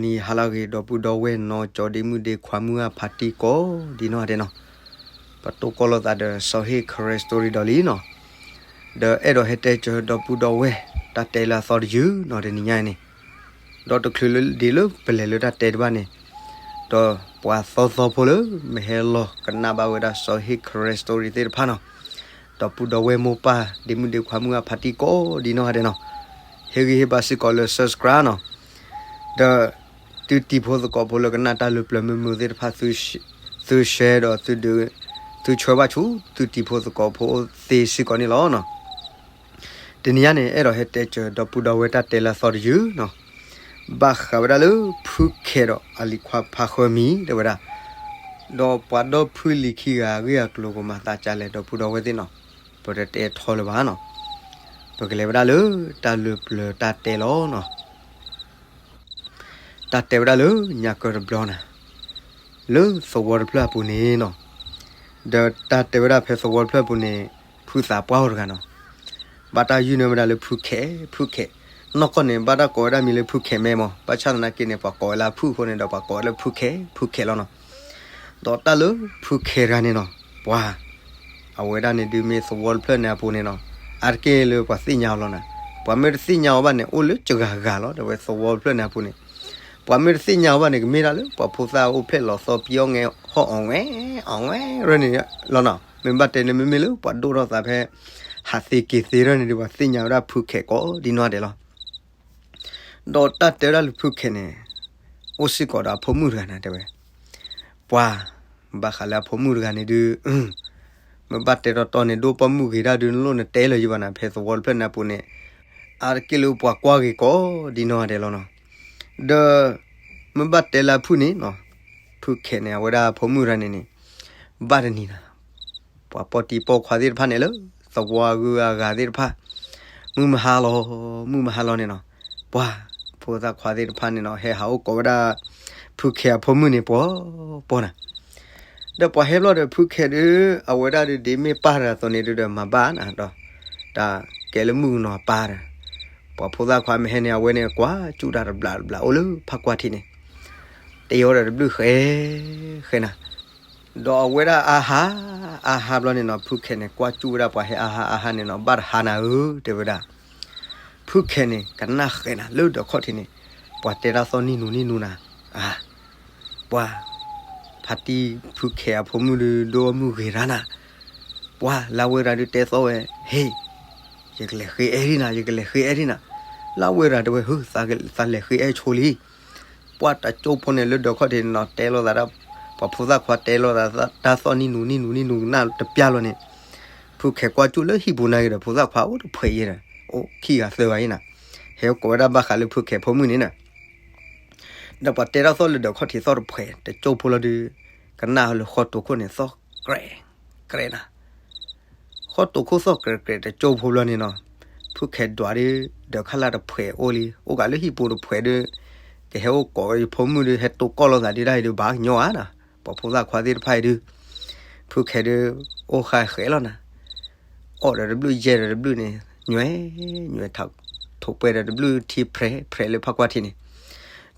နံၤဟါလၢအဂ့ၤ ဒီပုၢ်ဒီဝဲၢ်နီၢ်ကၠီဒ့မုၣ်ဒ့ခွါမုၢ်အဖါတံၢ်ကိးဒ်နီၢ်ဂၤဒဲးနီၤ, ပတိၢ်ကီၢ်လိာ်သးဒီးစီၤဟ့ၣ် ခရဲ story ဒီးလံနီၤ, ဒီးအဲၣ်ဒိးဟဲတဲစၢၤဒီပုၢ်ဒီဝဲၢ် တၢ်တဲလၢအသီတယုၢ်နီၤ တနံၤညါအံၤန့ၣ်, ဒီးတချုးလၢဒ်လၢပလဲၤလၢတၢ်တဲတဘၣ်န့ၣ်, ဒီးပှၤသီသီဖိလၢ မ့ၢ်ဟဲလီၤကနၣ်ဘၣ်ဝဲဒၣ်စီၤဟ့ၣ် ခရဲ story သ့ၣ်တဖၣ်နီၤ, ဒီပုၢ်ဒီဝဲၢ်မိၢ်ပၢ် ဒ့မုၣ်ဒ့ခွါမုၢ်အဖါတံၢ်ကိးဒ်နီၢ်ဂၤဒဲးနီၤ, ဟ့ၣ်ဂံၢ်ဟ့ၣ်ဘါစ့ၢ်ကီးလၢ subscribe နီၤ, ဒီးသုတံၤဖိသကိးဖိလၢကနၣ်တၢ်လၢပျၢၤမုာ်မုာ်သ့ၣ်တဖၣ် သု share ဒီးသုဒုး သုဆှၢဘၣ်ဆူ သုတံၤဖိသကိးဖိသ့စ့ၢ်ကီးန့ၣ်လီၤနီၤ. တနံၤညါန့ၣ် အဲၣ်ဒိးဟဲတဲစၢၤဒီပုၢ်ဒီဝဲၢ်တၢ်တဲလၢအသီတယုၢ်နီၤ, ဘၣ်ဃးဝဲဒၣ်လၢဖုခဲးဒီးအလံၤခွါဖါဃၢမံၤ တဲဝဲဒၣ်, ဒီးပှၤဒီဖုလံၤခံဂၤအဂ့ၢ်အကျိၤကမၤသးဒ်လဲၣ် ဒီပုၢ်ဒီဝဲၢ်သ့ၣ်နီၤ, ပတတဲထီလၢၤဘၣ်နီၤ, ပကလဲၤဝဲဒၣ်လၢတၢ်လၢပျၢၤတၢ်တဲလီၤနီၤ. တၢ်တဲဝဲဒၣ်လၢညါကၢတဘျီနၤ, လၢသဝီတဖျၢၣ်အပူၤန့ၣ်နီၤ, ဒီးတၢ်တဲဝဲဒၣ်ဖဲသဝီတဖျၢၣ်အပူၤန့ၣ်, ဖုသးပှၢ်အိၣ်တဂၤနီၤ, ဘၣ်တၢ်ယုၢ်န့ၢ်ဝဲဒၣ်လၢဖုခဲး ဖုခဲး, နီၢ်ကီၢ်န့ၣ် ဘၣ်တၢ်ကိးဝဲဒၣ်မံၤလၢဖုခဲးမဲမး, ဘၣ်ဆၣ်သနာ်က့န့ၣ် ပှၤကိးဝဲလၢအဖုအဃိန့ၣ်ဒီး ပှၤကိးဝဲလၢဖုခဲး ဖုခဲးလီၤနီၤ. ဒီးတၢ်လၢဖုခဲးတဂၤန့ၣ်နီၤ, ပှၤ အဝဲဒၣ်န့ၣ်ဒုးမ့ၢ်သဝီတဖျၢၣ်န့ၣ်အပူၤန့ၣ်နီၤ, အါတက့ၢ်လၢပှၤသ့ၣ်ညါအီၤလီၤနၤ, ပှၤမ့ၢ်တသ့ၣ်ညါအီၤဘၣ်န့ၣ် အိၣ်လၢစှၤဂၤလီၤ ဒီးဝဲသဝီတဖျၢၣ်န့ၣ်အပူၤန့ၣ်, ပှၤမ့ၢ်တသ့ၣ်ညါအီၤဘၣ်န့ၣ် ကမ့ၢ်ဒၣ်လၢပှၤဖိသၣ်အိၣ်ဖျဲၣ်လီၤသီပံအီၣ်ငဲ ဟီၣ်အီၣ်ဝဲ အီၣ်ဝဲရၢန့ၣ်လီၤနီၤ, မ့ၢ်ဘၣ်တဲန့ၣ် မ့မ့ၢ်လၢပှၤဒိၣ်ထီၣ်သးဖဲ ဟးသ့က့ၤသ့ရၢန့ၣ်ဒုး ပှၤသ့ၣ်ညါဝဲဒၣ်ဖုခဲးကိးဒ်နီၢ်ဂၤဒဲးလီၤ. ဒီးတၢ်တဲဝဲဒၣ်လၢဖုခဲးန့ၣ်, အိၣ်စ့ၢ်ကီးဒီးအဖိမုၣ်တဂၤနၤတဲဝဲ, ပှၤ ဘၣ်ဃးလၢအဖိမုၣ်တဂၤန့ၣ်ဒုး, မ့ၢ်ဘၣ်တဲတီတီန့ၣ် ဒိၣ်ပိာ်မုၣ်ဂ့ၤဒၣ်ဒုး နလိၣ်နတဲလၢၤယဘၣ်နၤ ဖဲသဝီတဖျၢၣ်န့ၣ်အပူၤန့ၣ်, အါတက့ၢ်လၢပှၤကွၢ်ဂ့ၤကိးဒ်နီၢ်ဂၤဒဲးလီၤနီၤ. ဒီး မ့ၢ်ဘၣ်တဲလၢအဖုၣ်န့ၣ်နီၤ, ဖုၣ်ခဲးန့ၣ် အဝဲဒၣ်အဖိမုၣ်တဂၤန့ၣ်န့ၣ်, ဘၣ်တနံၤနၤ ပှၤပိာ်တံၤပိာ်ခွါသ့ၣ်တဖၣ်န့ၣ်လၢ သဝီအဂုၤအဂၤသ့ၣ်တဖၣ်, မုၢ်မဟါလီၤ, မုၢ်မဟါလီၤန့ၣ်နီၤ, ပှၤ ဖိသၣ်ခွါသ့ၣ်တဖၣ်န့ၣ်နီၤ ဟဲဟးအိၣ်ကိးဝဲဒၣ် ဖုၣ်ခဲးအဖိမုၣ်န့ၣ် ပှီၤပှီၤနၤ. ဒီးပှၤဟဲဘျီဒီး ဖုၣ်ခဲးဒုး အဝဲဒၣ်ဒုးဒ်မ့ၢ်ပၢ်တဂၤအသိးန့ၣ်ဒုးဒီး မၤဘၣ်နၤဒီး တၢ်ကဲလၢမုၣ်ကနီၤပၢ်ဒီး, ပှၤဖိသၣ်ခွါမ့ၢ်ဟဲန့ၣ် အဝဲန့ၣ်ကွၢ်ကၠူၣ်တၢ်တဘျးတဘျး အိၣ်လၢဖးကွၢ်ထံးန့ၣ်, တ့အီၤဒီးတဘျုးဃဲ ဃဲနၤ. ဒီးအဝဲဒၣ်အါဟါ, အါဟါဘျီန့ၣ်နီၤ ဖုၣ်ခဲးန့ၣ် ကွၢ်ကၠူၣ်ဝဲဒၣ်ပှၤဟဲအါဟါအါဟါန့ၣ်နီၤ ဘၣ်တဟါနၤဧၢ တဲဝဲဒၣ်. ဖုၣ်ခဲးန့ၣ် ကနၣ်ဃဲးနၤ လၢဒၢးခီၣ်ထံးန့ၣ်, ပှၤတဲတၢ်သီၣ်နံၣ်နူနံၣ်နူနၤ, အါ, ပှၤ ဖါတံၢ်ဖုၣ်ခဲးအဖိမုၣ်ဒုး ဒိၣ်အီၣ်မုၢ်ဂ့ၤရၣ်နၤ, ပှၤလၢအဝဲရၤဒုးတဲသီၣ်ဝဲ, ဟ့ၣ်, ယကလဲၤဃ့အဲၣ်ဒံနၤ ယကလဲၤဃ့အဲၣ်ဒံနၤ, လၢအဝဲရၤတဲဝဲ ဟု သးလဲၤဃ့အဲၣ်ဆိလံ ပှၤတကၠိဖိန့ၣ် လၢဒၢးခီၣ်ထံးန့ၣ်နီၤ တဲလိာ်သးဒၣ်, ပှၤဖိသၣ်ခွါတဲလိာ်သး တၢ်သီၣ်နံၣ်နူနံၣ်နူနံၣ်နူကနၣ်တပျၢ်လီၤန့ၣ်, ဖုၣ်ခဲးကွၢ်ကၠူၣ်လၢဟံၣ်ပူၤနာ်က့ၤဒီး ဖိသၣ်ခွါအိၣ်တဖှဲးယဲဒီး အိၣ်ခံဂၤသၢဂၤအံၤနၤ, ဟဲကိးဝဲဒၣ်ဘၣ်ဃးလၢဖုၣ်ခဲးဖိမုၣ်န့ၣ်နၤ ဒီးပှၤတဲတၢ်သီၣ်လၢဒၢးခီၣ်ထံးသီၣ်တဖှဲး တကၠိဖိလီၤဒုး, ကနၣ်လၢဃီတိာ်ခိၣ်န့ၣ် သီၣ်ကြဲးကြဲးနၤ, ဃီတိာ်ခိၣ်သီၣ်ကြဲးကြဲး တကၠိဖိဘျီန့ၣ်နီၤ, ဖုၣ်ခဲးဒွးဒုး ဒၢးခါလၢ်တဖှဲးအိၣ်လံ အိၣ်ကးလၢဟံၣ်ပူၤတဖှဲးဒုး, ကဟဲအိၣ်ကိးယဖိမုၣ်ဒုး ဟဲတိၢ်ကီၢ်လိာ်သးဒုးဒၣ်အံၤဒုး ဘၣ်ကညီဧါနၤ, ပှၤဖိသၣ်ခွါသ့ၣ်တဖၣ်အံၤဒုး, ဖုၣ်ခဲးဒုး အိၣ်ဃာ်ဃဲးလီၤနၤ အီၣ်ဒီးတဘျုးယဲၢ်ဒီးတဘျုးန့ၣ်, ညွဲ, ညွဲ, ထိးပှဲၤဒီးတဘျုးထံဖြဲးဖြဲးလၢဖးကွၢ်ထံးန့ၣ်,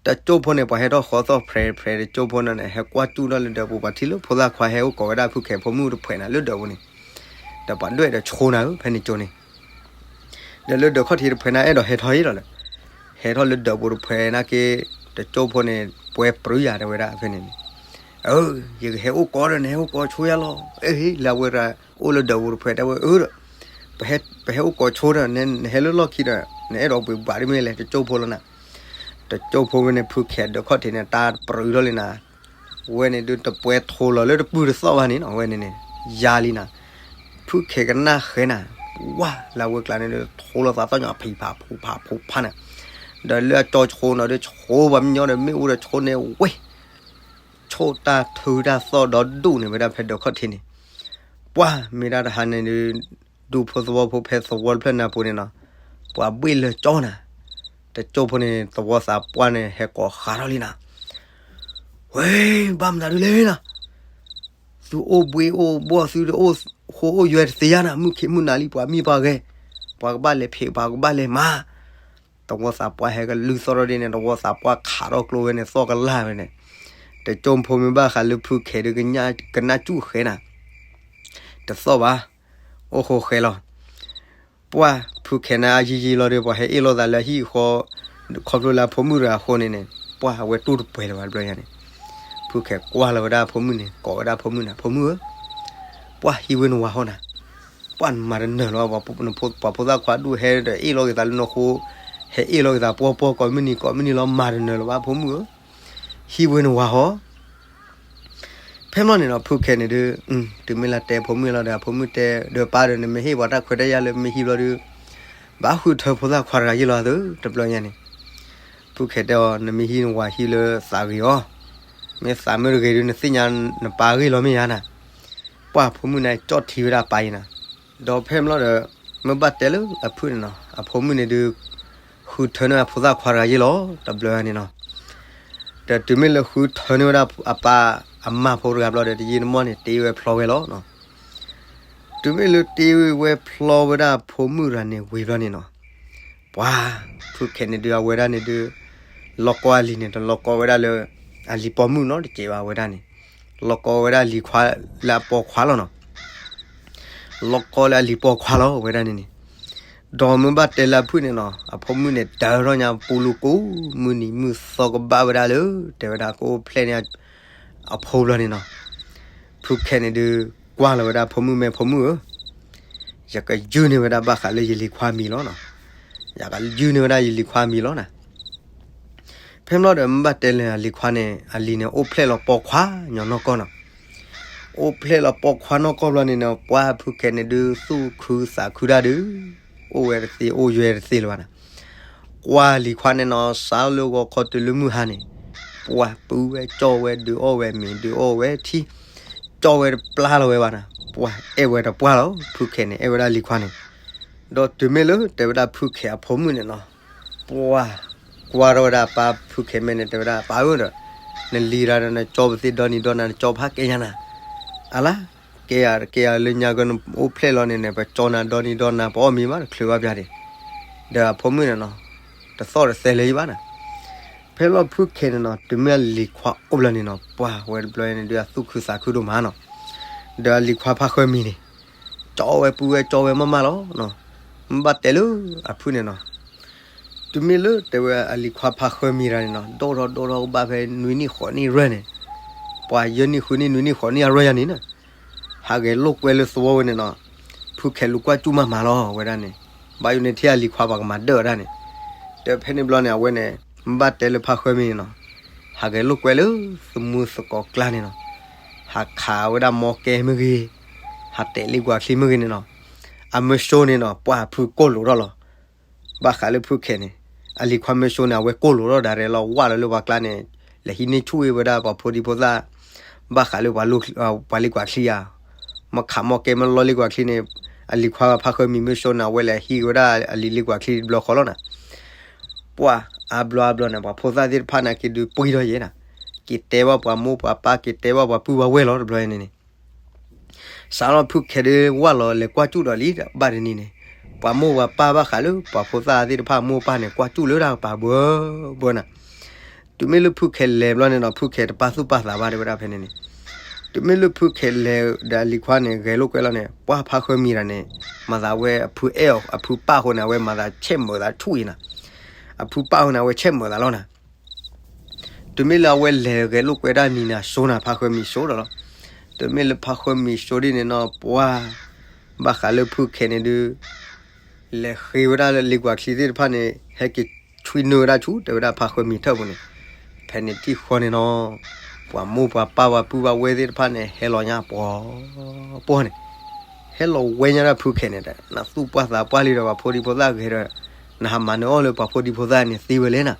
တကၠိဖိန့ၣ် ပှၤဟဲထီၣ်ဃီသီၣ်ဖြဲးဖြဲးတကၠိဖိန့ၣ် ဟဲကွၢ်ကၠူၣ်ထီၣ်လၢဒၢးပူၤ ပှၤထံၣ်လၢဖိသၣ်ခွါဟဲအိၣ်ကိးဝဲဒၣ်ဖုၣ်ခဲးဖိမုၣ်တဖှဲးနၤလၢဒၢးပူၤန့ၣ်, ဒီးပှၤဒွဲၣ်ဒီးဆိနၤဧၢ ဖဲန့ၣ်ကၠိန့ၣ် ဒီးလၢဒၢးခီၣ်ထံးတဖှဲးန့ၣ် အဲၣ်ဒိးဟဲထီၣ်အံၤလီၤလၢ, ဟဲထီၣ်လၢဒၢးပူၤတဖှဲးနာ်က့, တကၠိဖိန့ၣ် ပှဲၤပြူယၤတဲဝဲဒၣ်ဖဲန့ၣ်န့ၣ်, အၢ, ယကဟဲအိၣ်ကိးဒီး နဟဲအိၣ်ကိးဆိယၤလီၤ, အ့ လၢအဝဲဒၣ်အိၣ်လၢဒၢးပူၤတဖှဲးတဲဝဲအၢဒီး, ပဟဲအိၣ်ကိးဆိဒီး နဟဲလၢလီၢ်ခံဒီး နအဲၣ်ဒိးပှ့ၤဘၣ်ဒ်မ့ၢ်လဲၣ် တကၠိဖိလီၤနၤ, တကၠိဖိဝဲန့ၣ် ဖုၣ်ခဲးဒၢးခီၣ်ထံးန့ၣ် တၢ်ပြူထီၣ်လံနၤ ဝဲန့ၣ်ဒုးတပှဲၤထိလီၤလၢတပုၢ်တသီၣ်ဘၣ်န့ၣ်နီၤ ဝဲန့ၣ်န့ၣ်, ယၤလံနၤ, ဖုၣ်ခဲးကနၣ်ဃဲနၤ, ဝါ လၢအဝဲကျါန့ၣ်ဒုး ထိလီၤသးသီၣ်ညီ ဖံးဖးဖူးဖးဖူးဖးနၤ, ဒီးလၢအကၠီဆိနီၤဒုး ဆိပှၤကညီဒီး မ့ၣ်အူဒီးဆိန့ၣ်ဝဲ, ဆိတၢ်ထုတၢ်သီၣ်ဒီဒူၣ်န့ၣ်ဝဲဒၣ်ဖဲဒၢးခီၣ်ထံးန့ၣ်, ပှၤမ့ၢ်ဒၣ်တဟါန့ၣ်ဒုး ဒူဖိသဝီဖိဖဲသဝီတဖျၢၣ်န့ၣ်အပူၤန့ၣ်နီၤ, ပှၤဘှ့ၣ်လၢကၠီနၤ, တကၠိဖိန့ၣ် သဝီသးပှၢ်န့ၣ် ဟဲကိးဃးထီၣ်လံနၤ ဝဲ, ဘၣ်မနုၤဒုးလဲၣ်နၤ, သုအိၣ်ဘှ့ၣ်အိၣ်ဘှီၣ် သုတအိၣ်ဃိအိၣ်ယွဲတသ့ဧါနၤ, မုၢ်ခံးမုၢ်နၤလံ ပှၤမံပှၤဂဲၤ, ပှၤကဘၣ်လဲၤဖံး ပှၤကဘၣ်လဲၤမၤ, တဝီသးပှၢ်ဟဲကလုၢ်သီၣ်ထီၣ်ဒ်န့ၣ် တဝီသးပှၢ်ခးထီၣ်ကျိဝဲန့ၣ် သီၣ်ကလၢ်ဝဲန့ၣ်, တကၠိဖိမ့ၢ်ဘၣ်ဃးလၢဖုခဲဒီး ကနၣ်စူၣ်ဃဲနၤ, တသီၣ်ဘၣ်, အိၣ်ဃိဃဲလီၤ. ပှၢ်ဖုခဲန့ၣ် အယံာ်ယံာ်လီၤဒီး ပှၤဟဲအ့ၣ်လိာ်သးလၢဟံၣ်ဃီ, ခီဖျိလၢအဖိမုၣ်တဂၤအဃိန့ၣ်န့ၣ် ပှၢ်အဝဲတူၢ်တပှဲၤလၢၤဘၣ်တဘျီညါန့ၣ်, ဖုခဲကွၢ်လီၤဝဲဒၣ်အဖိမုၣ်န့ၣ် ကိးဝဲဒၣ်အဖိမုၣ်န့ၣ် ဖိမုၣ်ဧၢ, ပှၢ်ဟံးဝဲနဝၤဟီနၤ, ပှၢ်နမၤတနၢၤလီၤ, ပှၤဖိသၣ်ခွါဒူၣ်ဟဲဒီးအ့ၣ်လိာ်က့ၤသးလၢနဃိ, ဟဲအ့ၣ်လိာ်က့ၤသးပှီၢ်ပှီၢ် ကိးမုၢ်နံၤကိးမုၢ်နံၤလီၤ မၤတနၢၤလၢၤဘၣ်ဖိမုၣ်ဧၢ, ဟံးဝဲနဝၤဟီ ဖဲမီၢ်န့ၣ်ဒီး ဖုခဲန့ၣ်ဒုး, တုၤမ့ၢ်လၢတဲဖိမုၣ်လီၤဒီး အဖိမုၣ်တဲဒီးပၢ်ဒီး နမ့ၢ်ဟ့ၣ်ပှၤတၢ်ခွဲးတၢ်ယာ်လၢမ့ၢ်ဟံးဘျီဒုး, ဘၣ်ဃုထၢဖိသၣ်ခွါတဂၤယ့ၢ်လီၤသု တဘျီညါန့ၣ်, ဖုခဲတဲအီၤ နမ့ၢ်ဟံးနဝၤဟံးလၢသးဂ့ၤအီၤ, မ့ၢ်သးမ့ၢ်တဂ့ၤဒုး နသ့ၣ်ညါနပၢ်ဂ့ၢ်လီၤမ့ၢ်ယါနၤ, ပှၢ်ဖိမုၣ်န့ၣ် ကၠီၣ်ထံဝဲဒၣ်ပၢ်အံၤနၤ, ဒီးဖဲမီၢ်ဒီး မ့ၢ်ဘၣ်တဲလၢအဖုၣ်န့ၣ်နီၤ အဖိမုၣ်န့ၣ်ဒုး, ဃုထၢန့ၢ်အဖိသၣ်ခွါတဂၤယ့ၢ်လီၤ တဘျီညါန့ၣ်နီၤ ဒီးတုၤမ့ၢ်လၢဃုထၢန့ၢ်ဝဲဒၣ်အပၢ်အမါဖိတဂၤဘျီဒီး တယံာ်တမီၢ်န့ၣ် တ့ဝဲဖျီဝဲလီၤ. တုၤမ့ၢ်လၢတ့ဝဲဖျီဝဲဒၣ်ဖိမုၣ်တဂၤန့ၣ်ဝံၤဘျီန့ၣ်နီၤ, ပှၤဖုခဲန့ၣ်ဒုး အဝဲဒၣ်န့ၣ်ဒုး, လီၤကီအလံၤန့ၣ် တလီၤကီဝဲဒၣ်လၢ အလံၤပိာ်မုၣ်နီတကဲးဘၣ်ဝဲဒၣ်န့ၣ်, လီၤကီဝဲဒၣ်လံၤခွါလၢအပိာ်ခွါလီၤနီၤ လီၤကီလၢအလံၤပိာ်ခွါလီၤ ဝဲဒၣ်န့ၣ်န့ၣ်, ဒီးမ့ၢ်ဘၣ်တဲလၢအဖုၣ်န့ၣ်နီၤ အဖိမုၣ်န့ၣ် တၢ်ထီၣ်ညါပူလူကိးမုၢ်နံၤမုၢ်သီကဘၣ်ဝဲဒၣ်လၢ တဲဝဲဒၣ်ကအိၣ်ဖျဲၣ်န့ၢ်အဖိဘျီန့ၣ်နီၤ, ဖုခဲန့ၣ်ဒုး, ကွၢ်လီၤဝဲဒၣ်ဖိမုၣ် မ့ၢ်ဖိမုၣ်ဧၢ, ယကယုၢ်န့ၢ်ဝဲဒၣ်ဘၣ်ဃးလၢယလံၤခွါမံၤလီၤနီၤ, ယကယုၢ်န့ၢ်ဝဲဒၣ်ယလံၤခွါမံၤလီၤနၤ ဖဲမီၢ်ဒီးမ့ၢ်ဘၣ်တဲလၢအလံၤခွါန့ၣ် အလံၤန့ၣ် အိၣ်ဖျဲၣ်လီၤပိာ်ခွါညီနီၢ်ကီၢ်နီၤ, အိၣ်ဖျဲၣ်လီၤပိာ်ခွါနီၢ်ကီၢ်ဘျီန့ၣ်နီၤ ပှၤဖုခဲန့ၣ်ဒုး သူၣ်ခုသးခုဒၣ်ဒုး, အိၣ်ဝဲတသ့အိၣ်ယွဲတသ့လၢၤဘၣ်နၤ, ကွၢ်လံၤခွါန့ၣ်နီၤ စးလၢဂီၤခီတုၤလၢမုၢ်ဟါန့ၣ်, ပှၤပုၢ်ဝဲကၠီၣ်ဝဲဒုးအီၣ်ဝဲမ့ၤဒုးအီၣ်ဝဲထံ, ကၠီၣ်ဝဲတပျၢ်လီၤဝဲဘၣ်နၤ, ပှၤအဲၣ်ဝဲတပှၢ်လီၤ ဖုခဲန့ၣ် အဲၣ်ဝဲဒၣ်လံၤခွါန့ၣ်, ဒီးတုၤမ့ၢ်လၢတဲဝဲဒၣ်ဖုခဲအဖိမုၣ်န့ၣ်နီၤ ပှၤကွၢ်ထီၣ်ဝဲဒၣ်အပၢ်ဖုခဲမဲာ်န့ၣ် တဲဝဲဒၣ်ပၢ်ဧၢဒီး, နလံၤတၢ်ဒီးနကၠီပသ့ဒီနံၤဒီနၤ နကၠီဖးကဲယါနၤ, အလါ, ကဲယၤကဲယၤလၢညါကနအိၣ်ဖျဲၣ်လီၤန့ၣ်န့ၣ် ပကၠီနၤဒီနံၤဒီနၤ ပအီၣ်မ့ၤမးတချုးဘၣ်ပျၢ်ဒံး, ဒီးအဖိမုၣ်န့ၣ်နီၤ, တသီၣ်တသဲလၢၤယဘၣ်နၤ, ဖဲလီၤဖုခဲန့ၣ်နီၤ တုၤမ့ၢ်အလံၤခွါအိၣ်ဘျီန့ၣ်နီၤ ပှၤဝဲတဘျီန့ၣ်ဒုး အသူၣ်ခုသးခုဒိၣ်မးနီၤ, ဒီးအလံၤခွါဖးဃၢမံၤန့ၣ် ကၠီဝဲပုၢ်ဝဲကၠီဝဲမးမးလီၤ, မ့ၢ်ဘၣ်တဲလၢအဖုၣ်န့ၣ်နီၤ, တုၤမ့ၢ်လၢတဲဝဲအလံၤခွါဖးဃၢမံၤတဂၤန့ၣ်နီၤ ဒိၣ်ထီၣ်ဒိၣ်ထီၣ်ကဘၣ်ဖဲနွံနံၣ်ဃိးနံၣ်ရွဲၢ်န့ၣ်, ပှၤယဲၢ်နံၣ်ဃုနံၣ်နွံနံၣ်ဃိးနံၣ်အရွဲၢ်ယၤန့ၣ်နီၤ, ဟးဂဲၤလိာ်ကွဲလၢသဝီဝဲန့ၣ်နီၤ, ဖုၣ်ခဲလူၤကွၢ်စူၣ်မးမးလီၤဝဲဒၣ်န့ၣ်, ဘၣ်ယိၣ်န့ၣ်ထံၣ်အလံၤခွါပှၤကမၤဒၢၣ်ဝဲဒၣ်န့ၣ်, ဒီးဖဲန့ၣ်ဘျီန့ၣ် အဝဲန့ၣ် မ့ၢ်ဘၣ်တဲလၢဖးဃၢမံၤန့ၣ်နီၤ, ဟးဂဲၤလိာ်ကွဲလၢသမူသကိးကျါန့ၣ်နီၤ, ဟးခးဝဲဒၣ်မီကဲမ့ၢ်ဂ့ၤ, ဟးတဲာ်လံကွၢ်ချံမ့ၢ်ဂ့ၤန့ၣ်နီၤ, အမၢစိန့ၣ်နီၤ ပှၤဖုၣ်ကိၢ်လိာ်ထီၣ်လီၤ. ဘၣ်ဃးလၢဖုၣ်ခဲန့ၣ်, အလံၤခွါမၢစိန့ၣ် အဝဲကိၢ်လိာ်ထီၣ်ဒၣ်ရဲၣ်လီၤ ဝၢ်လီၤလၢပှၤကျါန့ၣ်, လဲၤဟံးန့ၢ်ဆူၣ်ဝဲဒၣ်ပှၤဖိဒံဖိသၣ်, ဘၣ်ဃးလၢပှၤလံကွၢ်ချံဧါ, မ့ၢ်ခးမီကဲမ့ၢ်လီလံကွၢ်ချံန့ၣ်, အလံၤခွါဖးဃၢမံၤမၢစိန့ၣ် အဝဲလဲၤဟံးဝဲဒၣ်အလံၤလံကွၢ်ချံတဘျီဃီလီၤနၤ ပှၤအါဘျီအါဘျီန့ၣ် ပှၤဖိသၣ်သ့ၣ်တဖၣ်န့ၣ် က့ၤဒုးပှံၢ်ထီၣ်ယဲနၤ, က့ၤတဲဘၣ်ပှၤမိၢ်ပှၤပၢ် က့ၤတဲဘၣ်ပှၤပုၢ်ပှၤဝဲၢ်လီၤတဘျီန့ၣ်န့ၣ်, စးထီၣ်ဖုၣ်ခဲဒုးဝၢ်လီၤလဲၤကွၢ်စူၣ်ဒီးလံ ဘၣ်တနံၤန့ၣ်, ပှၤမိၢ်ပှၤပၢ်ဘၣ်ဃးလၢပှၤဖိသၣ်သ့ၣ်တဖၣ်မိၢ်ပၢ်န့ၣ် ကွၢ်စူၣ်လၢတၢ်ကပၤဘၢဘၢနၤ တုၤမ့ၢ်လၢဖုၣ်ခဲလဲၤဘျီန့ၣ်နီၤ ဖုၣ်ခဲတပာ်သူၣ်ပာ်သးဘၣ်တဲဝဲဒၣ်ဖဲန့ၣ်န့ၣ်, တုၤမ့ၢ်လၢဖုၣ်ခဲလဲၤဒီးအလံၤခွါန့ၣ် ဂဲၤလိာ်ကွဲလီၤန့ၣ် ပှၤဖးဃၢမံၤတဂၤန့ၣ်, မၤသးဝဲအဖုအဲၣ်အီၤ အဖုပၢ်အဃိန့ၣ် အဝဲမၤသးဆဲးမုာ်သးဆူၣ်အံၤနၤ, အဖုပၢ်အဃိန့ၣ် အဝဲဆဲးမုာ်သးလီၤနၤ တုၤမ့ၢ်လၢအဝဲလဲၤဂဲၤလိာ်ကွဲဒၣ်နံၤန့ၣ်အစိနၤ ဖးဃၢမံၤစိဒီးလီၤ. တုၤမ့ၢ်လၢဖးဃၢမံၤစိဒ်န့ၣ်နီၤ ပှၤ ဘၣ်ဃးလၢဖုၣ်ခဲန့ၣ်ဒုး လဲၤဃ့ဝဲဒၣ်လၢလံကွၢ်ချံသ့ၣ်တဖၣ်န့ၣ် ဟဲက့ၤဆွံနုာ်ဝဲဒၣ်ဆူ တဲဝဲဒၣ်ဖးဃၢမံၤထၢၣ်ပူၤန့ၣ်, ဖဲန့ၣ်တံၢ်ဃီန့ၣ်နီၤ ပှၤမိၢ်ပှၤပၢ်ပှၤပုၢ်ပှၤဝဲၢ်သ့ၣ်တဖၣ်န့ၣ် ဟဲလီၤညါပှီၤပှီၤန့ၣ်, ဟဲလီၤဝဲညါဒၣ်ဖုၣ်ခဲန့ၣ်ဒီး နသူၣ်ပှၢ်သးပှၢ်လံဒီးပှၤဖိဒံဖိသၣ်ဂဲၤဒီး နဟးမၤနၢၤအီၣ်လၢပှၤဖိဒံဖိသၣ်န့ၣ်သ့ဝဲလဲၣ်နၤ,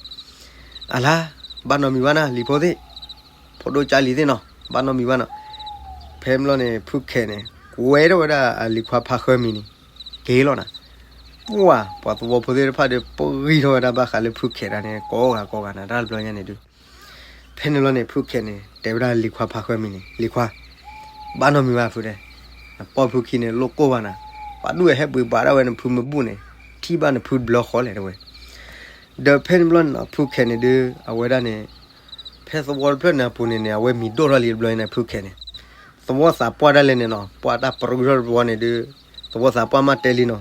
အလါ ဘၣ်နီတမံၤဘၣ်နၤ လံၤဖိသ့ၣ်, ဖိဒိၣ်ကၢ်လံၤသ့ၣ်နီၤ ဘၣ်နီတမံၤဘၣ်နီၤ, ဖဲမ့ၢ်လီၤန့ၣ် ဖုၣ်ခဲန့ၣ် ကွဲထီၣ်ဝဲဒၣ်အလံၤခွါဖးဃၢမံၤန့ၣ် က့ၤလီၤနၤ, ပှၤ ပှၤသဝီဖိသ့ၣ်တဖၣ်ဒီး ပဂံၢ်ထီၣ်ဝဲဒၣ်ဘၣ်ဃးလၢဖုၣ်ခဲဒၣ်န့ၣ် ကိးဂၤကိးဂၤနၤ တၢ်တဘျီညါန့ၣ်ဒုး ဖဲန့ၣ်လီၤန့ၣ် ဖုၣ်ခဲန့ၣ် တဲဝဲဒၣ်လံၤခွါဖးဃၢမံၤန့ၣ် လံၤခွါ ဘၣ်နီတမံၤဘၣ်ဖုတဲ, နပိာ်ဖုခံန့ၣ် လိၣ်ကိၢ်ဘၣ်နၤ, ပှၤဒူၣ်ဟဲပှ့ၤပှၤဒၣ်ဝဲနဖုမ့ၢ်ဘူၣ်န့ၣ် ထံၣ်ဘၣ်နဖုတဘျီဃီလဲၣ်တဲဝဲ, ဒီးဖဲန့ၣ်ဘျီန့ၣ်နီၤ ဖုခဲန့ၣ်ဒုး အဝဲဒၣ်န့ၣ် ဖဲသဝီတဖျၢၣ်န့ၣ်အပူၤန့ၣ်န့ၣ် အဝဲမံၤဒိၣ်ထီၣ်လံတဘျီန့ၣ် ဖုခဲန့ၣ် သဝီသးပှၢ်ဒၣ်လဲာ်န့ၣ်နီၤ ပှၤတၢ်ပြူထီၣ်တဘျီန့ၣ်ဒုး သဝီသးပှၢ်မ့ၢ်တဲလံနီၤ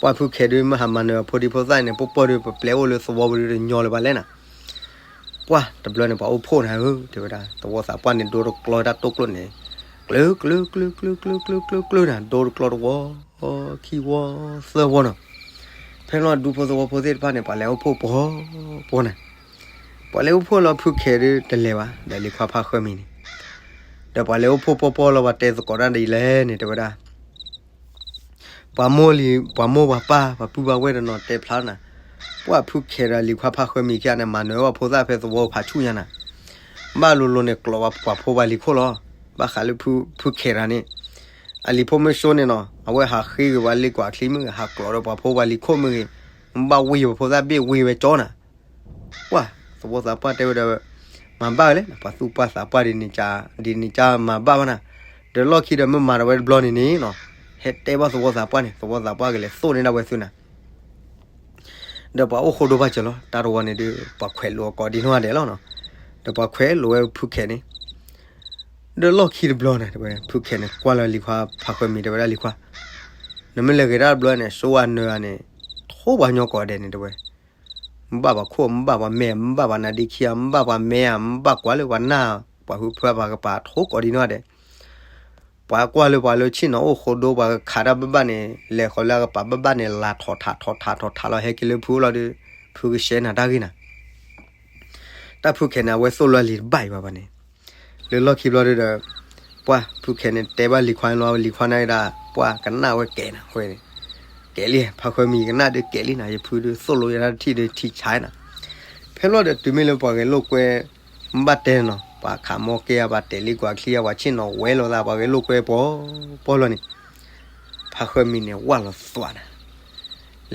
ပှၢ်ဖုခဲဒုး မ့ၢ်ဟးမၤနၢၤအဖိဒံဖိသၣ်န့ၣ် ပှၢ်ပှၢ်ဒုး ပပျဲအိၣ်လၢသဝီပူၤဒုးတညီလၢၤဘၣ်လဲၣ်နၤ ပှၢ်တဘျီန့ၣ် ပှၤအိၣ်ဖှိၣ်နၤဧၢ တဲဝဲဒၣ် သဝီသးပှၢ်န့ၣ် ဒိတကျီတၢ်တိၢ်ကျိၣ်န့ၣ် ကျၢၤကျၢၤကျၢၤကျၢၤကျၢၤကျၢၤနၤ ဒိတကျီတဝီ ခံဝီ သၢဝီနီၤ ဖဲလီၤဒူဖိသဝီဖိသ့ၣ်တဖၣ်န့ၣ် ပှၤလဲၤအိၣ်ဖှိၣ်ပှီၢ်ပှီၢ်နၤ ပှၤလဲၤအိၣ်ဖှိၣ်လီၤဖုခဲဒုးတလဲၤဘၣ် ဒီးလံၤခွါဖါဃၢမံၤန့ၣ် ဒီးပှၤလဲၤအိၣ်ဖှိၣ်ပှီၢ်ပှီၢ်လီၤ ပှၤတဲသကိးတၢ်ဒ်လဲၣ်န့ၣ် တဲဝဲဒၣ် ပှၤမိၢ်လံ ပှၤမိၢ်ပှၤပၢ် ပှၤပုၢ်ပှၤဝဲၢ်တနီၤတဲဖျါနၤ, ပှၢ်ဖုခဲဒီးလံၤခွါဖါဃၢမံၤခံဂၤန့ၣ် မၤနၢၤဝဲဖိသၣ်ဖဲသဝီဖးဆူၣ်ညါနၤ, ဘၣ်လိၤလိၤန့ၣ် ကျိးပှၤဖိပှၤလံၤခိၣ်လီၤ. ဘၣ်ဃးလၢဖုခဲတဂၤန့ၣ် အလံၤဖိမ့ၢ်စိန့ၣ်နီၤ အဝဲဟးဃ့ဂ့ၤပှၤလ့ကွၢ်ချံမ့ၢ်ဂ့ၤ ဟးကျိးဒီးပှၤဖိပှၤလံၤခိၣ်မ့ၢ်ဂ့ၤ, မ့ၢ်ဘၣ်ဝံၤပှၤဖိသၣ်ဘ့ၣ်ဝံၤဝဲကၠီနၤ ပှၢ်သဝီသးပှၢ်တဲဝဲဒီး မၤဘၣ်ဝဲလဲၣ် ပှၤသူၣ်ပှၢ်သးပှၢ်ဒ်န့ၣ်ကါ ဒ်န့ၣ်ကါမၤဘၣ်ဘၣ်နၤ, ဒီးလီၢ်ခံဒီးမ့ၢ်မၤဒီးဝဲတဘျီန့ၣ်န့ၣ်နီၤ ဟဲတဲဘၣ်သဝီသးပှၢ်န့ၣ် သဝီသးပှၢ်ကလဲၤသိၣ်န့ၢ်ဒၣ်ဝဲသုနၤ ဒီးပှၤအိၣ်ဃိဒိဘၣ်စၢၤလီၤ တၢ်တဝီန့ၣ်ဒီး ပှၤခွဲးလိာ်အကိးဒံနီၢ်ဂၤဒဲးလီၤနီၤ, ဒီးပှၤခွဲးလိာ်ဝဲဖုခဲန့ၣ် ဒီးလီၢ်ခံတဘျီန့ၣ် တဲဝဲ ဖုခဲန့ၣ် ကွၢ်လၢလံၤခွါဖါဃၢမံၤ တဲဝဲဒၣ်လံၤခွါ, နမ့ၢ်လဲၤဂ့ၤတၢ်တဘျီန့ၣ် စိဝါနၢၤဂၤန့ၣ် ထိပှၤညီကိးဂၤဒဲးန့ၣ် တဲဝဲ, မ့ၢ်ဘၣ်ပှၤခိၣ် မ့ၢ်ဘၣ်ပှၤမဲ မ့ၢ်ဘၣ်ပှၤနါဒ့ခံဂၤ မ့ၢ်ဘၣ်ပှၤမဲဧါ မ့ၢ်ဘၣ်ကွၢ်လၢပှၤနၢ် ပှၤဟုဖၢပှၤကပၤ ထိကိးဒံနီၢ်ဂၤဒဲး ပှၤကွၢ်လၢပှၤလၢဆ့ၣ်နီၤအိၣ်ဃိဒိ ပှၤကခးတၢ်ဘၣ်ဘၣ်န့ၣ် လဲၤဃီၤလၢအကပၤဘၣ်ဘၣ်န့ၣ် လၤထီၣ်ထးထီၣ်ထးထီၣ်ထးလီၤ ဟဲက့ၤလၢဖုအိၣ်လီၤဒီး ဖုကရှဲနၤတၢ်ဂ့ၢ်နၤ တၢ်ဖုခဲန့ၣ် အဝဲသိၣ်လၢလံၤတဘၣ်အံၤဘၣ်ဘၣ်န့ၣ်, လၢလီၢ်ခံဘျီဒီး ပှၢ်ဖုခဲန့ၣ် တဲဘၣ်လံၤခွါန့ၣ်လီၤ လံၤခွါန့ၣ်ဒၣ် ပှၢ်ကနၣ်ဝဲကဲနၤဃဲန့ၣ်, ကဲလံ ဖါဃၢမံၤကနၣ်ဒီးကဲလံနၤ ယဖုဒုးသိၣ်လိယတၢ်တထံၣ်ဒီးထံဆါနၤ, ဖဲလီၤဒီးတုၤမ့ၢ်လၢပှၤဂဲၤလိာ်ကွဲ ဘၣ်တဲနီၤ ပှၤခးမီကဲဧါ ပှၤတဲာ်လံကွၢ်ချံဧါ ပှၤဆ့ၣ်နီၤဝဲလိာ်သး ပှၤဂဲၤလိာ်ကွဲပှီၤပှီၤလီၤန့ၣ်, ဖါဃၢမံၤန့ၣ် ဝၢ်လီၤသွးနၤ,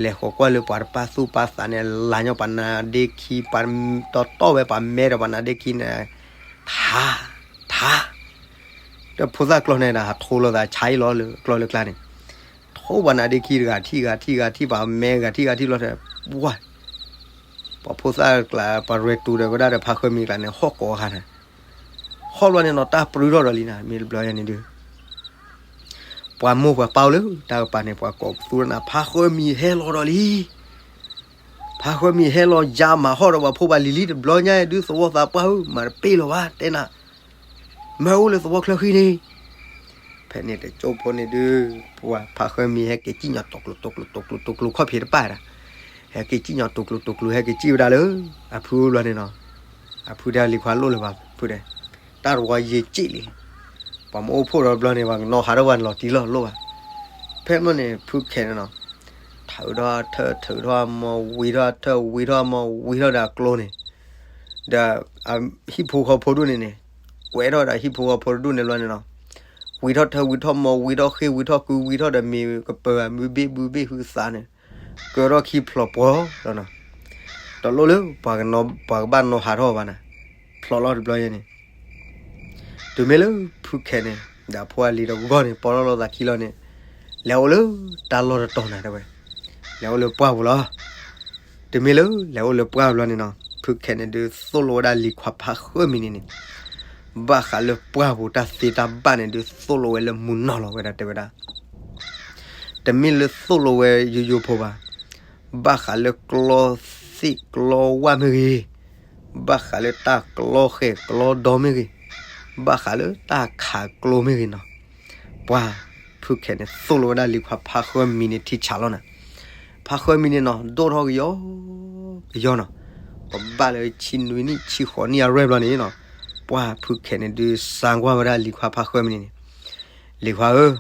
လဲၤဃီၤကွၢ်လၢပှၤတပၢ်သူၣ်ပၢ်သးန့ၣ် လၤညီပှၤနါဒ့ခံ ပှၤတီတီဝဲပှၤမဲဒီးပှၤနါဒ့ခံန့ၣ်, ထါ, ထါ, ဒီးဖိသၣ်ကျီၢ်န့ၣ်ဒၣ် ဟးထိလိာ်သးဆါအံၤလီၤလၢကျီၢ်လၢကျါန့ၣ်, ထိပှၤနါဒ့ခံတဂၤထံၣ်ဂၤထံၣ်ဂၤထံၣ် ပှၤမဲဂၤထံၣ်ဂၤထံၣ်လီၤဒီး, ပှၢ် ပှၤဖိသၣ်ကျါ ပှၤရဲၣ်တူၤဒီးဝဲဒၣ်ဒီးဖါဃၢမံၤကျါန့ၣ် ဟီၣ်ကိးခါန့ၣ်, ဟီၣ်ဘျီန့ၣ်နီၤ တၢ်ပြူထီၣ်ဒီးလံနၤ မ့ၢ်တဘျီယဲန့ၣ်ဒုး ပှၤမိၢ်ပှၤပၢ်အိၣ်လၢတၢ်ကပၤန့ၣ် ပှၤကိးပသူနၤ ဖါဃၢမံၤဟဲလီၤဒီးလံ, ဖါဃၢမံၤဟဲလီၤယါမၤဟီၣ်ဒီးပှၤဖိပှၤလံၤလံတဘျီညါဒုး သဝီသးပှၢ်ဧၢ မၤတပ့ၢ်လီၤဘၣ် တဲနၤ, မ့ၢ်အိၣ်လၢသဝီချၢဃံန့ၣ် ဖဲန့ၣ်တကၠိဖိန့ၣ်ဒုး ပှၤဖါဃၢမံၤဟဲက့ၤစံၣ်ညီၣ်တိာ်ကျိၤတိာ်ကျိၤတိာ်ကျိၤတိာ်ကျိၤခီၣ်ဖံးတပၢ်ဒၣ်, ဟဲက့ၤစံၣ်ညီၣ်တိာ်ကျိၤတိာ်ကျိၤ ဟဲက့ၤစံၣ်ဝဲဒၣ်လၢ အဖုအိၣ်ဘျီန့ၣ်နီၤ, အဖုတဲလံၤခွါလိၣ်လၢၤဘၣ်ဖုတဲ, တၢ်တဝီယံာ်စ့ၣ်လံ, ပှၤမ့ၢ်အိၣ်ဖှိၣ်ဒီးဘျီန့ၣ် ပှၤကနီၤဟးထီၣ်ပှၤလီၤတံၢ်လီၤလိၣ်ဘၣ်, ဖဲမ့ၢ်န့ၣ် ဖုခဲန့ၣ်နီၤ, ထုးထီၣ်ထၢ ထုးထီၣ်မီၤ ဝံထီၣ်ထၢ ဝံထီၣ်မီၤ ဝံထီၣ်ဒီးအကျိန့ၣ်, ဒီး ဟံၣ်ဖိဃီဖိဒူၣ်န့ၣ်န့ၣ်, ကွဲးထီၣ်ဒီးဟံၣ်ဖိဃီဖိတဒူၣ်န့ၣ်ဘျီန့ၣ်နီၤ, ဝံထီၣ်ထၢ ဝံထီၣ်မီၤ ဝံထီၣ်ဃ့ ဝံထီၣ်ကု ဝံထီၣ်ဒီးမ့ၤကပၢၤ မုၢ်ဘ့ၣ်ဘုဘ့ၣ်ဟုသးန့ၣ်, ကၢထီၣ်ခံဖျိးပှီၤလီၤနီၤ, တလိၣ်လၢ ပှၤကဘၣ်နီၤဟးထီၣ်ဘၣ်နၤ, ဖျိးလီၤတဘျီယဲန့ၣ် တုၤမ့ၢ်လၢဖုခဲန့ၣ် ဒီးအဖိအလံၤတဂီၢ်န့ၣ် ပီၢ်ထီၣ်လိာ်သးခံလီၤန့ၣ်, လဲၤအိၣ်လၢတၢ်လီၢ်တတီၤနၤတဲဝဲ, လဲၤအိၣ်လၢပှၢ်ပူၤလီၤ. တုၤမ့ၢ်လၢလဲၤအိၣ်လၢပှၢ်ပူၤလီၤန့ၣ်နီၤ ဖုခဲန့ၣ်ဒုးသိၣ်လိဝဲဒၣ်လံၤခွါဖါဃၢမံၤန့ၣ်န့ၣ်, ဘၣ်ဃးလၢပှၢ်ပူၤတၢ်သ့တၢ်ဘၣ်န့ၣ်ဒုးသိၣ်လိဝဲလၢမုၢ်နီၢ်လီၤဝဲဒၣ်တဲဝဲဒၣ် တမ့ၢ်လၢသိၣ်လိဝဲယိယိဖိဘၣ်. ဘၣ်ဃးလၢကျီသ့ၣ်ကျီဝၣ်မ့ၢ်ဂ့ၤ, ဘၣ်ဃးလၢတၢ်ကျီဃဲၤကျီဒီမ့ၢ်ဂ့ၤ, ဘၣ်ဃးလၢတၢ်ခးကျိမ့ၢ်ဂ့ၤနီၤ, ပှၢ်ဖုခဲန့ၣ်သိၣ်လိဝဲဒၣ်လံၤခွါဖါဃၢမံၤန့ၣ်ထံဆးလီၤနၤ. ဖါဃၢမံၤန့ၣ်နီၤ ဒိၣ်ထီၣ်ကယီကယီနီၤ, ပဘၣ်လၢဆံနွံနံၣ်ဆံဃိးနံၣ်အရွဲၣ်ဘျီန့ၣ်နီၤ, ပှၢ်ဖုခဲန့ၣ်ဒုးစၢကွၢ်ဝဲဒၣ်လံၤခွါဖါဃၢမံၤန့ၣ်န့ၣ်, လံၤခွါဧၢ,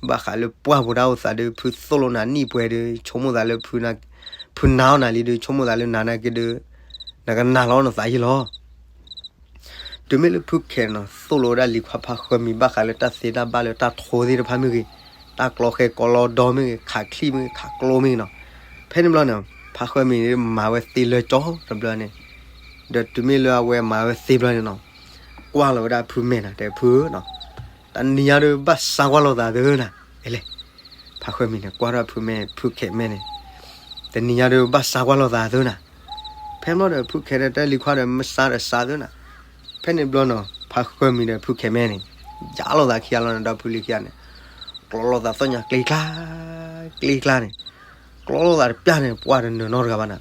ဘၣ်ဃးလၢပှၢ်ပူၤတၢ်အိၣ်သးဒုး ဖုသိၣ်လိနၤနံၣ်ပှဲၤဒုး ဆိကမိၣ်သးလၢ ဖုနာ်အီၤနၤလံဒုး ဆိကမိၣ်သးလၢနၤနာ်က့ဒုး နကနာ်လီၤနသးယံာ်လီၤ. တုၤမ့ၢ်လၢဖုခဲနီၤ သိၣ်လိဝဲဒၣ်လံၤခွါဖါဃၢမံၤ ဘၣ်ဃးလၢတၢ်သ့တၢ်ဘၣ်လၢတၢ်ထိသ့ၣ်တဖၣ်မ့ၢ်ဂ့ၤ, တၢ်ကျီဃဲၤကျီဒီမ့ၢ်ဂ့ၤ, ခးချံမ့ၢ်ဂ့ၤ, ခးကျိမ့ၢ်ဂ့ၤနီၤ, ဖဲန့ၣ်ဘျီန့ၣ် ဖါဃၢမံၤမၤဝဲသ့လၢကၠီတဘျီန့ၣ်, ဒီးတုၤမ့ၢ်လၢအဝဲမၤဝဲသ့ဘျီန့ၣ်နီၤ, ကွၢ်လီၤဝဲဒၣ်ဖုမဲာ်နၤ တဲဖုဧၢနီၤ, တနံၤညါဒုးဘၣ်စၢကွၢ်လိာ်သးသုနၤ, အလဲၣ်, ဖါဃၢမံၤန့ၣ် ကွၢ်ထီၣ်ဖုမဲာ် ဖုခဲမဲာ်န့ၣ်, တနံၤညါဒုးဘၣ်စၢကွၢ်လိာ်သးသုနၤ, ဖဲဘျီဒီးဖုခဲဒီးတဲလံၤခွါဒီး မ့ၢ်စးဒီးစးသုနၤ. ဖဲန့ၣ်ဘျီနီၤ ဖါဃၢမံၤဒီးဖုခဲမဲန့ၣ် ယါလိာ်သးခံဂၤလီၤန့ၣ် ဒီဖုလံၤခံဂၤန့ၣ် ကျီလိာ်သးသီၣ်ညါကျ့ကျါ ကျ့ကျါန့ၣ် ကျီလိာ်သးတပျၢ်န့ၣ် ပှၢ်တနၢၤနီတဂၤဘၣ်နၤ.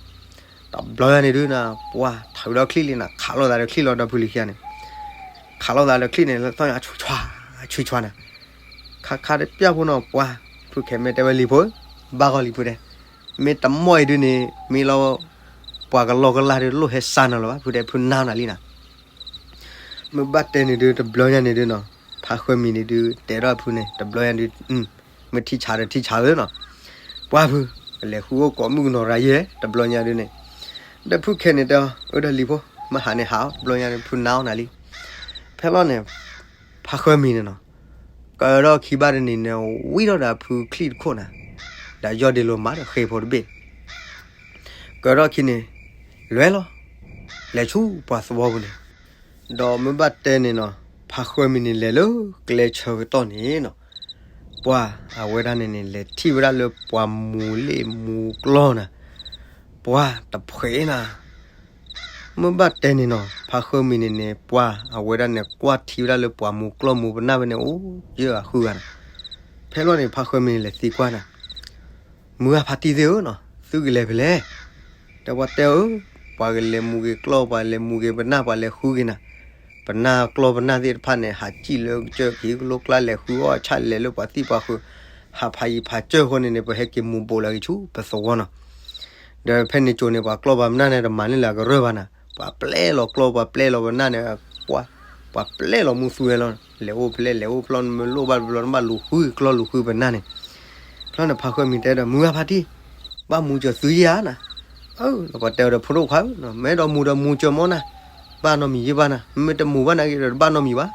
တဘျီညါန့ၣ်ဒုးနၤ ပှၢ်ထီၣ်ဒီးချံၣ်လံနၤ ခးလိာ်သးဒီးချံၣ်လီၤ ဒီဖုလံၤခံဂၤန့ၣ် ခးလိာ်သးဒီးချံၣ်န့ၣ် လၢသီၣ်ညါဆူၣ်ဆူၣ် ဆူၣ်ဆူၣ်နၤ ခးခးတပျၢ်ဖိနီၤ ပှၢ်ဖုခဲမဲတဲဝဲလံၤဖိ ဘၣ်ဂီၤလံၤဖိတဲ မ့ၢ်တမီၢ်အံၤဒုးန့ၣ် မ့ၢ်လီၤ ပှၤကလီကလါဒုးလိၣ်ဟဲစါနၤလီၤဘၣ် ဖုတဲဖုနါနၤလံနၤ. မ့ၢ်ဘၣ်တဲန့ၣ်ဒုး တဘျီညါန့ၣ်ဒုးနီၤ ဖါဃၢမံၤန့ၣ်ဒုး တဲဒီးဖုန့ၣ် တဘျီညါဒုး မ့ၢ်ထံဆးဒီးထံဆးလၢနီၤ ပှၢ်ဖု ကလဲၤဃုအိၣ်ကိးမုၣ်ကနီၤရၤယဲ တဘျီညါဒုးန့ၣ် ဒီးဖုခဲန့ၣ်တဲ အၢ ဒီးလံၤဖိ မ့ၢ်ဟးန့ၣ်ဟး တဘျီညါဒုး ဖုနါအီၤနၤလံ. ဖဲလီၤန့ၣ် ဖါဃၢမံၤန့ၣ်နီၤ ကၢထီၣ်ခံဘၣ်တနံၤန့ၣ် ဝံထီၣ်ဒီးဖုချံၣ်တခိၣ်နၤ ဒီးယီၢ်ဒ့လိာ်မးဒီးဃ့ဖိတဘ့ၣ် ကၢထီၣ်ခံန့ၣ် လဲၤလီၤ လဲၤဆူပှၤသဝီပူၤန့ၣ် ဒီးမ့ၢ်ဘၣ်တဲန့ၣ်နီၤ ဖါဃၢမံၤန့ၣ်လဲၤလၢကျဲဆၢကတီၢ်န့ၣ်နီၤ ပှၢ်အဝဲဒၣ်န့ၣ်န့ၣ် လဲၤထံၣ်ဝဲဒၣ်လၢပှၤမူၤလ့ၣ်မူၤကျီၢ်နၤ ပှၢ်တဖှဲးနၤ မ့ၢ်ဘၣ်တဲန့ၣ်နီၤ ဖါဃၢမံၤန့ၣ်န့ၣ် ပှၢ်အဝဲဒၣ်န့ၣ် ကွၢ်ထံဝဲဒၣ်လၢပှၤမူၤကျီၢ်မူၤပနၢ်ဝဲန့ၣ် အိၣ်ယၢၢ်အဃုဂၤနၤ ဖဲလီၤန့ၣ် ဖါဃၢမံၤန့ၣ်လဲၤသံကွၢ်နၤ မုၢ်ဂၤဖါတံၢ်သ့ၣ်ဧၢနီၤ သုကလဲၤဖဲလဲၣ် ဒီးပှၤတဲအီၤ ပှၤကလဲၤမူၤက့ၤကျီၢ် ပှၤလဲၤမူၤက့ၤပနၢ် ပှၤလဲၤဃုက့ၤနၤ ပနၢ်ကျီၢ်ပနၢ်သ့ၣ်တဖၣ်န့ၣ် ဟးစံၣ်လၢကစၢၢ်က့ၤကလိကျါ လဲၤဃုအီၣ်ဆၣ်လဲၤလၢပှၤသံၣ်ပှၤဃုာ် ဟးဖးယံၤဖးစၢၢ်အဃိန့ၣ်န့ၣ် ပဟဲက့ၤမူၤဘိးလၢက့ၤဆူပသဝီနီၤ ဒီးဖဲန့ၣ်ကၠိန့ၣ် ပှၤကျီၢ်ပှၤပနၢ်န့ၣ် တမၤန့ၢ်လၢအကရၢၢ်ဘၣ်နၤ ပှၤပျဲလီၤကျီၢ် ပှၤပျဲလီၤပနၢ်န့ၣ် ပှၤ ပှၤပျဲလီၤမူသူဝဲလီၤ လဲၤအိၣ်ဖဲလဲၣ် လဲၤအိၣ်ဖဲလဲၣ် မ့ၢ်လိၣ်ဘၣ်တဘျီ နဘၣ်လူၤဃုကျီၢ်လူၤဃုပနၢ်န့ၣ် ဖဲလီၤန့ၣ် ဖါဃၢမံၤတဲဒီး မုၢ်ဂၤဖါတံၢ် ဘၣ်မူၤစၢၤသုယဲဧါနၤ အၢ ဒီးပှၤတဲအီၤဒီးဖိဒိၣ်ခွါဧၢ မ့ၢ်အဲၣ်ဒိးမူၤဒီးမူၤစၢၤမီၢ်နၤ ဘၣ်နီတမံၤယဲဘၣ်နၤ မ့ၢ်တမူၤဘၣ်နာ်က့ဒီးတဘၣ်နီတမံၤဘၣ်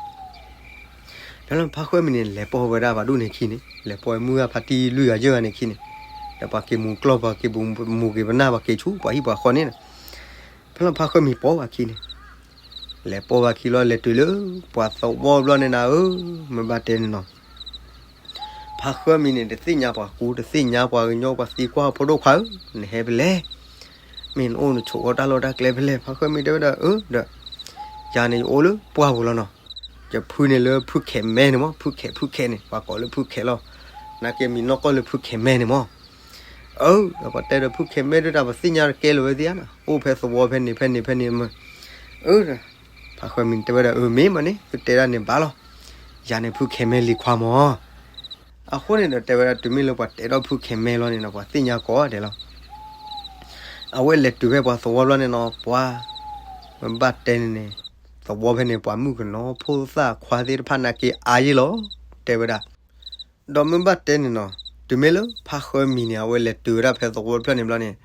ဖဲလီၤန့ၣ် ဖါဃၢမံၤန့ၣ် လဲၤပိာ်ဝဲဒၣ်ပှၤဒူၣ်န့ၣ်ခံန့ၣ် လဲၤပိာ်ဝဲမုၢ်ဂၤဖါတံၢ်လွံၢ်ဂၤယဲၢ်ဂၤန့ၣ်ခံန့ၣ် ဒီးပှၤက့ၤမူၤကျီၢ် ပှၤက့ၤမူၤက့ၤပနၢ် ပှၤက့ၤဆူပှၤဟံၣ်ပှၤဃီန့ၣ် ဖဲလီၤဖါဃၢမံၤပိာ်ဝဲခံန့ၣ် လဲၤပိာ်ဝဲခံလီၤ လဲၤတုၤလၢပှၤသဝီဘျီန့ၣ်နၤဧၢ မ့ၢ်ဘၣ်တဲန့ၣ်နီၤ ဖါဃၢမံၤန့ၣ် တသ့ၣ်ညါပှၤကူ တသ့ၣ်ညါပှၤကညီ ပှၤသံကွၢ်ဖိဒိၣ်ခွါဧၢ နဟဲဖဲလဲၣ် မ့ၢ်နအိၣ်နဆိးဝဲတၢ်လီၢ်တၢ်ကျဲဖဲလဲၣ် ဖါဃၢမံၤတဲဝဲဒၣ် အၢ ဒီး ယၤန့ၣ်ယအိၣ်လၢပှၢ်ပူၤလီၤနီၤ ယဖုန့ၣ်လၢဖုခဲမဲန့ၣ်မး ဖုခဲ ဖုခဲန့ၣ် ပှၤကိးလၢဖုခဲလီၤ နာ်က့မံၤနီၢ်ကီၢ်လၢဖုခဲမဲန့ၣ်မး အၢ ဒီးပှၤတဲဒီးဖုခဲမဲဒၣ်တၢ် ပသ့ၣ်ညါတကဲလၢၤဝဲသ့ဧါနီၤ အိၣ်ဖဲသဝီဖဲန့ၣ်ဖဲန့ၣ်ဖဲန့ၣ်မး အၢ ဖါဃၢမံၤန့ၣ်တဲဝဲဒၣ် အၢ မ့ၢ်မးန့ၣ် သုတဲဒၣ်န့ၣ်ဘၣ်လီၤ ယၤန့ၣ်ဖုခဲမဲလံၤခွါမး အဃိန့ၣ်ဒီးတဲဝဲဒၣ် တုၤမ့ၢ်လၢပှၤတဲဒီးဖုခဲမဲလီၤန့ၣ်နီၤ ပှၤသ့ၣ်ညါကိးဂၤဒဲးလီၤ အဝဲလဲၤတုၤဖဲပှၤသဝီဘျီန့ၣ်နီၤ ပှၤ မ့ၢ်ဘၣ်တဲန့ၣ်န့ၣ် သဝီဖဲန့ၣ် ပှၤမုၣ်ကနီၤ ဖိသၣ်ခွါသ့ၣ်တဖၣ်နာ်က့အါယဲလီၤ တဲဝဲဒၣ် ဒီးမ့ၢ်ဘၣ်တဲန့ၣ်နီၤ တုၤမ့ၢ်လၢဖါဃၢမံၤန့ၣ် အဝဲလဲၤတုၤဝဲဒၣ်ဖဲသဝီတဖျၢၣ်န့ၣ်ဘျီန့ၣ်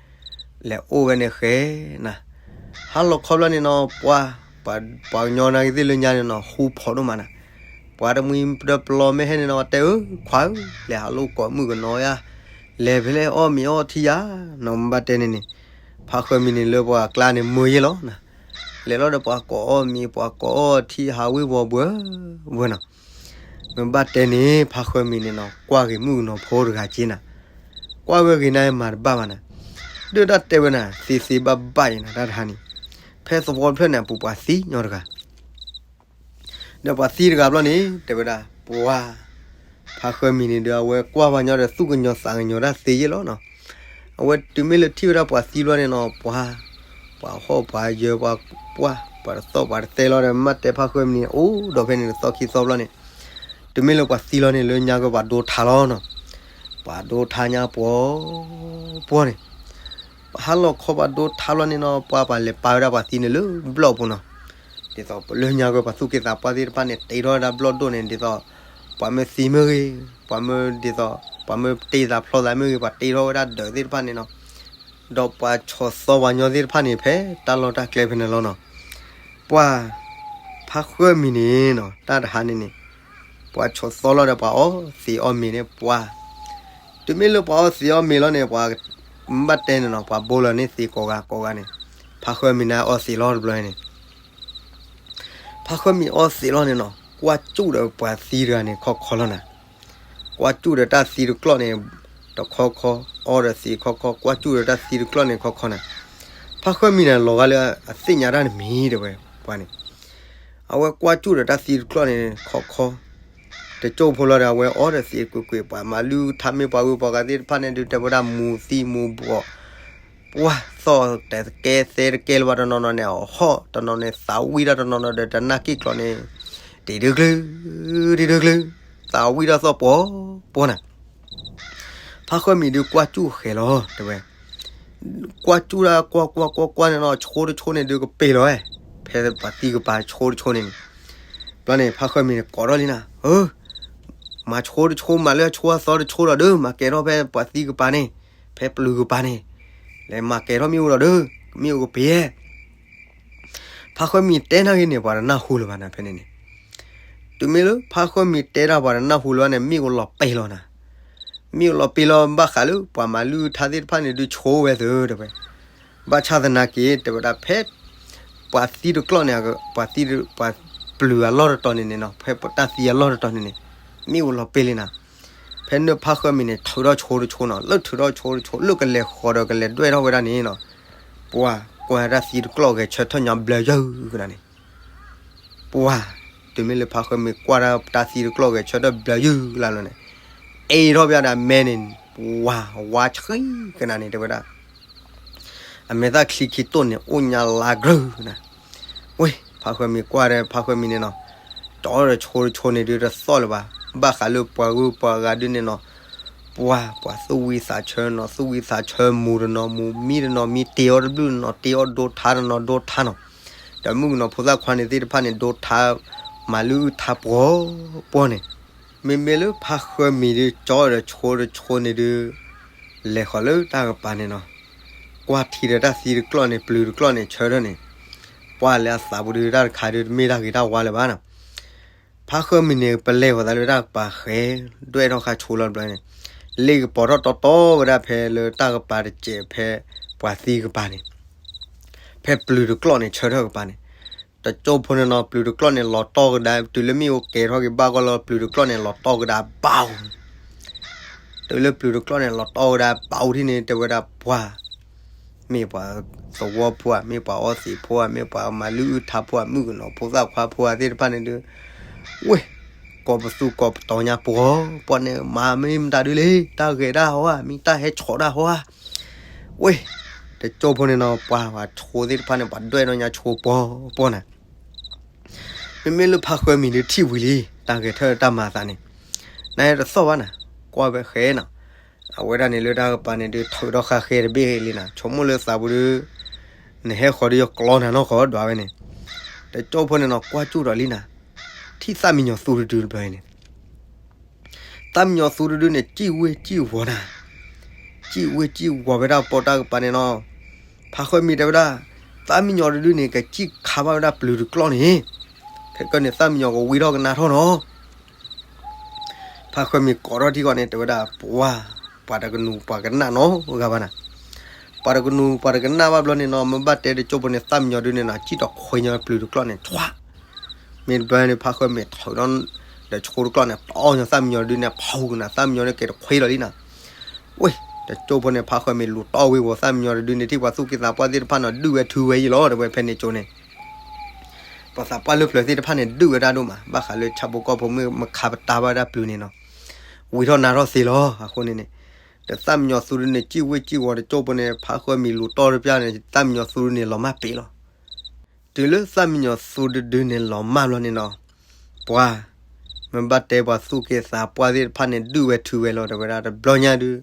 လဲၤအိၣ်ဝဲန့ၣ်ဃဲနၤ ဟါလီၤခီဘျီန့ၣ်နီၤ ပှၤ ပှၤကညီနာ်က့သ့ၣ်လၢညါန့ၣ်နီၤ ဃူဖိးဒိၣ်မးနၤ ပှၤတမှံၤတပျီၤမ့ၢ်ဟဲန့ၣ်နီၤ တဲအၢ ခွါဧၢ လဲၤဟးလိာ်ကိးမုၣ်ကနီၤယါ လဲၤဖဲလဲၣ်အီၣ်မ့ၤအီထံယါ နီၤမ့ၢ်ဘၣ်တဲန့ၣ်န့ၣ် ဖါဃၢမံၤန့ၣ်လၢပှၤကျါန့ၣ်မုာ်ယဲလီၤနၤ လဲၤလီၤဒီးပှၤကိးအီၣ်မ့ၤ ပှၤကိးအီထံဟးဝ့ၤဝီၤဘှဲဝဲနီၤ မ့ၢ်ဘၣ်တဲန့ၣ် ဖါဃၢမံၤန့ၣ်နီၤ ကွၢ်ဂ့ၤမုၣ်ကနီၤဖိတဂၤက့နၤ ကွၢ်ဝဲဂ့ၤနၤမၤတဘၣ်ဘၣ်နၤ ဒုးတၢ်တဲဝဲနၤ သ့သ့ဘၣ်ဘၣ်အံၤနၤ တၢ်တဟါန့ၣ် ဖဲသဝီတဖျၢၣ်န့ၣ် အပူၤပှၤသံညီတဂၤ ဒီးပှၤသံတဂၤဘျီန့ၣ် တဲဝဲဒၣ် ပှၤ ဖါဃၢမံၤန့ၣ်ဒီး အဝဲကွၢ်ပှၤညီဒီး သူၣ်ကညီၤသးကညီၤတၢ်သ့ယဲလီၤနီၤ အဝဲတုၤမ့ၢ်လၢထံၣ်ဝဲဒၣ်ပှၤသံဘျီန့ၣ်နီၤ ပှၤ ပှၤဟီၣ်ပှၤယၢၤ ပှၤပှၢ် ပှၤတသီၣ်ပှၤတသဲလီၤဒီး မ့ၢ်တဲဖါဃၢမံၤန့ၣ် အိၣ်ဒီးဖဲန့ၣ်တသီခံသီဘျီန့ၣ် တုၤမ့ၢ်လၢပှၤသံလီၤန့ၣ် လၢညါကပှၤဒိထါလီၤနီၤ ပှၤဒိထါညါပှီၤ ပှီၤန့ၣ် ပှၤဟါလီၤခီပှၤဒိထါလီၤန့ၣ်နီၤ ပှၤပှၤလဲၤပာ်ဝဲဒၣ်ပှၤသံန့ၣ်လၢဘျီၣ်ပူၤနီၤ ဒ်သိးလၢညါကပှၤသူၣ်က့သးပှၢ်သ့ၣ်တဖၣ်န့ၣ် တ့ထီၣ်ဝဲဒၣ်ဘျီၣ်ဒိၣ်န့ၣ် ဒ်သိး ပှၤမ့ၢ်သံမ့ၢ်ဂ့ၤ ပှၤမ့ၢ်ဒ်သိး ပှၤမ့ၢ်တ့သးဖျီသးမ့ၢ်ဂ့ၤ ပှၤတ့ထီၣ်ဝဲဒၣ်ဒၢးသ့ၣ်တဖၣ်န့ၣ်နီၤ ဒီးပှၤဆီၣ်သီပှၤညီသ့ၣ်တဖၣ်န့ၣ် ဖဲတၢ်လီၢ်တၢ်ကျဲဖဲန့ၣ်လီၤနီၤ ပှၤ ဖါဃၢမံၤန့ၣ်နီၤ တၢ်တဟါန့ၣ်န့ၣ် ပှၤဆီၣ်သီလီၤဒီးပှၤအီသံးအီမ့ၤန့ၣ် ပှၤ တုၤမ့ၢ်လၢပှၤအီသံးအီမ့ၤလီၤန့ၣ် ပှၤ မ့ၢ်ဘၣ်တဲန့ၣ်နီၤ ပှၤဘိလီၤန့ၢ်သံးကိးဂၤကိးဂၤန့ၣ် ဖါဃၢမံၤန့ၣ်အီသံးလီၤတဘျီန့ၣ် ဖါဃၢမံၤအီသံးလီၤန့ၣ်နီၤ ကွၢ်ကၠူၣ်ဒီးပှၤသံတဂၤန့ၣ်ခီခီလီၤနၤ ကွၢ်ကၠူၣ်ဒီးတၢ်သံတကျီၢ်န့ၣ် တခီခီ အီဒီးသံးခီခီ ကွၢ်ကၠူၣ်ဒီးတၢ်သံတကျီၢ်န့ၣ်ခီခီနၤ ဖါဃၢမံၤန့ၣ် လီၤဂာ်လၢအသ့ၣ်ညါတၢ်တမံၤ တဲဝဲ ပှၤန့ၣ်, အဝဲကွၢ်စူၣ်ဒီးတၢ်သံတကျီၢ်န့ၣ် ခီခီ, တကၠိဖိလီၤဒီး အဝဲအီၣ်ဒီးသံကွ့ၢ်ကွ့ၢ် ပှၤမၤလုၢ်ထါ မ့ၢ်ပှၤဂုၤပှၤဂၤသ့ၣ်တဖၣ်န့ၣ်ဒုး တဲဝဲဒၣ်မူၤသံမူၤဘှီး, ပှၤသီၣ်တဲသကဲသဲတကဲလၢၤဘၣ် တနီၤနီၤန့ၣ် အဟီၣ်တနီၤန့ၣ် သးဝံၣ်တၢ် တနီၤနီၤဒီး တနၢ်က့ၣ်ကျီန့ၣ် တံၤဒုကျု, တံၤဒုကျု, သးဝံၣ်တၢ်သီၣ်ပှီၤပှီၤန့ၣ် ဖါဃၢမံၤဒုးကွၢ်စူၣ်ဃဲၤလီၤ တဲဝဲ, ကွၢ်စူၣ်ဒၣ်ကွၢ်ကွၢ်ကွၢ်ကွၢ်န့ၣ်နီၤ ဆိတဆိန့ၣ်ဒုးကပ့ၤလီၤဝဲ, ဖဲပှၤသံကပၤဆိတဆိန့ၣ်န့ၣ်, ဘျီန့ၣ် ဖါဃၢမံၤန့ၣ် ကိးထီၣ်လံနၤ, မၤဆိတဆိ မၤလၢအဆိအသီတဆိလီၤဒီး မၤကဲၤထီၣ်ဖဲပှၤသံကပၤန့ၣ်, ဖဲပျုၤကပၤန့ၣ်, လဲၤမၤကဲၤထီၣ်မ့ၣ်အူလီၤဒီး, မ့ၣ်အူကပ့ၤဧဲ ဖါဃၢမံၤတဲနၢ်ဂ့ၤန့ၣ် ပှၤတနၢ်ဟူလၢၤဘၣ်နၤ ဖဲန့ၣ်န့ၣ်, တုၤမ့ၢ်လၢဖါဃၢမံၤတဲတၢ် ပှၤတနၢ်ဟူလၢၤဘၣ်န့ၣ် မ့ၣ်အူလီၤပ့ၤလီၤနၤ, မ့ၣ်အူလီၤပ့ၤလီၤ ဘၣ်ဃးလၢပှၤမၤလုၢ်ထါသ့ၣ်တဖၣ်န့ၣ်ဒုးဆိဝဲသၢ တဲဝဲ, ဘၣ်ဆၣ်သနာ်က့ တဲဝဲဒၣ်ဖဲ ပှၤသံတကျီၢ်န့ၣ်, ပှၤသံ, ပှၤပျုၤအလီၢ်တတီၤန့ၣ်န့ၣ်နီၤ ဖဲတၢ်သံအလီၢ်တတီၤန့ၣ်န့ၣ်, မ့ၣ်အူလီၤပ့ၤလံနၤ, ဖဲန့ၣ်ဖါဃၢမံၤန့ၣ် ထုးထီၣ်ဆိတဆိနီၤ လၢထုးထီၣ်ဆိတဆိ လၢကလဲၤဃီၤဒီးကလဲၤဒွဲၣ်ထီၣ်ဝဲဒၣ်န့ၣ်နီၤ, ပှၤကွၢ်တၢ်သံတကျီၢ်ဂဲၤဆၢထၢၣ်ညီဘျၢယုၢ်ကနၤန့ၣ် ပှၤ, တုၤမ့ၢ်လၢဖါဃၢမံၤကွၢ်တၢ်သံတကျီၢ်ဂဲၤဆၢထၢၣ်ဘျၢယုၢ်လၢ်လီၤန့ၣ်, အ့ၣ်ထီၣ်ဘၣ်ဒီးအမဲန့ၣ်, ပှၤ, ဝါဆှံကနၤန့ၣ် တဲဝဲဒၣ်, အမဲာ်သၣ်ချံခံတိၢ်န့ၣ် အိၣ်ညါလါကရၢၢ်နၤ, ဝ့ၢ်, ဖါဃၢမံၤကွၢ်ဒီး ဖါဃၢမံၤန့ၣ်နီၤ, ကၠီဒီးဆိတဆိန့ၣ်ဒုးတသီၣ်လၢၤဘၣ်, ဘၣ်ဃးလၢပှၤဂုၤပှၤဂၤဒုးန့ၣ်နီၤ ပှၤ, ပှၤသူၣ်ဝံသးဆၢနီၤ သူၣ်ဝံသးဆၢ မူၤတနီၤမူၤ မံတနီၤမံ တ့အီၣ်တဘျုၣ်တနီၤ တ့အီၣ်ဒိထါတနီၤဒိထါနီၤ, ဒီးမုၣ်ကနီၤဖိသၣ်ခွါန့ၣ်သ့ၣ်တဖၣ်န့ၣ် ဒိထါ, မၤလုၢ်အုၣ်ထါပှီၤပှီၤန့ၣ်, မ့မ့ၢ်လၢဖါဃၢမံၤဒုး ကၠီဒီးဆိတဆိန့ၣ်ဒုး လဲၤဃီၤလၢတၢ်ကပၤန့ၣ်နီၤ, ကွၢ်ထံဒီးတၢ်သံတကျီၢ်န့ၣ် ပျုၤတကျီၢ်န့ၣ် ဆၢထၢၣ်န့ၣ်, ပှၤလဲၤအသးပူၤဒုးတၢ်တခါဒုးတမ့ၢ်တၢ်ဂ့ၤတၢ်ဝါလၢၤဘၣ်နီၤ ဖါဃၢမံၤန့ၣ် ပလဲၤဃီၤသးလၢတၢ်ကပၤဃဲၤ, ဒွဲၣ်ထီၣ်ဃာ်ဆိလီၤတဘျီန့ၣ်, လ့ၣ်ကပီၤထီၣ်တီတီဝဲဒၣ်ဖဲလၢတၢ်ကပၤတစဲးဖဲပှၤသံကပၤန့ၣ်, ဖဲပျုၤတကျီၢ်န့ၣ် ဆၢထၢၣ်ကပၤန့ၣ်, တကၠိဖိန့ၣ်နီၤ ပျုၤတကျီၢ်န့ၣ်လီၤတီၢ်ကဒါ တုၤလၢမ့ၣ်အူကဲၤထီၣ်က့ၤဘၣ်ဂီၢ်လီၤ ပျုၤတကျီၢ်န့ၣ်လီၤတီၢ်ကဒါဘၣ် တုၤလၢပျုၤတကျီၢ်န့ၣ်လီၤတီၢ်ကဒါဘၣ်အူထံၣ်န့ၣ် တဲဝဲဒၣ်ပှၤ မ့ၢ်ပှၤသဝီဖိဧါ မ့ၢ်ပှၤအီသံးဖိဧါ မ့ၢ်ပှၤမၤလုၢ်အုၣ်ထါဖိဧါ မုၣ်ကနီၤဖိသၣ်ခွါဖိဧါသ့ၣ်တဖၣ်န့ၣ်ဒုး, ဝ့ၢ်, ကိးပသူကိးပတီၤညါပှီၤပှီၤန့ၣ် မၤမ့ၢ်မတၤဒုးလဲၣ် တၢ်ဂဲၤဒၣ်ဟီဧါ မ့ၢ်တၢ်ဟဲဆီးဒၣ်ဟီဧါ, ဝ့ၢ်, တကၠိဖိန့ၣ်နီၤ ပှၤပှၤဆိသ့ၣ်တဖၣ်န့ၣ် ပှၤဒွဲၣ်နီၢ်ညါဆိပှီၤပှီၤန့ၣ် မ့မ့ၢ်လၢဖါဃၢမံၤဒုးထံၣ်ဝံၤလံ တၢ်ဂဲၤထၢၣ်တၢ်မၤအသးန့ၣ်, နတသီၣ်ဘၣ်နၤ, ကွၢ်ဝဲဃဲနီၤ, အဝဲဒၣ်န့ၣ်လၢတၢ်ကပၤန့ၣ်ဒုး ထုးထီၣ်ဃာ်ဃဲတဘ့ၣ်လံနၤ ဆိကမိၣ်လၢသးပူၤဒုး, နဟဲဃီၤဒုးယကျီနၤနီၢ်ဃီဒွးဝဲန့ၣ်, တကၠိဖိန့ၣ်နီၤ ကွၢ်စူၣ်ဒီးလံနၤ, ထံၣ်သၣ်မံညီၤသူတဒုတဘျီအံၤန့ၣ် သၣ်မံညီၤသူတဒုန့ၣ် စံၣ်ဝ့ၢ်စံၣ်ဝီၤနၤ, စံၣ်ဝ့ၢ်စံၣ်ဝီၤဝဲဒၣ်ပီးတၢ်ကပၤန့ၣ်နီၤ, ဖါဃၢမံၤတဲဝဲဒၣ်, သၣ်မံညီၤတဒုန့ၣ် ကစံၣ်ခးဘၣ်ဝဲဒၣ်ပျုၤတကျီၢ်န့ၣ်, ခဲကနံၣ်သၣ်မံညီၤကဝံထီၣ်ကနၣ်ထီၣ်နီၤ ဖါဃၢမံၤကိးထီၣ်ထံကီၢ်န့ၣ် တဲဝဲဒၣ် ပှၤ, ပှၤတကနူၤပှၤကနၣ်နီတဂၤဘၣ်နၤ, ပှၤတကနူၤပှၤတကနၣ်ဘၣ်ဘျီန့ၣ်နီၤ မ့ၢ်ဘၣ်တဲတကၠိဖိန့ၣ် သၣ်မံညီၤဒုန့ၣ်နီၤ စံၣ်တီခွ့ညီပျုၤတကျီၢ်န့ၣ် ဆွး, မ့ၢ်တဘျီန့ၣ် ဖါဃၢမံၤထုးဒီး ဒီးဆိတကျီၢ်န့ၣ် တီညီသၣ်မံညီၤဒုန့ၣ် ဖီကနၤ သၣ်မံညီၤန့ၣ်ကဲတခွ့လီၤလံနၤ, ဝ့ၢ်, တကၠိဖိန့ၣ် ဖါဃၢမံၤလူၤတီဝ့ၢ်ဝီၤ သၣ်မံညီၤတဒုန့ၣ် ထံၣ်ပှၤသူၣ်က့သးပှၢ်သ့ၣ်တဖၣ်နီၤ ဒုးဝဲထုဝဲယံၤလီၤ တဲဝဲဖဲန့ၣ်ကၠိန့ၣ် ပှၤသးပှၢ်လၢပျၢၤသ့ၣ်တဖၣ်န့ၣ် ဒုးဝဲဒၣ်ဒိၣ်မး ဘၣ်ဃးလၢဆၣ်ဖိကီၢ်ဖိမ့ၢ်မခါပတာ်ဘၣ်ဝဲဒၣ်ပျုၤန့ၣ်နီၤ, ဝံၤထီၣ်နၤထီၣ်သ့လီၤ အဃိန့ၣ်န့ၣ်, ဒီးသၣ်မံညီၤသူတဒုန့ၣ် စံၣ်ဝ့ၢ်စံၣ်ဝီၤတကၠိဖိန့ၣ် ဖါဃၢမံၤလူၤတီတပျၢ်န့ၣ် သၣ်မံညီၤသူတဒုန့ၣ်လီၤမၢ်ပ့ၤလီၤ. တုၤလၢသၣ်မံညီၤသူတဒုန့ၣ်လီၤမၢ်ဘျီန့ၣ်နီၤ, ပှၤ, မ့ၢ်ဘၣ်တဲပှၤသူၣ်က့သးပှၢ်သ့ၣ်တဖၣ်န့ၣ် ဒုးဝဲထုဝဲလီၤ တဲဝဲဒၣ်တဘျီညါဒုး,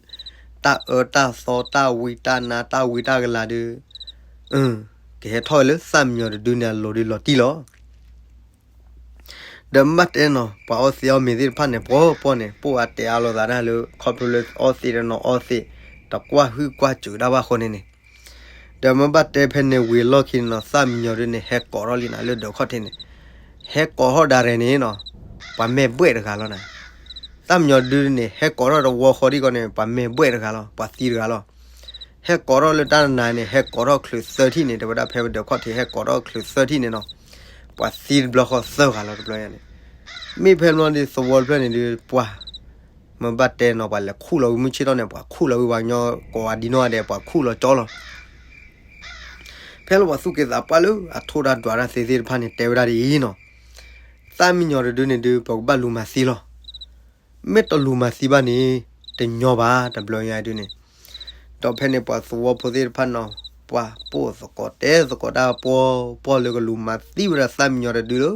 တၢ်အၢတၢ်သီတၢ်ဝံတၢ်နါတၢ်ဝံတၢ်ကလၤဒုး, ကဟဲထီၣ်ဝဲလၢသၣ်မံညီၤတဒုန့ၣ်အလိၤဒုးလီၤတံၢ်လီၤ ဒီးမ့ၢ်ဘၣ်တဲနီၤ ပှၤအီသံးအီမ့ၤသ့ၣ်တဖၣ်န့ၣ် ပှီၤပှီၤန့ၣ် ပိၢ်အါတဲအါလိာ်သးတၢ်လၢ ခီဖျိလၢအီသံးတနီၤအီသံး, တကွၢ်ဟုၣ်ကွၢ်စၢၤတၢ်ဘၣ်ဃိန့ၣ်န့ၣ်, ဒီးမ့ၢ်ဘၣ်တဲဖဲန့ၣ်ဝံၤအလီၢ်ခံန့ၣ်နီၤ သၣ်မံညီၤဒုန့ၣ် ဟဲကိးထီၣ်လံနၤလၢဒၢးခီၣ်ထံးန့ၣ်, ဟဲကိးထီၣ်ဒၣ်ရဲၣ်န့ၣ်နီၤ, ပှၤမဲာ်ဘှဲၣ်တဂၤလီၤနၤ, သၣ်မံညီၤဒုန့ၣ် ဟဲကိးထီၣ်တဝီဃီဒ်ကီးန့ၣ် ပှၤမဲာ်ဘှဲၣ်တဂၤလီၤ ပှၤသံတဂၤလီၤ. ဟဲကိးထီၣ်လၢတၢ်နၤန့ၣ် ဟဲကိးထီၣ်ချုးသၢထံၣ်န့ၣ် တဲဝဲဒၣ်ဖဲဒၢးခီၣ်ထံး ဟဲကိးထီၣ်ချုးသၢထံၣ်န့ၣ်နီၤ, ပှၤသံတဘျီဃီသၢဂၤလီၤတဘျီန့ၣ်, မ့ၢ်ဖဲဘျီန့ၣ်သဝီတဖျၢၣ်န့ၣ်ဒုး ပှၤ, မ့ၢ်ဘၣ်တဲနီၤ ပှၤလဲၤခူၣ်လီၤဝံၤမုၢ်ဆ့ၣ်ထီၣ်န့ၣ် ပှၤခူၣ်လီၤဝံၤပှၤကညီကိးဂၤဒ်နီၢ်ဂၤဒဲး ပှၤခူၣ်လီၤကၠီလီၤ. ဖဲလၢပှၤသူၣ်က့သးပှၢ်လၢအထိၣ်တၢ်ဒွးတၢ်သ့သ့ၣ်တဖၣ်န့ၣ် တဲဝဲဒၣ်ဒ်အံၤနီၤ, သၣ်မံညီၤတဒုန့ၣ်ဒုး ပကဘၣ်လူၤမၤသံလီၤ. မ့ၢ်တလူၤမၤသံဘၣ်န့ၣ် တညီဘၣ် တဘျီညါဒုန့ၣ်. ဒီးဖဲန့ၣ်ပှၤသဝီဖိသ့ၣ်တဖၣ်နီၤ, ပှၤပိာ်သကိးတဲသကိးတၢ်ပှီၢ်ပှီၢ်လၢကလူၤမၤသံဝဲဒၣ်သၣ်မံညီၤတဒုလၢ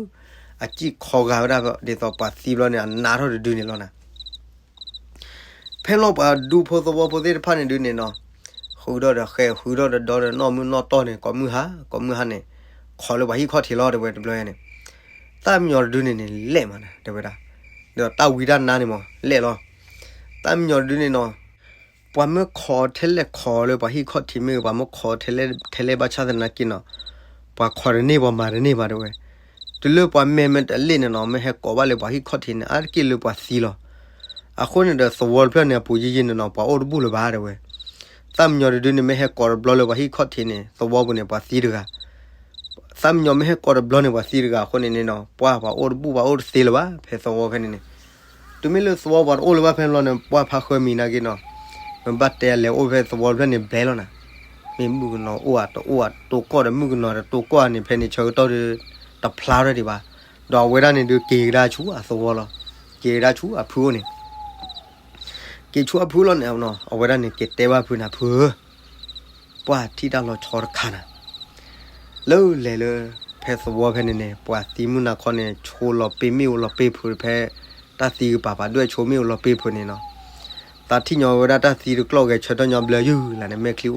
အစံၣ်ခီဂာ်ဝဲဒၣ် ဒ်သိးပှၤသံဘျီန့ၣ် အနးထီၣ်တဒုန့ၣ်လီၤနၤ. ဖဲလီၤပှၤဒူဖိသဝီဖိသ့ၣ်တဖၣ်န့ၣ်ဒုန့ၣ်နီၤ, ဃုထီၣ်ဒီးဃဲ ဃုထီၣ်ဒီးဒီဒီး နီၢ်မုၢ်နီၢ်တီၢ်န့ၣ် ကိးမုၢ်ဟါ ကိးမုၢ်ဟါန့ၣ် ခိးလၢပှၤဟံၣ်ခီၣ်ထံးလီၤ တဲဝဲတဘျီန့ၣ်. သၣ်မံညီၤတဒုန့ၣ်န့ၣ် လဲၣ်မးနၤ တဲဝဲဒၣ်, ဒီးတၢ်ဝံတၢ်နါန့ၣ်မး လဲၣ်လီၤ. သၣ်မံညီၤတဒုန့ၣ်နီၤ, ပှၤမ့ၢ်ခိးထဲလဲၣ်ခိးလၢပှၤဟံၣ်ခီၣ်ထံးမ့ၢ်ဂ့ၤ ပှၤမ့ၢ်ခိးထဲလဲၣ်ထဲလဲၣ်ဘၣ်ဆၣ်သနာ်က့နီၤ, ပှၤခိးတန့ၢ်ပှၤမၤတန့ၢ်ဘၣ်တဲဝဲ. တုၤလၢပှၤမဲာ်မ့ၢ်တလ့ၣ်န့ၣ်နီၤ မ့ၢ်ဟဲကိးဘၣ်လၢပှၤဟံၣ်ခီၣ်ထံးန့ၣ် အါတက့ၢ်လၢပှၤသံလီၤ. အဃိန့ၣ်ဒီးသဝီတဖျၢၣ်န့ၣ် အပူၤယံာ်ယံာ်န့ၣ်နီၤ ပှၤအိၣ်တဘူၣ်လၢၤဘၣ်တဲဝဲ. သၣ်မံညီၤတဒုန့ၣ် မ့ၢ်ဟဲကိးတဘျီလၢပှၤဟံၣ်ခီၣ်ထံးန့ၣ် သဝီပူၤန့ၣ် ပှၤသံတဂၤ သၣ်မံညီၤမ့ၢ်ဟဲကိးတဘျီန့ၣ် ပှၤသံတဂၤအဃိန့ၣ်န့ၣ်နီၤ ပှၤ ပှၤအိၣ်တဘူၣ် ပှၤအိၣ်တသ့လၢၤဘၣ် ဖဲသဝီဖဲန့ၣ်န့ၣ်. တုၤမ့ၢ်လၢသဝီပှၤတအိၣ်လၢၤဘၣ်ဖဲန့ၣ်ဘျီန့ၣ် ပှၤဖါဃၢမံၤနာ်က့နီၤ, မ့ၢ်ဘၣ်တဲအလဲၤအိၣ်ဖဲသဝီတဖျၢၣ်န့ၣ်ဘျဲလီၤနၤ. မ့ၢ်မုၣ်ကနီၤအိၣ်ဧါတအိၣ်ဧါ တိၤကီၢ်ဒီးမုၣ်ကနီၤဒီးတိၤကီၢ်ဧါန့ၣ် ဖဲန့ၣ်ဆၢကတီၢ်ဒီး တဖျါထီၣ်ဒံးဘၣ်. ဒီးအဝဲဒၣ်န့ၣ်ဒုးက့ၤကဒါဆူအသဝီလီၤ. က့ၤကဒါဆူအဖုအိၣ်န့ၣ် က့ၤဆူအဖုလီၤန့ၣ် အဝဲဒၣ်န့ၣ် က့ၤတဲဘၣ်ဖုနၤ ဖုဧၢ, ပှၤထံၣ်တၢ်လီၤဆီတခါနၤ. လၢလဲၤလၢ ဖဲသဝီဖဲန့ၣ်န့ၣ် ပှၤသံမုၢ်နၤခီန့ၣ် ဆိလီၤပ့ၤမ့ၣ်အူလီၤပ့ၤဖုးဖဲ တၢ်သံကပၤပာ်ဒွဲၣ်ဆိမ့ၣ်အူလီၤပ့ၤဖုးန့ၣ်နီၤ. သးထံၣ်ညီဝဲဒၣ်တၢ်သံတကျီၢ်ဂဲၤဆၢထၢၣ်ညီဘျၢယုၢ်လၢန့ၣ် မဲာ်ချံ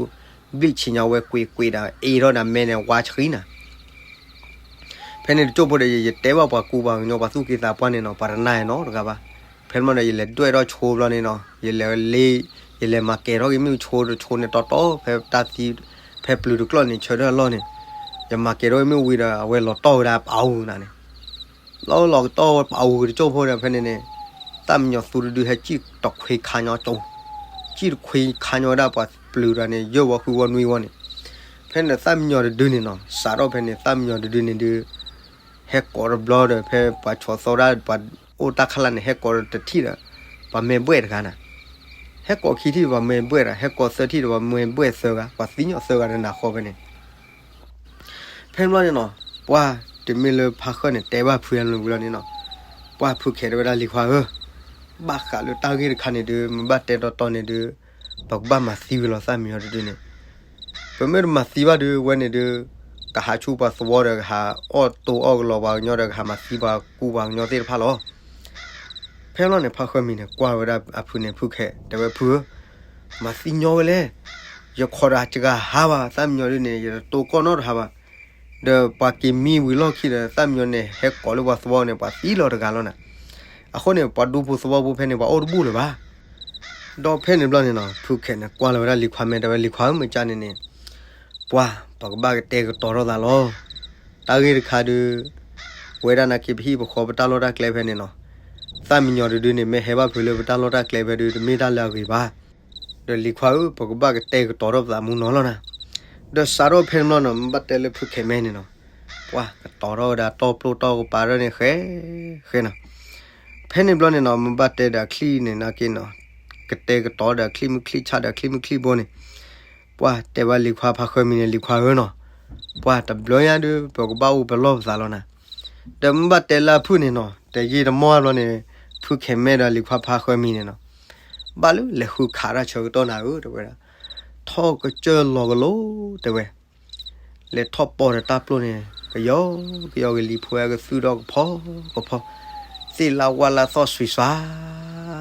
ဘျံၣ်ဆံးညီဝဲကွံာ်ကွံာ်ဒီး အ့ထီၣ်ဒီးမဲာ်န့ၣ် ဝါဆှံနၤ. ဖဲန့ၣ်တကၠိၢ်ဖိဒီး ယတဲဘၣ်ပှၤကူပှၤကညီပှၤသူၣ်က့သးပှၢ်န့ၣ်နီၤ ပှၤတနာ်နီတဂၤဘၣ်. ဖဲန့ၣ်ဒီး ယလဲၤဒွဲၣ်ထီၣ်ဆိဘျီန့ၣ်နီၤ ယလဲၤလ့ ယလဲၤမၤကဲၤထီၣ်က့ၤမ့ၣ်အူဆိတဆိန့ၣ်တီတီ ဖဲတၢ်သံ ဖဲပျုၤတကျီၢ်န့ၣ် ဆၢထၢၣ်အလီၢ်န့ၣ် ယမၤကဲၤထီၣ်က့ၤမ့ၣ်အူဝံၤဒီး အဝဲလီၤတီၢ်ဝဲဒၣ်ပာ်အူနၤန့ၣ် လီၤလီၤကတီၢ်ဝဲပာ်အူကတကၠိၢ်ဖိဒီး ဖဲန့ၣ်န့ၣ် သၣ်မံညီၤသူတဒုဟဲစံၣ်တခွ့ခါညီကၠိ စံၣ်တခွ့ခါညီဝဲဒၣ်ပှၤပျုၤတဂၤန့ၣ် ယဲၢ်ဝီဃုဝီနွံဝီန့ၣ်. ဖဲန့ၣ်သၣ်မံညီၤတဒုန့ၣ်နီၤ စးထီၣ်ဖဲန့ၣ် သၣ်မံညီၤတဒုန့ၣ်ဒုး ဟဲကိးတဘျီဒီး ဖဲပှၤဆီၣ်သီဒၣ်ပှၤအိၣ်တၢ်ခၣ်လၢ်န့ၣ် ဟဲကိးတထံၣ်ဒီး ပှၤမဲာ်ဘှဲၣ်တဂၤနၤ. ဟဲကိးခံထံၣ်ပှၤမဲာ်ဘှဲၣ်ဒီး ဟဲကိးသၢထံၣ်ဒီးပှၤမဲာ်ဘှဲၣ်သၢဂၤ ပှၤသံညီသၢဂၤဒီးနၤဃီဖဲန့ၣ် ဖဲန့ၣ်ဘျီန့ၣ်နီၤ ပှၤတမ့ၢ်လၢဖါဃၢၤန့ၣ် တဲဘၣ်ဖုအလီၢ်ဝံၤလီၤန့ၣ်နီၤ ပှၤဖုခဲးတဲဝဲဒၣ်လံၤခွါဧၢ, ဘၣ်ဃးလၢတၢ်ဂ့ၢ်တခါန့ၣ်ဒုး မ့ၢ်ဘၣ်တဲတီတီန့ၣ်ဒုး ပကဘၣ်မၤသံဝံၤလီၤသၣ်မံညီၤတဒုန့ၣ်. ပမ့ၢ်တမၤသံဘၣ်ဒုး ဝဲန့ၣ်ဒုး ကဟးဆူပှၤသဝီဒီး ကဟးအီၣ်တိၢ်အီၣ်ကလီၤပှၤကညီဒီး ကဟးမၤသံပှၤကူပှၤကညီသ့ၣ်တဖၣ်လီၤ. ဖဲလီၤန့ၣ် ဖါဃၢၤမံၤန့ၣ် ကွၢ်ဝဲဒၣ်အဖုန့ၣ် ဖုခဲး တဲဝဲဖုဧၢ, မၤသံညီဝဲလဲၣ်. ယခိးဒီးစှၤဟါဘၣ် သၣ်မံညီၤဒုန့ၣ် ယတတိၢ်ကီၢ်နီတဟါဘၣ်. ဒီးပှၤက့ၤမံဝံၤလီၢ်ခံဒီး သၣ်မံညီၤန့ၣ် ဟဲကိးလၢပှၤသဝီန့ၣ် ပှၤသံလီၤတဂၤလီၤနၤ. အဃိန့ၣ် ပှၤဒူဖိသဝီဖိဖဲန့ၣ် ပှၤအိၣ်တဘူၣ်လၢၤဘၣ်. ဒီးဖဲန့ၣ်ဘျီန့ၣ်နီၤ ဖုခဲးန့ၣ် ကွၢ်လီၤဝဲဒၣ်လံၤခွါမဲာ် တဲဝဲလံၤခွါဧၢ မ့ၢ်ကၢ်န့ၣ်န့ၣ် ပှၤ ပကဘၣ်ကတဲာ်ကတီၤထီၣ်သးလီၤ. တၢ်ဂ့ၢ်တခါဒုး ဝဲဒၣ်နာ်က့ပဟံၣ်ပဃီပတၢ်လီၢ်တၢ်ကျဲဖဲန့ၣ်နီၤ. သၣ်မံညီၤတဒုန့ၣ် မ့ၢ်ဟဲဘၣ်ဖုလၢပတၢ်လီၢ်တၢ်ကျဲဖဲဒုး တမ့ၢ်တၢ်လၢအဂ့ၤဘၣ်. ဒီးလံၤခွါဧၢ ပကဘၣ်ကတဲာ်ကတီၤထီၣ်ပသးမူနီၤလီၤနၤ. ဒီးစးထီၣ်ဖဲန့ၣ်ဘျီနီၤ မ့ၢ်ဘၣ်တဲလၢဖုခဲးမဲာ်န့ၣ်နီၤ ပှၤကတီၤထီၣ်ဝဲဒၣ်တီၢ်ပျိၢ်တီၢ်ကပၤဒၣ်န့ၣ် ဃဲ ဃဲနီၤ. ဖဲန့ၣ်ဘျီန့ၣ်နီၤ မ့ၢ်ဘၣ်တဲဒီးအချံၣ်န့ၣ်နာ်က့နီၤ ကတဲာ်ကတီၤဒီးအချံၣ်မုၢ်ချံၣ်ဆၣ်ဒီးအချံၣ်မုၢ်ချံၣ်ဘိန့ၣ် ပှၤတဲဘၣ်လံၤခွါဖါဃၢၤမံၤန့ၣ် လံၤခွါဧၢနီၤ, ပှၤတဘျီညါဒုး ပကဘၣ်အိၣ်ပလီၢ်ပသးလီၤနၤ. ဒီးမ့ၢ်ဘၣ်တဲလၢအဖုၣ်န့ၣ်နီၤ တယံာ်တမီၢ်ဘျီန့ၣ် ဖုခဲးမဲာ်ဒီးလံၤခွါဖါဃၢၤမံၤန့ၣ်နီၤ ဘၣ်လၢလဲၤဃုခးတၢ်ဆၢကတီၢ်နၤဧၢ တဲဝဲဒၣ်, ထီၣ်ကစၢၢ်လီၤကလိ တဲဝဲ လဲၤထီၣ်ပီၢ်ဒီးတၢ်ပျိၢ်န့ၣ် ကယီကယီကလံၤဖိဝဲကသုၣ်ထီၣ်ကဖီကဖီ, သ့ၣ်လၢဝါလၢသီၣ်စွံစွါ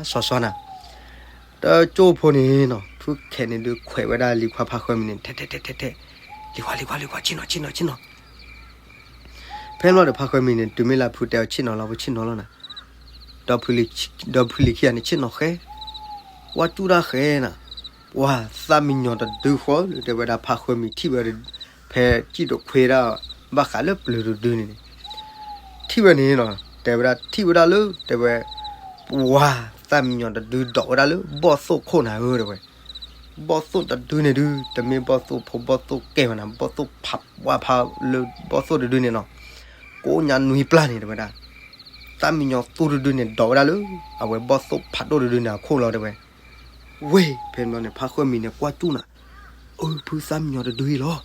စွါစွါနၤ. တကၠိၢ်ဖိန့ၣ်နီၤ ဖုၣ်ခဲးန့ၣ်ဒုးခွဲးဝဲဒၣ်လံၤခွါဖါဃၢမံၤန့ၣ် ထဲထဲထဲထဲထဲ, လံၤခွါလံၤခွါလံၤခွါ ဆ့ၣ်နီၤဆ့ၣ်နီၤဆ့ၣ်နီၤ. ဖဲန့ၣ်ဘျီဒီးဖါဃၢမံၤန့ၣ် တုၤမ့ၢ်လၢဖုတဲအီၤဆ့ၣ်နီၤလီၤ ပဆ့ၣ်နီၤလီၤနၤ. ဒီးဖုလံၤခံဂၤန့ၣ် ဆ့ၣ်နီၤဃဲ, ကွၢ်ကၠူၣ်တၢ်ဃဲနၤ, ပှၤသၣ်မံညီၤတဒုဃီလၢတဲဝဲဒၣ်ဖါဃၢမံၤထံၣ်ဝဲ ဖဲစံၣ်တခွ့ဒၣ် ဘၣ်ဃးလၢပျုၤတဒုန့ၣ်န့ၣ် ထံၣ်ဝဲန့ၣ်နီၤ တဲဝဲဒၣ်ထံၣ်ဝဲဒၣ်လၢ တဲဝဲ ပှၤသၣ်မံညီၤတဒုဒိးဝဲဒၣ်လၢဘီၣ်သိၣ်ခိၣ်နၤဧၢ တဲဝဲ. ဘီၣ်သိၣ်တဒုန့ၣ်ဒုး တမ့ၢ်ဘီၣ်သိၣ်ဖိဘီၣ်သိၣ်ကဲဝဲနၤ ဘီၣ်သိၣ်ဖးဝါဖးလၢဘီၣ်သိၣ်တဒုန့ၣ်နီၤ ကိးညါနွံပျၢ်န့ၣ် တဲဝဲဒၣ်. သၣ်မံညီၤသူတဒုန့ၣ် ဒိးဝဲဒၣ်လၢ အဝဲဘီၣ်သိၣ်ဖးဒိၣ်တဒုန့ၣ်အခိၣ်လီၤ တဲဝဲ. ဝ့ၢ် ဖဲန့ၣ်ဘျီန့ၣ် ဖါဃၢမံၤန့ၣ် ကွၢ်ကၠူၣ်နၤ, အၢ ဖုသၣ်မံညီၤတဒုအံၤလီၤ.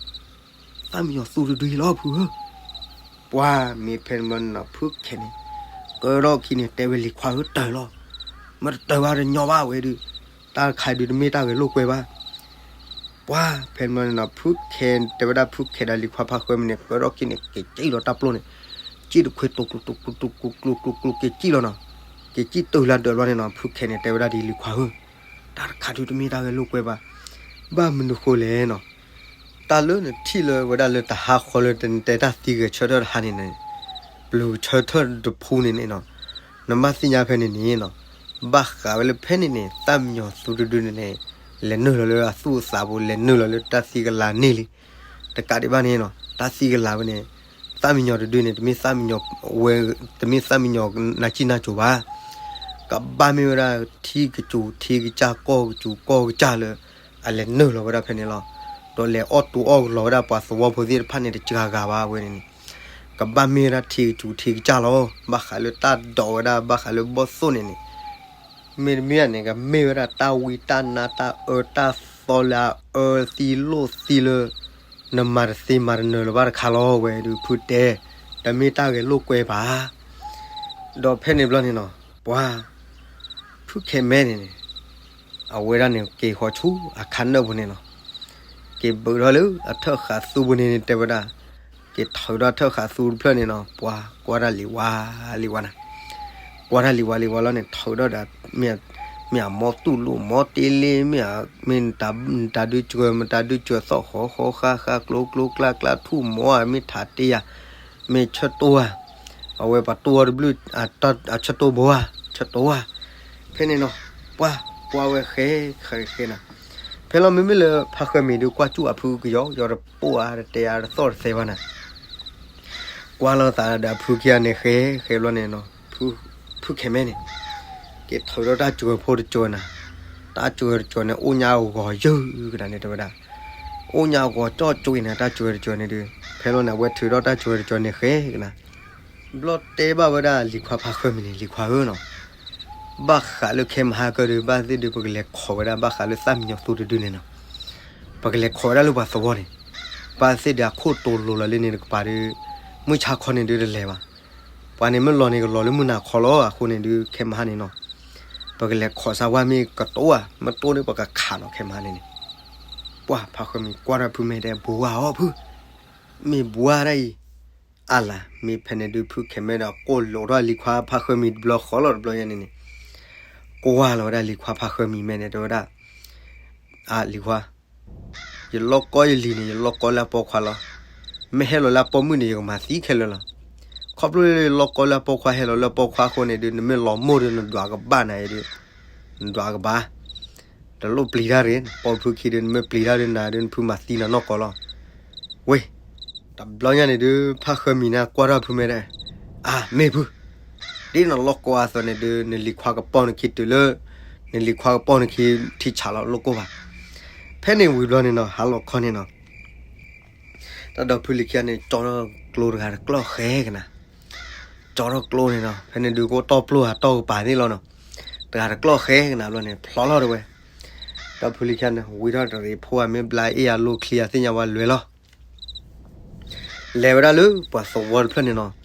သၣ်မံယီၤသူတဒုလီၤဖုဧၢ. ပှၤမ့ၢ်ဖဲန့ၣ်ဘျီန့ၣ်နီၤ ဖုခဲန့ၣ် ကၢထီၣ်ခံန့ၣ် တဲဝဲလံၤခွါဧၢ တၢၢ်လီၤ, မ့ၢ်တတၢၢ်ဘၣ်တညီဘၣ်ဝဲဒုး, တၢ်တခါဒုးတမ့ၢ်တၢ်ဂဲၤလိာ်ကွဲဘၣ်. ပှၤဖဲန့ၣ်ဘျီန့ၣ်နီၤ ဖုခဲတဲဝဲဒၣ် ဖုခဲဒီးလံၤခွါဖါဃၢမံၤန့ၣ် ကၢထီၣ်ခံန့ၣ် က့ၤစံၣ်လီၤတၢ်ပျိၢ်န့ၣ်, စံၣ်တခွ့တူၤကျိၤတူၤကျိၤတူၤကျိၤကျိၤကျိၤ က့ၤစံၣ်လီၤနီၤ. က့ၤစံၣ်တုၤလၢဒၢးဘျီန့ၣ်နီၤ ဖုခဲန့ၣ် တဲဝဲဒၣ်ဒ်လံၤခွါဧၢ, တၢ်တခါဒုးတမ့ၢ်တၢ်ဂဲၤလိာ်ကွဲဘၣ်. ဘၣ်မနုၤဃိလဲၣ်နီၤ, တၢ်လၢနထံၣ်လၢဝဲဒၣ်လၢတဟါဃီလၢနတဲတၢ်သံဂဲၤဆၢထၢၣ်တဟါန့ၣ်န့ၣ်, ပျုၤဆၢထၢၣ်တဖုန့ၣ်န့ၣ်နီၤ, နဘၣ်သ့ၣ်ညါဖဲန့ၣ်န့ၣ်နီၤ, ဘၣ်ဃးဝဲလၢဖဲန့ၣ်န့ၣ် သၣ်မံယီၤသူတဒုန့ၣ်န့ၣ် လဲၤနုာ်လီၤလၢအသူၣ်အသးပူၤ လဲၤနုာ်လီၤလၢတၢ်သံကလၤန့ၣ်လံ. တကးဒံးဘၣ်န့ၣ်နီၤ တၢ်သံကလၤဝဲန့ၣ် သၣ်မံယီၤတဒုန့ၣ် တမ့ၢ်သၣ်မံယီၤဝဲ တမ့ၢ်သၣ်မံယီၤနၢ်စံၣ်နၢ်စိၤဘၣ်. ကဘၣ်မ့ၢ်ဝဲဒၣ်ထံကစူၤထံကစၢ်ကီၢ်ကစူၤကီၢ်ကစၢ်လၢ အလဲၤနုာ်လီၤဝဲဒၣ်ဖဲန့ၣ်လီၤ. ဒီးလဲၤအီၣ်တူအီၣ်ကလီၤဝဲဒၣ်ပှၤသဝီဖိသ့ၣ်တဖၣ်န့ၣ် တစှၤဂၤဘၣ်ဝဲန့ၣ်န့ၣ်, ကဘၣ်မ့ၢ်ဝဲဒၣ်ထံကစူၤထံကစၢ်လီၤ. ဘၣ်ဃးလၢတၢ်ဒိးဝဲဒၣ် ဘၣ်ဃးလၢဘီၣ်သိၣ်န့ၣ်န့ၣ် မ့တမ့ၢ်န့ၣ် ကမ့ၢ်ဝဲဒၣ်တၢ်ဝံတၢ်နါတၢ်အၢတၢ်သီလၢအအၢသံလိာ်သံလၢ နမၤတသ့မၤတနၢၤလၢၤဘၣ်တခါလီၤဝဲဒုး ဖုတဲ, တမ့ၢ်တၢ်ဂဲၤလိာ်ကွဲဘၣ်. ဒီးဖဲန့ၣ်ဘျီန့ၣ်နီၤ ပှၤ ဖုခဲမဲန့ၣ်န့ၣ် အဝဲဒၣ်န့ၣ် က့ၤဃီၤဆူအခါနၢၣ်ပူၤန့ၣ်နီၤ, က့ၤဘုးထီၣ်လၢအထၢၣ်ဃးသူပူၤန့ၣ်န့ၣ် တဲဝဲဒၣ်, က့ၤထုးထီၣ်ထၢၣ်ဃးသူတဖျၢၣ်န့ၣ်နီၤ ပှၤကွၢ်တၢ်လံၤဝါလံၤဝါနၤ, ကွၢ်တၢ်လံၤဝါလံၤဝါလီၤန့ၣ် ထုးထီၣ်ဒီး မ့ၢ်အမိၢ်တူၢ်လိာ်မိၢ်တ့လ့ မ့ၢ်မ့ၢ်တၢ်ဒုးစှၤ မ့ၢ်တၢ်ဒုးစှၤသီၣ်ဃီဃီဃါဃါကျိကျိကျါကျါထူၣ်မီၤဧါ မ့ၢ်ထးတ့ဧါ, မ့ၢ်ဆၢတိၢ်ဧါ, အဝဲပှၤတိၢ်အီၤတဘျုး အဆၢတိၢ်ဘိဧါ ဆၢတိၢ်ဧါ, ဖဲန့ၣ်နီၤ ပှၤကွၢ်ဝဲဃဲဃဲဃဲနၤ, ဖဲလီၤမ့မ့ၢ်လၢဖါဃၢမံၤဒုးကွၢ်စူၣ်အဖုကယီ ယီတပိၢ်ဧါတတဲဧါတသီၣ်တသဲဘၣ်နၤ ကွၢ်လီၤသးဒီးအဖုခံဂၤန့ၣ် ဃဲဃဲဘျီန့ၣ်နီၤ, ဖုခဲမဲန့ၣ် က့ၤထုးထီၣ်တၢ်စှၤဖိတစှၤနၤ, တၢ်စှၤတစှၤန့ၣ် အိၣ်ညါအဂီၤယုၢ်ကနၤန့ၣ် တဲဝဲဒၣ်, အိၣ်ညါအဂီၤကၠီၣ်ကၠီၣ်အံၤနၤ တၢ်စှၤတစှၤန့ၣ်ဒုး, ဖဲလီၤန့ၣ် အဝဲထုးထီၣ်တၢ်စှၤတစှၤန့ၣ်ဃဲကနၤ, ဘျီတဲဘၣ်ဝဲဒၣ်လံၤခွါဖါဃၢမံၤန့ၣ် လံၤခွါဧၢနီၤ ဘၣ်ဃးလၢခဲမဟါကၢဒုး ဘၣ်သ့ၣ်ဒုး ပကလဲၤခိးဝဲဒၣ် ဘၣ်ဃးလၢသၣ်မံယီၤသူတဒုန့ၣ်နီၤ, ပကလဲၤခိးဝဲဒၣ်လၢပှၤသဝီန့ၣ်, ဘၣ်သ့ၣ်ဒုးအခိၣ်တိၤလိၤလီၤလၢန့ၣ်တကပၤဒုး, မုၢ်ဆါခီန့ၣ်ဒုးတလဲၤဘၣ်, ပှၤန့ၣ်မ့ၢ်လီၤန့ၣ်ကလီၤလၢမုၢ်နၤခီလီၤ အဃိန့ၣ်ဒုး ခဲမဟါန့ၣ်နီၤ, ပကလဲၤခိးစၢ်ဝဲမ့ၢ်ကတိၤဧါ မ့ၢ်တိၤန့ၣ် ပကခးနီၤ ခဲမဟါန့ၣ်န့ၣ်, ပှၤဖါဃၢမံၤကွၢ်ထီၣ်ဖုမဲာ်တဲ ဘူးဧါအီၤဖု မ့ၢ်ဘူးဧါဒၣ်အံၤ, အါလၢ် မ့ၢ်ဖဲန့ၣ်ဒုး ဖုခဲမဲဒီး ကိးလိာ်ထီၣ်လံၤခွါဖါဃၢမံၤတဘျီဃီလီၤတဘျီညါန့ၣ်န့ၣ်, ကွၢ်လီၤဝဲဒၣ်လံၤခွါဖါဃၢမံၤမဲာ်န့ၣ် တဲဝဲဒၣ်, အါ လံၤခွါ, ယလီၢ်ကီယလံၤန့ၣ် ယလီၢ်ကီလၢအပိာ်ခွါလီၤ, မ့ၢ်ဟဲလီၤလၢအပိာ်မုၣ်န့ၣ် ယကမၤသံခဲလၢာ်လီၤ, ခီဖျိလၢယလီၢ်ကီလၢအပိာ်ခွါ ဟဲလီၤလၢအပိာ်ခွါအဃိန့ၣ်ဒုး နမ့ၢ်လီၤမိၢ်ဒီး နဒွးကဘၣ်နၤအံၤဒုး, နဒွးကဘၣ် တလိၣ်ပျံၤတၢ်ရ့ၣ် ပိာ်ဖုခံဒုး နမ့ၢ်ပျံၤတၢ်ဒုးနၤဒုး နဖုမၤသံနၤနီၢ်ကီၢ်လီၤ, ဝ့ၢ်, တဘျီညါန့ၣ်ဒုး ဖါဃၢမံၤန့ၣ် ကွၢ်ထီၣ်ဖုမဲာ်ဒီး, အါ မ့ၢ်ဖု, ဒ်နလီၢ်ကီအသိးန့ၣ်ဒုး နလံၤခွါကပိာ်နခံတုၤလၢ, နလံၤခွါကပိာ်နခံထံဆးလီၤ လိၣ်ကိၢ်ဘၣ်, ဖဲန့ၣ်ဝံၤဘျီန့ၣ်နီၤ ဟါလီၤခီန့ၣ်နီၤ တၢ်ဒီဖုလံၤခံဂၤန့ၣ် ကၠီထီၣ်ကျိတဂၤတကျီၢ်ဃဲကနၤ, ကၠီထီၣ်ကျိန့ၣ်နီၤ ဖဲန့ၣ်ဒုးကအိၣ်တီၢ်ပျိၢ်ဧါတီၢ်ကပၤသ့ၣ်လီၤနီၤ, တဂၤတကျီၢ်ဃဲကနၤဘျီန့ၣ် ဖျီလီၤတဝဲ, ဒီဖုလံၤခံဂၤန့ၣ် ဝံၤထီၣ်တရံးဖိဧါ မ့ၢ်ဘျါအ့ၣ်ဧါ လိာ်ချံဧါ သ့ၣ်ညါဝဲလွဲၢ်လီၤ လဲၤဝဲဒၣ်လၢပှၤသဝီတဖျၢၣ်န့ၣ်နီၤ,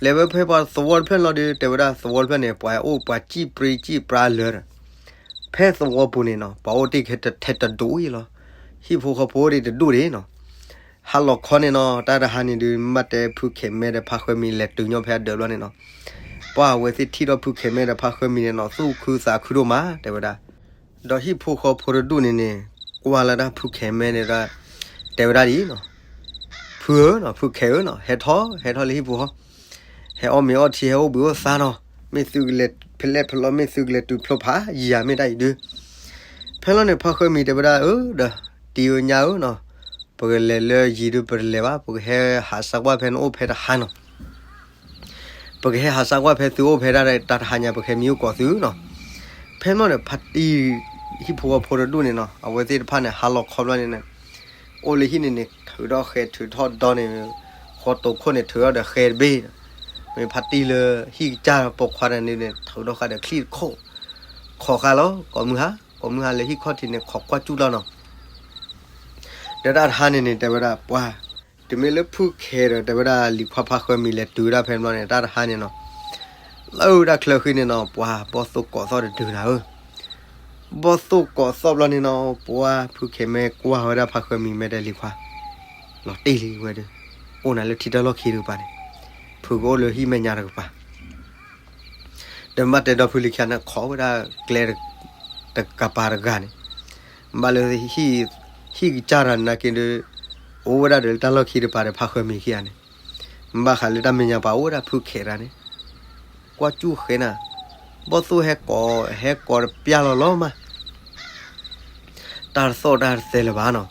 လဲၤဝဲဖဲပှၤသဝီတဖျၢၣ်န့ၣ်လီၤဒီး တဲဝဲဒၣ်သဝီတဖျၢၣ်န့ၣ် ပှၤအိၣ်ပှၤစံၣ်ပြံစံၣ်ပြါလၢာ်ဒီး, ဖဲသဝီပူၤန့ၣ်နီၤ ပှၤအိၣ်တ့ၢ်ထဲတဒူၣ်အံၤလီၤ, ဟံၣ်ဖိဃီဖိအိၣ်ဒံးတဒူၣ်ဒံးနီၤ, ဟါလီၤခီန့ၣ်နီၤ တၢ်တဟါန့ၣ်ဒုး မ့ၢ်တဲဖုခဲမဲဒီးဖါဃၢမံၤလဲၤတုၤညီဖဲအဒၢးဘျီန့ၣ်နီၤ, ပှၤအဝဲသ့ၣ်ထံၣ်ထီၣ်ဖုခဲမဲဒီးဖါဃၢမံၤန့ၣ်နီၤ သူၣ်ခုသးခုဒိၣ်မး တဲဝဲဒၣ် ဒီးဟံၣ်ဖိဃီဖိတဒူၣ်န့ၣ်န့ၣ် ကွၢ်လၢတၢ်ဖုခဲမဲန့ၣ်ဒီး တဲဝဲဒၣ်ဒ်အံၤနီၤ, ဖုဧၢနီၤ ဖုခဲဧၢနီၤ ဟဲထီၣ် ဟဲထီၣ်လၢဟံၣ်ပူၤဃီ, ဟဲအီၣ်မ့ၤအီထံ ဟဲအိၣ်ဘှံးအိၣ်သါနီၤ, မ့ၢ်သုကလဲၤဖဲလဲၣ်ဖဲလဲၣ် မ့ၢ်သုကလဲၤတုၤဖျိဖးယံၤဧါ မ့ၢ်တၢ်အံၤဒုး, ဖဲလီၤန့ၣ် ဖါဃၢမံၤတဲဝဲဒၣ် အၢ ဒီး တံၤဧၢညါဧၢနီၤ, ပကလဲၤလၢယံၤဒုး ပတလဲၤဘၣ် ပကဟဲဟးစၢ်ကွၢ်ဖဲနအိၣ်ဖဲတဟါနီၤ ပကဟဲဟးစၢ်ကွၢ်ဖဲသုအိၣ်ဖဲဒၣ်တၢ်တဟါညါ ပကဟဲမံအိၣ်ကိးသုနီၤ, ဖဲန့ၣ်ဒီး ဖါတံၢ် ဟံၣ်ဖိဃီဖိတဒူၣ်န့ၣ်နီၤ အဝဲသ့ၣ်တဖၣ်န့ၣ် ဟါလီၤခီဘျီန့ၣ် အိၣ်လၢဟံၣ်န့ၣ်န့ၣ် ထုးထီၣ်ဃဲ ထုးထီၣ်ဒီန့ၣ်, ဃီတိာ်ခိၣ်န့ၣ် ထုးထီၣ်ဒီးဃဲတဘ့ၣ်, မ့ၢ်ဖါတံၢ်လၢဟံၣ်ကစၢ်ပိာ်ခွါတန့ၣ်န့ၣ် ထုးထီၣ်ဃဲဒီးချံၣ်တခိၣ်, ခိးဃာ်လီၤ ကိးမုၢ်ဟါ, ကိးမုၢ်ဟါလၢဟံၣ်ခီၣ်ထံးန့ၣ် ခိးကွၢ်ကၠူၣ်လီၤနီၤ ဒီးတၢ်တဟါန့ၣ်န့ၣ် တဲဝဲဒၣ် ပှၤ တုၤမ့ၢ်လၢဖုခဲဒီး တဲဝဲဒၣ်လံၤခွါဖါဃၢမံၤလဲၤတုၤဝဲဒၣ်ဖဲန့ၣ်ဘျီန့ၣ် တၢ်တဟါန့ၣ်နီၤ, လၢတၢ်ချၢဃံန့ၣ်နီၤ ပှၤဘီၣ်သိၣ်ကိးသီၣ်တဒုနၤဧၢ, ဘီၣ်သိၣ်ကိးသီၣ်ဘျီန့ၣ်နီၤ ပှၤဖုခဲမ့ၢ်ကွၢ်ဝဲဒၣ်ဖါဃၢမံၤ မ့ၢ်တဲလံၤခွါ, လီၤတံၢ်လံဝဲဒုး, အိၣ်နၤလၢထံတၢ်လီၢ်ခံတကပၤန့ၣ်, ဖုကအိၣ်လၢဟံၣ်မဲာ်ညါတကပၤ ဒီးမ့ၢ်တဲဒီဖုလံၤခံဂၤန့ၣ် ခိးဝဲဒၣ်ကျဲတကပၤတဂၤန့ၣ်, ဘၣ်လၢ ဟံၣ်ကစၢ်တဂၤနာ်က့ဒီး အိၣ်ဝဲဒၣ်ဒီးလၢတၢ်လီၢ်ခံတကပၤဒီးဖါဃၢမံၤခံဂၤန့ၣ်, ဘၣ်ဃးလၢတၢ်မဲာ်ညါပှၤအိၣ်ဝဲဒၣ်ဖုခဲတဂၤန့ၣ်, ကွၢ်ကၠူၣ်ဃဲနၤ, ဘီၣ်သိၣ်ဟဲကိး ဟဲကိးတပျၢ်လီၤလီၤမး တၢ်တသီၣ်တၢ်တသဲလၢၤဘၣ်နီၤ,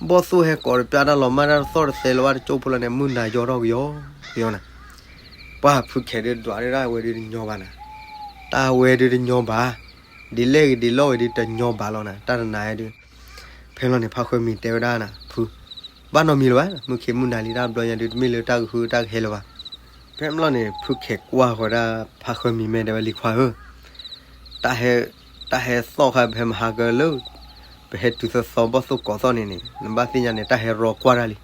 ဘီၣ်သိၣ်ဟဲကိးတပျၢ်တၢ်လီၤမး တၢ်တသီၣ်တသဲလၢၤဘၣ် တကၠိဖိလီၤန့ၣ် မုၢ်နၤယီၤထီၣ်ကယီကယီနၤ, ပှၤဖုခဲဒုးဒွးဒၣ်ဝဲဒုးတညီဘၣ်နၤ, တၢ်ဝဲဒုးတညီဘၣ်, ဒ်လဲၣ်ဂ့ၤဒ်လဲၣ်ဂ့ၤဒုးတညီဘၣ်လီၤနၤ တၢ်တနၤဒုး, ဖဲလီၤန့ၣ် ဖါဃၢမံၤတဲဝဲဒၣ်နၤ ဖု, ဘၣ်နီတမံၤလၢၤဘၣ်, မုၢ်ခံမုၢ်နၤလံ တၢ်ဘျီညါဒုး တမ့ၢ်လၢတၢ်ကဟုတၢ်ကဟဲလၢၤဘၣ်, ဖဲလီၤန့ၣ် ဖုခဲကွၢ်ဃီၤဒၣ်ဖါဃၢမံၤ မ့ၢ်တဲဝဲလံၤခွါဧၢ တၢ်ဟဲ, တၢ်ဟဲသီၣ်ဃာ်ပဟဲမဟါကလၢ, ပဟဲတုၤသီသီဘီၣ်သိၣ်ကိးသီၣ်န့ၣ်န့ၣ် နဘၣ်သ့ၣ်ညါန့ၣ် တၢ်ဟဲရီကွၢ်တၢ်လံ,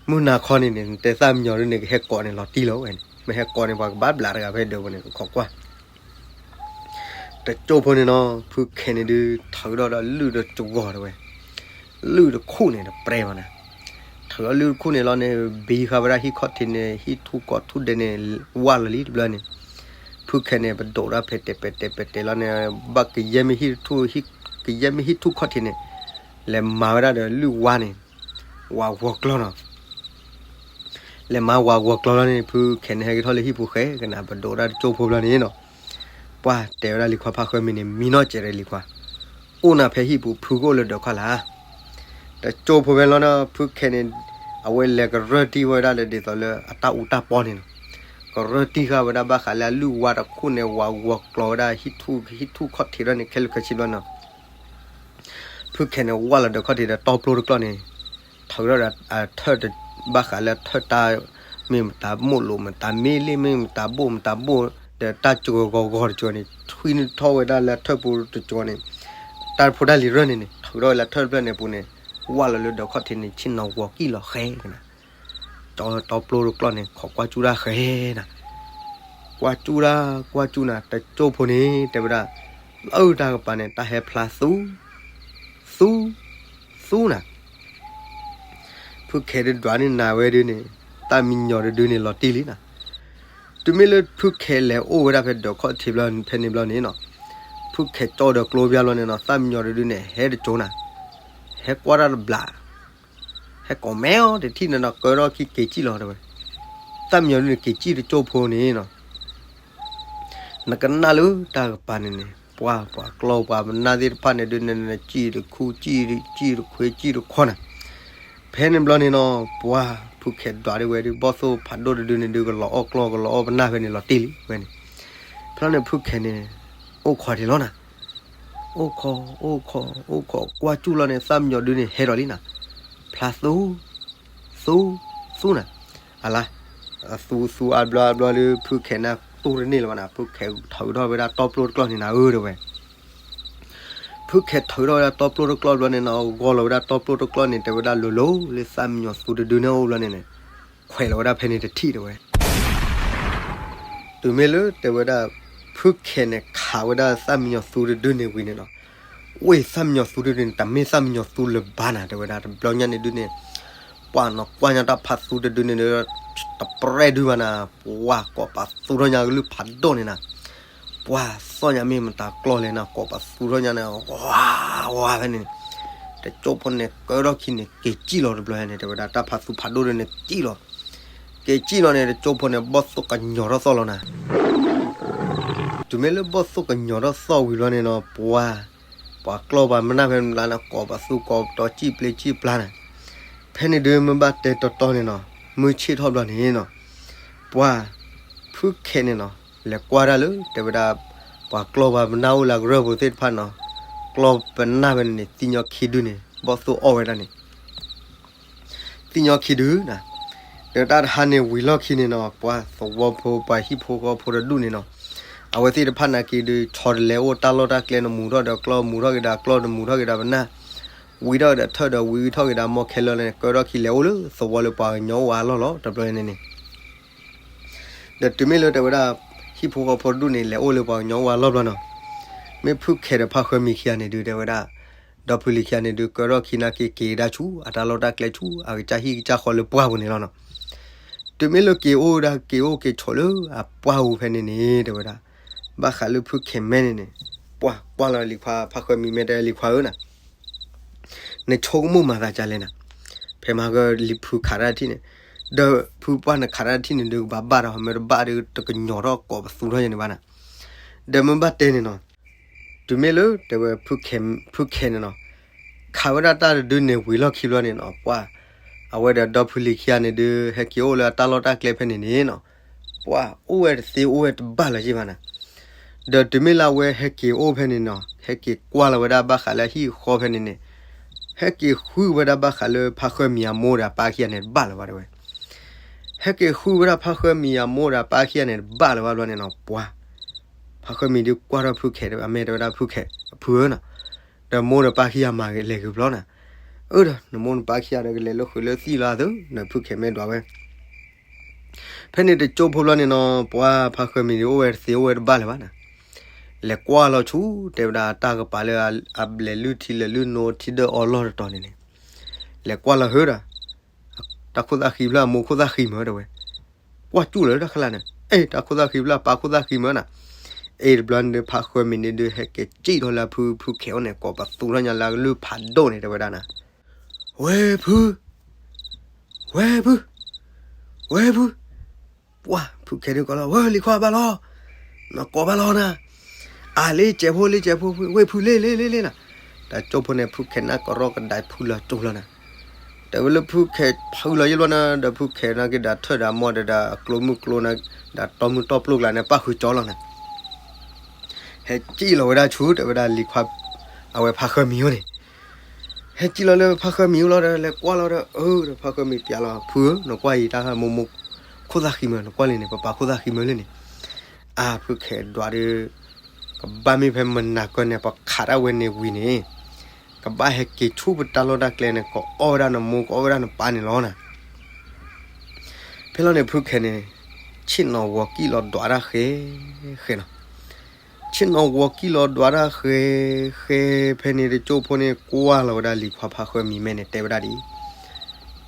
မုၢ်နၤခီန့ၣ်န့ၣ် နတဲသၣ်မံယီၤဒုန့ၣ် ကဟဲကိးန့ၣ်လီၤတံၢ်လီၤဝဲန့ၣ် မ့ၢ်ဟဲကိးန့ၣ် ပှၤကဘၣ်ဘျးတဂၤဖဲဒၢးပူၤန့ၣ် ကခိးကွၢ် တကၠိဖိန့ၣ်နီၤ ဖုခဲန့ၣ်ဒုး ထုးထီၣ်ဒီးလုၢ်တစှီၤတဝဲ, လုၢ်တခူၣ်န့ၣ်တပြဲမးနၤ, ထုးထီၣ်လုၢ်တခူၣ်န့ၣ်လီၤန့ၣ် ဘံဃာ်ဝဲဒၣ်ဟံၣ်ခီၣ်ထံးန့ၣ် ဟံၣ်ထူၣ်ကီၢ်ထူၣ်ဒဲးန့ၣ် ဝၢ်လီၤလံတဘျီန့ၣ်, ဖုခဲန့ၣ် ပဒိးတၢ်ဖဲတဲာ်ပဲာ်တဲာ်ပဲာ်တဲာ်လီၤန့ၣ် ဘၣ်ကယဲၢ်မ့ၢ်ဟံၣ်ထူၣ်, ကယဲၢ်မ့ၢ်ဟံၣ်ထူၣ်ခီၣ်ထံးန့ၣ်, လဲၤမၤဝဲဒၣ်ဒီးလုၢ်ဝါန့ၣ်, ဝးဂီၤကျီနီၤ လဲၤမၤဝးဂီၤကျီလီၤန့ၣ် ဖုခဲန့ၣ် ဟဲက့ၤထီၣ်လၢဟံၣ်ပူၤဃဲကနၣ် ပဒိးတၢ်တကၠိဖိဘျီန့ၣ်နီၤ, ပှၤတဲဝဲဒၣ်လံၤခွါဖါဃၢမံၤန့ၣ် မံနီၢ်စဲးဒီးလံၤခွါ, အိၣ်နၤဖဲဟံၣ်ပူၤ ဖုကအိၣ်လၢဒၢးခီၣ်လၢ်, တကၠိဖိဖဲလီၤနီၤ ဖုခဲန့ၣ်, အဝဲလဲၤကရၢၢ်တံၢ်ဝဲဒၣ်လၢဒ်သိးလၢအတၢ်အူတၢ်ပီန့ၣ်နီၤ, ကရၢၢ်တံၢ်ဃာ်ဝဲဒၣ်ဘၣ်ဃးလၢအလုၢ်ဝါတခူၣ်န့ၣ် ဝးဂီၤကျီဝဲဒၣ် ဟံၣ်ထူၣ်ခီၣ်ထံးဒီးန့ၣ် ခဲလၢာ်ခဲဆ့ဘျီနီၤ ဖုခဲန့ၣ် ဝၢ်လီၤဒီးခီၣ်ထံးဒီးတီပျိတကျီၢ်န့ၣ်, ထုးထီၣ်ဒီးအထၢၣ်တဘၣ်ဃးလၢအထၢၣ်တၢ်, မ့ၢ်မတၤမိၢ်လိာ် မတၤမ့ၢ်လ့ၣ် မ့ၢ်မတၤဘိၣ်မတၤဘိၣ်, ဒီးတၢ်စှီၤဂီၤဂီၤတစှီၤန့ၣ် ထွံထီၣ်ဝဲဒၣ်လၢအထၢၣ်ပူၤတစှီၤန့ၣ်, တၢ်တဖိတၢ်လံၤရၢၢ်န့ၣ်န့ၣ် ထုးထီၣ်ဝဲလၢအထၢၣ်တဖျၢၣ်န့ၣ်အပူၤန့ၣ်, ဝၢ်လီၤလၢဒီးခီၣ်ထံးန့ၣ် ဆ့ၣ်နီၤဂီၤကံၣ်လီၤဃဲကနၣ် တီပျိတကျီၢ်န့ၣ် ခိးကွၢ်ကၠူၣ်တၢ်ဃဲနၤ, ကွၢ်ကၠူၣ်တၢ် ကွၢ်ကၠူၣ်နၤ တကၠိဖိန့ၣ် တဲဝဲဒၣ်, လၢတၢ်ကပၤန့ၣ် တၢ်ဟဲဖျါသူ, သူ, သူနၤ, ဖုခဲဒုးဒွးန့ၢ်နၤဝဲဒုန့ၣ်, သၣ်မံညီၤတဒုန့ၣ်လီၤတံၢ်လံနၤ, တုၤမ့ၢ်လၢဖုခဲလဲၤအိၣ်ဝဲဒၣ်ဖဲဒီးခီၣ်ထံးဘျီဖဲန့ၣ်ဘျီန့ၣ်နီၤ, ဖုခဲကၠီဒီးကျိဘျါလီၤန့ၣ်နီၤ သၣ်မံညီၤတဒုန့ၣ် ဟဲတကၠိနၤ, ဟဲကွၢ်တၢ်တဘျး ဟဲကိးမဲအီၤတထံၣ်န့ၣ်နီၤ ကၢထီၣ်ခံက့ၤကံၣ်လီၤတဲဝဲ, သၣ်မံညီၤဒုန့ၣ် က့ၤကံၣ်တကၠိဖိန့ၣ်နီၤ, နကနၣ်လၢတၢ်ကပၤန့ၣ်န့ၣ် ပှၤ ပှၤကျီပှၤပနၢ်သ့ၣ်တဖၣ်န့ၣ်ဒုန့ၣ် ကံၣ်တခူၣ် ကံၣ်တခွ့ ကံၣ်တခီနၤ, ဖဲန့ၣ်ဘျီန့ၣ်နီၤ ပှၤ ဖုခဲဒွးဒၣ်ဝဲဒု ဘီၣ်သိၣ်ဖးဒိၣ်တဒုန့ၣ်ဒု ကလီၤအီၣ်ကျီ ကလီၤအီၣ်ပနၢ်ဖဲန့ၣ်လီၤတံၢ်လံဝဲန့ၣ်, ဖဲန့ၣ်ဖုခဲန့ၣ် အိၣ်ခိးတ့ၢ်လီၤနၤ အိၣ်ခိး အိၣ်ခိး အိၣ်ခိး ကွၢ်ကၠူၣ်လီၤန့ၣ် သၣ်မံညီၤဒုန့ၣ် ဟဲဒီးလံနၤ, ဖျါသူ, သူ, သူနၤ, အလါ, သူသူအါဘျီအါဘျီလၢဖုခဲန့ၣ်သူတန့ၢ်လၢၤဘၣ်နၤ ဖုခဲထုးထီၣ်ဝဲဒၣ်တီပျိတကျီၢ်န့ၣ်နၤဧၢတဲဝဲ, ဖုခဲထုးထီၣ်ဝဲဒၣ်တီပျိတကျီၢ်ဘျီန့ၣ်နီၤ ဂီၢ်လီၤဝဲဒၣ်တီပျိတကျီၢ်န့ၣ် တဲဝဲဒၣ်လိၤလိၤလၢသၣ်မံညီၤသူတဒုန့ၣ်အိၣ်ဘျီန့ၣ်န့ၣ်, ခွဲးလီၤဝဲဒၣ်ဖဲန့ၣ်တထံၣ်တဲဝဲ တုၤမ့ၢ်လၢတဲဝဲဒၣ်, ဖုခဲန့ၣ်ခးဝဲဒၣ်သၣ်မံညီၤသူတဒုန့ၣ်ဝံၤန့ၣ်နီၤ, ဝ့ၢ်သၣ်မံညီၤသူတဒုန့ၣ် တမ့ၢ်သၣ်မံညီၤသူလၢၤဘၣ်နၤ တဲဝဲဒၣ် တဘျီညါန့ၣ်ဒုန့ၣ်, ပှၤနီၢ်ကွၢ်ညါတၢ်ဖးသူတဒုန့ၣ်ဒီး, တပြဲၢ်ဒုဘၣ်နၤ, ပှၤကိးပသူထီၣ်ညါကလုၢ်ဖးဒိၣ်န့ၣ်နၤ, ပှၤသီၣ်ညါမ့ၢ်မတၤကျီၢ်လဲၣ်နၤ ကိးပသူထီၣ်ညါန့ၣ်, ဝါ, ဝါဖဲန့ၣ်, တကၠိဖိန့ၣ် ကၢထီၣ်ခံန့ၣ် က့ၤကံၣ်လီၤတဘျီန့ၣ် တဲဝဲဒၣ် တၢ်ဖးသူဖးဒိၣ်ဒုန့ၣ်ကံၣ်လီၤ က့ၤကံၣ်လီၤန့ၣ် တကၠိဖိန့ၣ် ဘီၣ်သိၣ်ကညီၤထီၣ်သီၣ်လီၤနၤ, တုၤမ့ၢ်လၢဘီၣ်သိၣ်ကညီၤထီၣ်သီၣ်ဝံၤလီၤန့ၣ်နီၤ ပှၤ, ပှၤကျီၢ်ပှၤမနၢ်ဖဲန့ၣ်ဘျီန့ၣ် ကိးပသူကိးပတီၤ ကံၣ်ပျ့ကံၣ်ပျါနၤ, ဖဲန့ၣ်ဒုမ့ၢ်ဘၣ်တဲတီတီန့ၣ်နီၤ, မုၢ်ဆ့ၣ်ထီၣ်ဘျီန့ၣ်နီၤ, ပှၤ, ဖုခဲန့ၣ်နီၤ, လဲၤကွၢ်ဒၣ်လၢ တဲဝဲဒၣ်, ပှၤကျီၢ်ပှၤမနၢ်အိၣ်လၢကရၢၢ်ပူၤသ့ၣ်တဖၣ်နီၤ, ကျီၢ်ပနၢ်ဖဲန့ၣ်န့ၣ် သံညီခံဒုန့ၣ် ဘီၣ်သိၣ်အီၣ်ဝဲဒၣ်န့ၣ် သံညီခံဒုနၤ, ဒီးတၢ်တဟါန့ၣ်ဝံၤလီၢ်ခံန့ၣ်နီၤ ပှၤသဝီဖိ ပှၤဟံၣ်ဖိဃီဖိတဒူၣ်န့ၣ်နီၤ, အဝဲသ့ၣ်တဖၣ်နာ်က့ၤဒုး ဆီတလဲအိၣ်တၢ်လီၢ်တၢ်ကျဲန့ၣ် မူၤထီၣ်ဒီးကျီၢ် မူၤထီၣ်က့ၤဒီးကျီၢ် မူၤထီၣ်က့ၤဒီးပနၢ်, ပှၤ ဝံထီၣ်ကဒီးထၢၣ်ဒီးဝံထီၣ်က့ၤဒီးမီၢ်ခဲလၢာ်န့ၣ် ကၢထီၣ်ခံလဲၤအိၣ်လၢသဝီလၢပှၤကညီအိၣ်အလီၢ်လီၤ တဘျီန့ၣ်န့ၣ်. ဒီးတုၤမ့ၢ်လၢတဲဝဲဒၣ် ဟံၣ်ဖိဃီဖိတဒူၣ်န့ၣ် လဲၤအိၣ်လၢပှၤကညီအိၣ်အလီၢ်ဘျီနီၤ, မ့ၢ်ဖုခဲဒီးဖါဃၢမံၤခံဂၤန့ၣ်ဒုး တဲဝဲဒၣ် ဒီဖုလံၤခံဂၤန့ၣ်ဒုး ကၢထီၣ်ခံနာ်က့ၤက့ၤကဒါဆူ အတၢ်လီၢ်တၢ်ကျဲဆူ အကစၢ်ဟံၣ်ကစၢ်ဃီလၢပှၢ်ပူၤန့ၣ်လီၤနီၤ. တုၤမ့ၢ်လၢက့ၤအိၣ်ဒၣ်က့ၤအိၣ်က့ၤဆိးလၢအပှၢ်ပူၤဖဲန့ၣ်န့ၣ် တဲဝဲဒၣ် ဘၣ်ဃးလၢဖုခဲမဲန့ၣ်န့ၣ် ပှၢ်ကွၢ်လီၤလံၤခွါ ဖါဃၢမံၤမဲာ်တဲလံၤခွါဧၢနီၤ နဆိကမိၣ်မၤသးဒ်လဲၣ်နီၤ, ဖဲမဟါကလံၤဖုခးတၢ်ထံၣ်န့ၣ်, ဒီးဖုပှၢ်နခးတၢ်ထံၣ်န့ၣ်ဒုး ကဘၣ်ဘၣ်ဒီး မ့ၢ်တဘၣ်ဒီး တကညီၤထီၣ်ကိးပသူထီၣ်ယဲန့ၣ်ဘၣ်နီၤ. ဒီးမ့ၢ်ဘၣ်တဲန့ၣ်နီၤ, တုၤမ့ၢ်လၢတဲဝဲ ဖုခဲန့ၣ်နီၤ, ခးဝဲဒၣ်တၢ်တဒုန့ၣ်ဝံၤလီၢ်ခံဘျီန့ၣ်နီၤ ပှၢ်, အဝဲဒီးဒီဖုလံၤခံဂၤန့ၣ်ဒုး ဟဲက့ၤအိၣ်လၢအတၢ်လီၢ်တၢ်ကျဲဖဲန့ၣ်န့ၣ်နီၤ, ပှၢ်အိၣ်ဝဲတသ့အိၣ်ဝဲတဘၣ်လၢၤဘၣ်နီၤ. ဒီးတုၤမ့ၢ်လၢအဝဲဟဲက့ၤအိၣ်ဖဲန့ၣ်နီၤ, ဟဲက့ၤကွၢ်လီၤဝဲဒၣ်ဘၣ်ဃးလၢအဟံၣ်အဃီဖဲန့ၣ်န့ၣ်, ဟဲက့ၤဃုဝဲဒၣ်ဘၣ်ဃးလၢဖါဃၢမံၤအမိၢ်ဒီးအပၢ်ခံဂၤန့ၣ်တဘၣ်လၢၤဘၣ်တဲဝဲ. ဟဲက့ၤဃုဝဲဒၣ်ဖါဃၢမံၤအမိၢ်ဒီးအပၢ်ခံဂၤန့ၣ်တဘၣ်လၢၤဘၣ်ဘျီန့ၣ်နီၤ ပှၢ်, ဖါဃၢမံၤဒုးကွၢ်ထီၣ်ဖုခဲအမဲာ်တဲဝဲဒၣ် ဖုခဲ, ဖုဧၢနီၤ, ဒီးမိၢ်ဒီးပၢ်ခံဂၤမၤလဲၤဂ့ၤဘျီနီၤ. အၢဒီး နမိၢ်နပၢ်ခံဂၤဒီးကလဲၤလၢဃုာ်လၢသံၣ်လီၤအသိး ဒီးဖုခဲမ့ၢ်ဒွးဝဲ ဖဲန့ၣ်တကၠိဖိဘျီန့ၣ်နီၤ ပှၢ်ဖါဃၢမံၤဒုးအိၣ်ဝဲတသ့အိၣ်ဝဲတဘၣ်လၢၤဘၣ်နီၤ. လဲၤကွၢ်လီၤဆူ တဲဝဲဒၣ်တၢ်ကပၤလၢအလဲၤလုၢ်ထံလဲၤလုၢ်နိ ထံဒၢၣ်အီလီၢ်တတီၤန့ၣ်န့ၣ်, လဲၤကွၢ်လီၤဟၢဒီး တၢ်ခိၣ်သၣ်ဃံဖျၢၣ်အမိၢ်ခိၣ်သၣ်ဃံမၢတဲဝဲ, ကွၢ်ကၠူၣ်လၢတၢ်ခလၢ်န့ၣ် အဲၣ် တၢ်ခိၣ်သၣ်ဃံဖျၢၣ်အပၢ်ခိၣ်သၣ်ဃံမၢနီၤ. အဲၣ်တဘျီန့ၣ်ဒုး ဖါဃၢမံၤန့ၣ်ဒုး ဟဲက့ၤစံၣ်ထီၣ်လၢဖု ဖုခဲအိၣ်န့ၣ် ကိးပသူထီၣ်ညါလၢအကလုၢ်ဖးဒိၣ်န့ၣ် တဲဝဲဒၣ်နီၤ, ဝဲဖု ဝဲဖု ဝဲဖု, ပှၢ်ဖုခဲဒုးကိးလီၤ ဝဲလံၤခွါဘၣ်လီၤ, နကိးဘၣ်လီၤနၤ, အလ့ကဲးဖိလ့ကဲးဖိ ဝဲဖုလ့လ့လ့လ့နီၤ. တကၠိဖိန့ၣ် ဖုခဲနၢ်ကရီကဒါဖုလီၤကၠိလီၤနီၤ. တဲဝဲလၢဖုခဲဖုလီၤယံၤလီၤနီၤ ဒီးဖုခဲနာ်က့ဒီးထၢၣ်ဒီးမိၢ်ဒီးအကျိမုၢ်ကျိနၤ ဒီးတီမုၢ်တီပျိကျါန့ၣ် ပၣ်ဃုာ်ကၠီလီၤနီၤ. ဟဲစံၣ်လီၤဝဲဒၣ်ဆူ တဲဝဲဒၣ်လံၤခွါ အဝဲဖါဃၢမံၤအိၣ်န့ၣ် ဟဲစံၣ်လီၤလၢဖါဃၢမံၤအိၣ်လီၤဒီး လဲၤကွၢ်လီၤဒီး အၢ ဒီးဖါဃၢမံၤပျးလီၤ ဖုဧၢ နကွၢ်အံၤတၢ်မိၢ်မိၢ်ခိၣ်သၣ်ဃံမၢ နကွၢ်လံန့ၣ် ပပၢ်ခိၣ်သၣ်ဃံမၢလၢန့ၣ်. အါ ဖုခဲဒွးဒီး ကဘၣ်မ့ၢ်ဖဲမနၤကၢန့ၣ် ပခးတၢ်ဝဲန့ၣ်ဝံၤန့ၣ် ကဘၣ်ဟဲက့ၤဆူပတၢ်လီၢ်တၢ်ကျဲန့ၣ် ကအီၣ်ဝဲဒၣ်နမိၢ် ကအီၣ်ဝဲဒၣ်နပၢ်န့ၣ်လီၤနီၤ. ဖဲလီၤန့ၣ် ဖုခဲန့ၣ် ဆ့ၣ်နီၤဂီၤကံၣ်လီၤဒွးတၢ်ဃဲ ဃဲနီၤ. ဆ့ၣ်နီၤဂီၤကံၣ်လီၤဒွးတၢ်ဃဲ ဃဲ ဖဲန့ၣ်တကၠိဖိန့ၣ် ကွၢ်လီၤဝဲဒၣ်လံၤခွါဖါဃၢမံၤမဲာ်န့ၣ် တဲဝဲဒၣ်ဒ်အံၤ,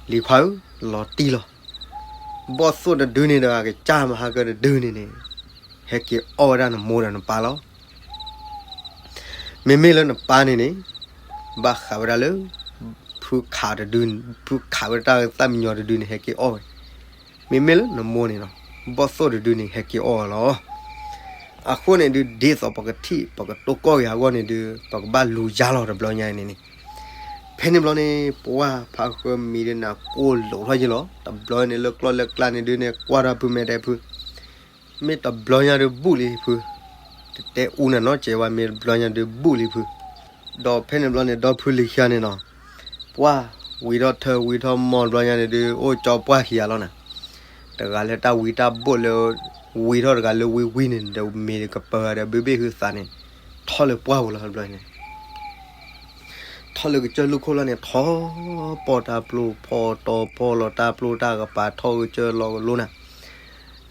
လံၤခွါဧၢ, လီၤတံၢ်လီၤ. ဘီၣ်သိၣ်တဒုန့ၣ်ဒီး အကစၢ်မဟါကၢတဒုန့ၣ်န့ၣ် ဟဲက့ၤအီၣ်ဝဲဒၣ်နမိၢ်ဒီးနပၢ်လီၤ. မ့မ့ၢ်လၢနပၢ်န့ၣ်န့ၣ် ဘၣ်ဃးဝဲဒၣ်လၢ ဖုခးတဒု, ဖုခးဝဲဒၣ်တၢ်သၣ်မံညီၤတဒုန့ၣ် ဟဲက့ၤအီၣ်ဝဲ, မ့မ့ၢ်လၢနမိၢ်န့ၣ်နီၤ ဘီၣ်သိၣ်တဒုန့ၣ် ဟဲက့ၤအီၣ်ဝဲလီၤ. အဃိန့ၣ်ဒုး ဒ်သိးပကထံၣ် ပကတိၢ်ကီၢ်က့ၤအဂီၢ်န့ၣ်ဒုး ပကဘၣ်လူၤယါလီၤတဘျီညါန့ၣ်န့ၣ်. ဖဲန့ၣ်ဘျီန့ၣ် ပှၢ်ဖါဃၢမံၤဒုးနၤကိၢ်လိာ်ထီၣ်ယ့ၢ်လီၤ. တဘျီန့ၣ် လၢကျီၢ်လၢကျါန့ၣ်ဒုးန့ၣ် ကွၢ်ထီၣ်ဖုမဲာ်တဲဖု မ့ၢ်တဘျီညါဒုးဘူးလံဖု, တတဲအူနၤနီတစဲးဝဲ မ့ၢ်တဘျီညါဒုးဘူးလံဖု. ဒီးဖဲန့ၣ်ဘျီန့ၣ် ဒီဖုလံၤခံဂၤန့ၣ်နီၤ, ပှၢ်ဝံၤထီၣ်ထၢဝံၤထီၣ်မီၢ်တဘျီညါန့ၣ်ဒုး အိၣ်ကၠီပှၢ်ခံဂၤလီၤနၤ. တဂၤလၢတၢ်ဝံတၢ်ဘိၣ်လၢ ဝံထီၣ်တဂၤလၢဝံဝံန့ၣ် ဒီးမ့ၢ်ကပၢၤဒီးဘ့ၣ်ဘ့ၣ်ဟုသးန့ၣ် ထီၣ်လၢပှၢ်ပူၤလီၤတဘျီန့ၣ် ထီၣ်လၢကစၢၢ်လူၢ်ခိၣ်လီၤန့ၣ် ထီၣ်ပီၢ်တၢ်ပျိ ဖီတီၤဖီလီၤတၢ်ပျိတၢ်ကပၤ ထီၣ်ကစၢၢ်လီၤကလိနၤ.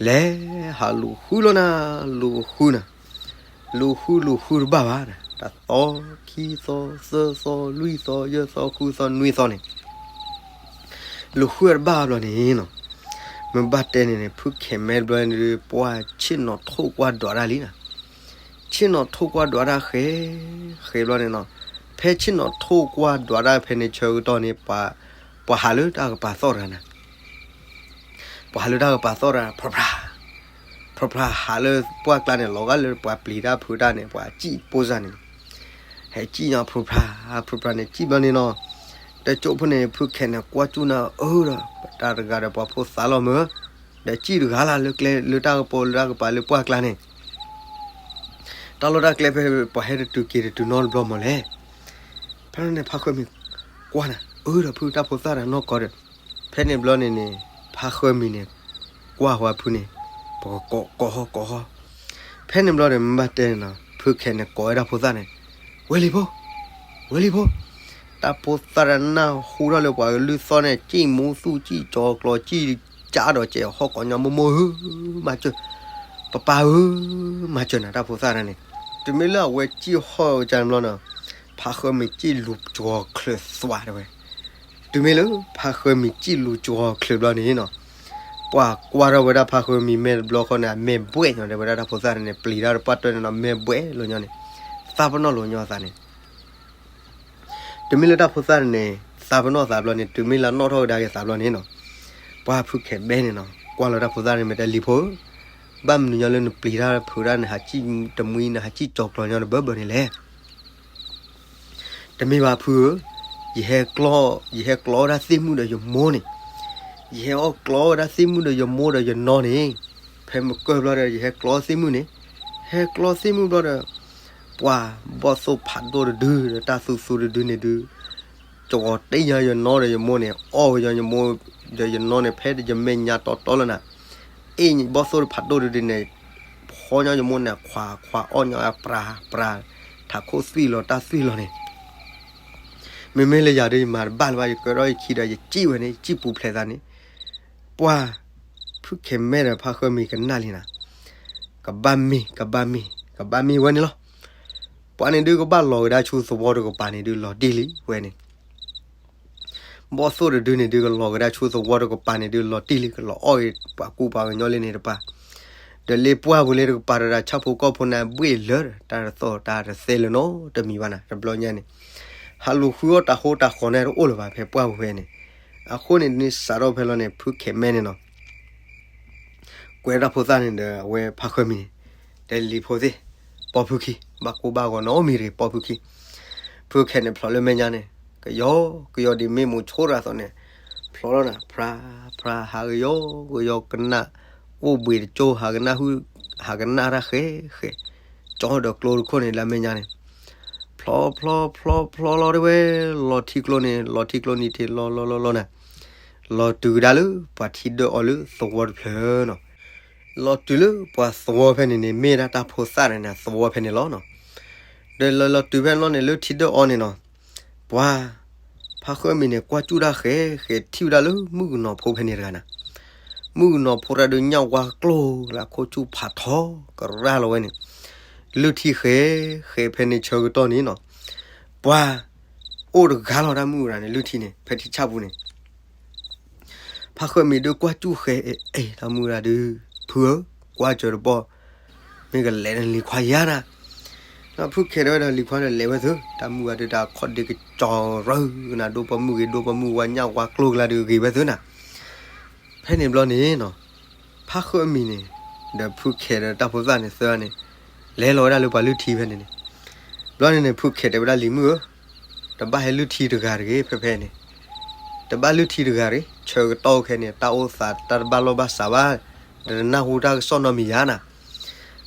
လဲၤဟးလူၤဃုလီၤနၤ, လူၤဃုနၤ, လူၤဃုလူၤဃုတဘၣ်ဘၣ်နၤ, တၢ်သီ ခံသီ သၢသီ လွံၢ်သီ ယဲၢ်သီ ဃုသီ နွံသီန့ၣ် လူၤဃုတဘၣ်ဘၣ်ဘျီန့ၣ်နီၤ, မ့ၢ်ဘၣ်တဲန့ၣ်န့ၣ် ဖုခဲမဲာ်တဘျီန့ၣ်ဒုး ပှၢ်ဆ့ၣ်နီၤထိၣ်ကွၢ်ဒွးတၢ်လံနၤ. ဆ့ၣ်နီၤထိၣ်ကွၢ်ဒွးတၢ်ဃဲ ဃဲဘျီန့ၣ်နီၤ, ဖဲဆ့ၣ်နီၤထိၣ်ကွၢ်ဒွးတၢ်ဖဲန့ၣ်ဆၢကတီၢ်န့ၣ် ပှၤဟးလၢတၢ်ကပၤသီၣ်တဂၤနၤ ပှၤဟးလၢတၢ်ကပၤသီၣ်တဂၤ ဖြးဖြး ဖြးဖြးဟးလၢပှၢ်ကျါန့ၣ် လီၤဂာ်လၢပှၤပျံၤတၢ်ဖုးတၢ်န့ၣ် ပှၤစံၣ်ပိၢ်စၢ်န့ၣ် ဟဲစံၣ်ညီ ဖြးဖြး ဖြးဖြးန့ၣ် စံၣ်ဘျီန့ၣ်နီၤ, တကၠိဖိန့ၣ် ဖုခဲန့ၣ် ကွၢ်ကၠူၣ်နၤအၢဒီး ပတၢ်တဂၤဒီးပှၤဖိသၣ်လီၤမၢ်, ဒီးစံၣ်တဂၤလၢကျဲလၢတၢ်ကပၤလၢတၢ်ကပၤလၢပှၢ်ကျါန့ၣ် တၢ်လီၢ်တၢ်ကျဲဖဲပှၤဟဲတတုၤက့ၤတတုၤနီတဘျီမၢ်လဲၣ်. ဖဲန့ၣ်ဖါဃၢမံၤ ကွၢ်နၤ အၢဒီးဖုတၢ်ဖိသၣ်တဂၤနီၢ်ကီၢ်ဒီး ဖဲန့ၣ်ဘျီန့ၣ်န့ၣ် ဖါဃၢမံၤန့ၣ် ကွၢ်ဝဲဖုန့ၣ် ပကကိးကိးဟီၣ်ကိးဟီၣ်, ဖဲန့ၣ်ဘျီန့ၣ် မ့ၢ်ဘၣ်တဲန့ၣ်နီၤ ဖုခဲန့ၣ်ကိးဝဲဒၣ်ဖိသၣ်န့ၣ် ဝဲလံၤဖိ ဝဲလံၤဖိ, ဖ တၢ်ဖိသၣ်တၢ်နၢ်ဟူထီၣ်လၢပှၤကလုၢ်သီၣ်န့ၣ် စံၣ်မူသူၣ်စံၣ်ကၠီၤကျီၤ စံၣ်ကၠၢ်ဒီးစဲးဟီၣ်ကိးညီ မိၢ်မိၢ်ဧၢ, မၤစၢၤ, ပၢ်ပၢ်ဧၢ, မၤစၢၤနၤ တၢ်ဖိသၣ်န့ၣ်. တုၤမ့ၢ်လၢအဝဲစံၣ်ဟီၣ်ကန့ၣ်ဘျီနီၤ, ဖါဃၢမံၤစံၣ်လူၤကၠီၤချၢသွးတဲဝဲ. တုၤမ့ၢ်လၢဖါဃၢမံၤစံၣ်လူၤကၠီၤချၢဘျီန့ၣ်နီၤ, ပှၤကွၢ်ထီၣ်ဝဲဒၣ်ဖါဃၢမံၤမဲာ်တဘျီဃီန့ၣ် အမဲာ်ဘှဲၣ်ညီတဲဝဲဒၣ် တၢ်ဖိသၣ်န့ၣ် ပျံၤတၢ်တပှၢ်တၢၢ်န့ၣ်နီၤ မဲာ်ဘှဲၣ်လီၤညီန့ၣ်, သးပနီၣ်လီၤညီအသးန့ၣ်. တုၤမ့ၢ်လၢတၢ်ဖိသၣ်န့ၣ် သးပနီၣ်သးဘျီန့ၣ် တုၤမ့ၢ်လၢနီၣ်ထီၣ်ကဒါက့ၤသးဘျီန့ၣ်နီၤ, ပှၤဖုခဲးမဲန့ၣ်နီၤ ကွၢ်လီၤတၢ်ဖိသၣ်န့ၣ် မ့ၢ်တဲလံၤဖိဧၢ, ဘၣ်မနုၤညီလၢနပျံၤတၢ်ဖုးတၢ်န့ၣ် ဟးစံၣ်တမှံန့ၣ် ဟးစံၣ်ကၠီၤကျီၤညီတဘၢဘၢန့ၣ်လဲၣ်. တမ့ၢ်ဘၣ်ဖုဧၢ, ယဟဲကျီ, ယဟဲကျီဝဲဒၣ်သ့ၣ်မုၣ်ဒီးယမိၢ်န့ၣ်, ယဟဲအီၣ်ကျီဝဲဒၣ်သ့ၣ်မုၣ်ဒီးယမိၢ်ဒီးယနီၢ်န့ၣ်, ဖဲမုၢ်ကၢၢ်ဘျီဒီး ယဟဲကျီသ့ၣ်မုၣ်န့ၣ်, ဟဲကျီသ့ၣ်မုၣ်ဘျီဒီး ပှၤဘီၣ်သိၣ်ဖးဒိၣ်တဒုဒီးတၢ်သူသူတဒုန့ၣ်ဒုး, ကဝီၤတ့ၢ်ညီယနီၢ်ဒီးယမိၢ်န့ၣ် အီၣ်ဝဲညီယမိၢ်ဒီးယနီၢ်န့ၣ် ဖဲယမဲာ်ညါတီတီလၢနၤ, အ့ၣ်ဘီၣ်သိၣ်တဖးဒိၣ်တဒုန့ၣ် ဖီညီယမိၢ်န့ၣ် ခွးခွးအီၣ်ညီအပြၤပြၤ, ထးခိၣ်သွံၣ်လီၤတၢ်သွံၣ်လီၤန့ၣ် မ့မ့ၢ်လၢယၤဒီး ယမၤတဘၣ်လၢၤဘၣ်, ယကၢထီၣ်ယခံဒီး ယစံၣ်ဝဲန့ၣ် ယစံၣ်ပူၤဖျဲးသးန့ၣ်, ပှၤဖုခဲးမဲဒီးဖါဃၢမံၤကနၣ်လံနၤ, ကဘၣ်မ့ၢ် ကဘၣ်မ့ၢ် ကဘၣ်မ့ၢ်ဝဲန့ၣ်လီၤ. ပှၤန့ၣ်ဒုးကဘၣ်လီၤကဒါဆူသဝီတကပၤန့ၣ်ဒုး လီၤတံၢ်လံဝဲန့ၣ် ဘီၣ်သိၣ်တဒုန့ၣ်ဒုး ကလီၤကဒါဆူသဝီတကပၤန့ၣ်ဒုး လီၤတံၢ်လံ, ကလီၤအီၣ်ဂ့ၤပှၤကူပှၤကညီလံန့ၣ်တပၤ, ဒီးလ့ပှၢ်ပူၤလၢတကပၤဒီး ဆၣ်ဖိကီၢ်ဖိန့ၣ် ဘှ့ၣ်လၢာ်ဒီး တၢ်တသီၣ်တၢ်တသဲလၢၤနီတမံၤဘၣ်နၤ, တဘျီညါန့ၣ် ဟးလူၤဃုအီၣ်တၢ်ဃိတၢ်ဃီန့ၣ် တအိၣ်လၢၤဘၣ် ဖဲပှၢ်ပူၤဖဲန့ၣ်. အဃိန့ၣ် ဒ်န့ၣ်စးထီၣ်ဖဲလီၤန့ၣ် ဖုခဲးမဲန့ၣ်နီၤ ကွဲးတၢ်ဖိသၣ်န့ၣ်ဒီး အဝဲဖါဃၢမံၤန့ၣ် တဲလံၤဖိသ့ၣ်, ပိာ်ဖုခံ, ဘၣ်ကိၢ်ဘၣ်ဂီၤနီတမံၤတဂ့ၤ ပိာ်ဖုခံ. ဖုခဲးန့ၣ်ဖျိးလၢမဲာ်ညါန့ၣ် ကယီကယီဒ်မ့ၢ်မိၤဆိတဂၤအသိးန့ၣ် ဖျိးလီၤနၤ, ဖြါဖြါ ဟးကယီကယီကနၣ်, အိၣ်ဘှံးတကၠိ ဟးကနၣ်ဟု, ဟးကနၣ်တၢ်ဃဲဃဲ, ကၠီဒီးကျိတခိၣ်န့ၣ် လၢမဲာ်ညါန့ၣ် ဖျိးဖျိးဖျိးဖျိးလီၤတဲဝဲ, လီၤထံကျိန့ၣ် လီၤထံကျိနံၤထံး လီၤလီၤလီၤလီၤနၤ, လီၤတုၤကဒါလၢ ပှၤထံဒၢၣ်အီၤလၢသဝီတဖျၢၣ်နီၤ. လီၤတုၤလၢပှၤသဝီဖဲန့ၣ်န့ၣ် မ့ၢ်ဒၣ်တၢ်ဖိသၣ်န့ၣ်န့ၣ် သဝီဖဲန့ၣ်လီၤနီၤ. ဒီးလီၤလီၤတုၤဖဲန့ၣ်လီၤန့ၣ် လၢထံဒၢၣ်အီၤန့ၣ်နီၤ, ပှၤဖါဃၢမံၤန့ၣ် ကွၢ်စူၣ်တၢ်ဃဲဃဲ ထံၣ်ဝဲဒၣ်လၢမုၣ်ကနီၤဖိဖဲန့ၣ်တဂၤနၤ. မုၣ်ကနီၤဖိတၢ်ဒုးညၣ်ဝါကျိလၢအခိၣ်ဆူၣ်ဖးထီကရၢ်လီၤဝဲန့ၣ်, လုၢ်ထံဃဲဃဲဖဲန့ၣ်ဆၢကတီၢ်န့ၣ်နီၤ, ပှၤအိၣ်တဂၤလီၤ တၢ်မုၣ်ကနီၤန့ၣ် လုၢ်ထံန့ၣ် ဖဲထံဆၣ်ပူၤန့ၣ် ဖါဃၢမံၤဒုးကွၢ်စူၣ်ဃဲ, အဲ တၢ်မုၣ်တဂၤဒုး, ဖုဧၢ, ကွၢ်စၢၤတဘီ, မ့ၢ်ကလဲၤန့ၣ်လံၤခွါယၤနၤ. ဒီးဖုခဲးတဲဝဲဒီးလံၤခွါန့ၣ် လဲၤဝဲသု, တၢ်မုၣ်ဂၤဒုးတၢ်ခီၣ်ဒ့ကစီၤရၢနၤ, ဒိၣ်ပိာ်မုၣ်ဂ့ၤ ဒိၣ်ပိာ်မုၣ်ဝါညၣ်ဝါကျိကျါဒုးဂ့ၤဝဲသုနၤ. ဖဲန့ၣ်ဘျီန့ၣ်နီၤ, ဖါဃၢမံၤန့ၣ် ဒီးဖုခဲးဒီးတၢ်ဖိသၣ်န့ၣ်သၢဂၤန့ၣ် လဲၤလီၤဝဲဒၣ်လၢပှၤလုၢ်ထံဖဲန့ၣ်န့ၣ်. ဘျီန့ၣ်န့ၣ် ဖုခဲးတဲဝဲဒၣ်လံၤမုၣ်ဧၢ, တဘၣ်ဟဲလုၢ်ထံတဂၤတဂ့ၤ ဖဲဖဲန့ၣ်, တဘၣ်လုၢ်ထံတဂၤတဂ့ၤ, ဆၢကတီၢ်ခဲန့ၣ် တၢ်အိၣ်သးတၢ်တဘၣ်လိာ်ဘၣ်စးဘၣ်, ဒီးတနၢ်ဟူတၢ်ကစီၣ်နီတမံၤယၤနၤ.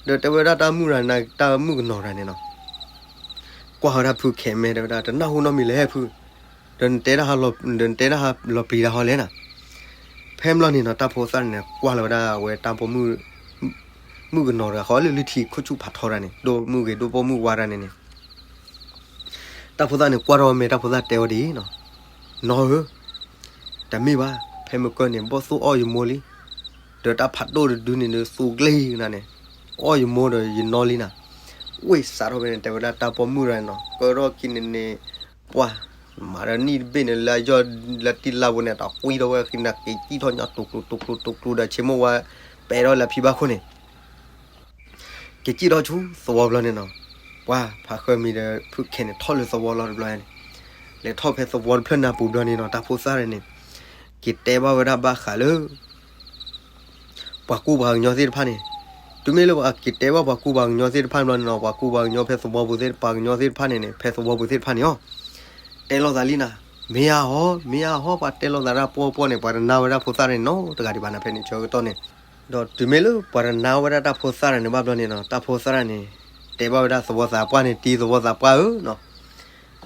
ဒီးတဲဝဲဒၣ်တၢ်မုၣ်တဂၤန့ၣ် တၢ်မုၣ်ကနီၤတဂၤန့ၣ်နီၤ ကွၢ်ဝဲဒၣ်ဖုခဲးမဲာ် တဲဝဲဒၣ်တနၢ်ဟူနီတမံၤလၢဟဲဖု, ဒီးနတဲဒၣ်ဟးလီၤပျံၤတၢ်ဟီလဲၣ်နၤ. ဖဲဘျီန့ၣ်နီၤ တၢ်ဖိသၣ်န့ၣ် ကွၢ်လီၤဝဲဒၣ်အဝဲတၢ်ပိာ်မုၣ်, မုၣ်ကနီၤတဂၤဃီလၢလုၢ်ထံခိၣ်ဆူၣ်ဖးထီတဂၤန့ၣ် ဒိၣ်မုၣ်ဂ့ၤဒိၣ်ပိာ်မုၣ်ဝါတဂၤန့ၣ်န့ၣ် တၢ်ဖိသၣ်န့ၣ်ကွၢ်ထီၣ်ဝဲမဲာ် တၢ်ဖိသၣ်တဲဝဲဒ်အံၤနီၤ, နီၢ်ဧၢ, တမ့ၢ်ဘၣ်, ဖဲမုၢ်ကၢၢ်န့ၣ် ဘီၣ်သိၣ်အီၣ်ယမိၢ်လံ, ဒီးတၢ်ဖးဒိၣ်တဒုန့ၣ်ဒီး သူကျ့နၤန့ၣ်, အီၣ်ယမိၢ်ဒီးယနီၢ်လံနၤ. ဝ့ၢ်စးထီၣ်ဖဲန့ၣ် တဲဝဲဒၣ်တၢ်ပိာ်မုၣ်တဂၤန့ၣ်နီၤ ကၢထီၣ်ခံန့ၣ်န့ၣ်, ပှၤ, မၤဒီးနံၣ်တဘ့ၣ်န့ၣ် လၢယီၢ်လၢတံၢ်လၢပူၤန့ၣ် တၢ်ကွံထီၣ်ဝဲဃံနၤ က့ၤစံၣ်ထီၣ်ညါ တူၢ်ကျူတူၢ်ကျူတူၢ်ကျူဒီး ဆ့မိၣ်ဝါ ပဲာ်ထီၣ်လၢဖံဘၣ်ခိၣ်န့ၣ် က့ၤစံၣ်ထီၣ်ဆူသဝီဘျီန့ၣ်နီၤ, ပှၤဖါဃၢမံၤဒီးဖုခဲးန့ၣ် ထီၣ်လၢသဝီလီၤတဘျီန့ၣ်, လဲၤထီၣ်ဖဲသဝီတဖျၢၣ်နၢ်ပူၤဘျီန့ၣ်နီၤ တၢ်ဖိသၣ်န့ၣ်န့ၣ်, က့ၤတဲဘၣ်ဝဲဒၣ်ဘၣ်ဃးလၢ ပှၤကူပှၤကညီသ့ၣ်တဖၣ်န့ၣ်, တုၤမ့ၢ်လၢပှၤက့ၤတဲဘၣ်ပှၤကူပှၤကညီသ့ၣ်တဖၣ်ဘျီန့ၣ်နီၤ ပှၤကူပှၤကညီဖဲသဝီပူၤသ့ၣ် ပှၤကညီသ့ၣ်တဖၣ်န့ၣ်န့ၣ် ဖဲသဝီပူၤသ့ၣ်တဖၣ်န့ၣ်အီၤ တဲလိာ်သးလံနၤ, မ့ၢ်အဟီ မ့ၢ်အဟီ ပှၤတဲလိာ်သးတၢ်ပှီၢ်ပှီၢ်န့ၣ် ပှၤတနာ်ဝဲဒၣ်ဖိသၣ်န့ၣ်နီတဂၤဒံးဘၣ်နၤ ဖဲန့ၣ်ဆၢကတီၢ်န့ၣ်, ဒီးတုၤမ့ၢ်လၢပှၤတနာ်ဝဲဒၣ်တၢ်ဖိသၣ်တဂၤန့ၣ်ဘၣ်ဘျီန့ၣ်နီၤ တၢ်ဖိသၣ်န့ၣ် တဲဘၣ်ဝဲဒၣ်သဝီသးပှၢ်န့ၣ် တံၤသဝီသးပှၢ်ဧၢနီၤ,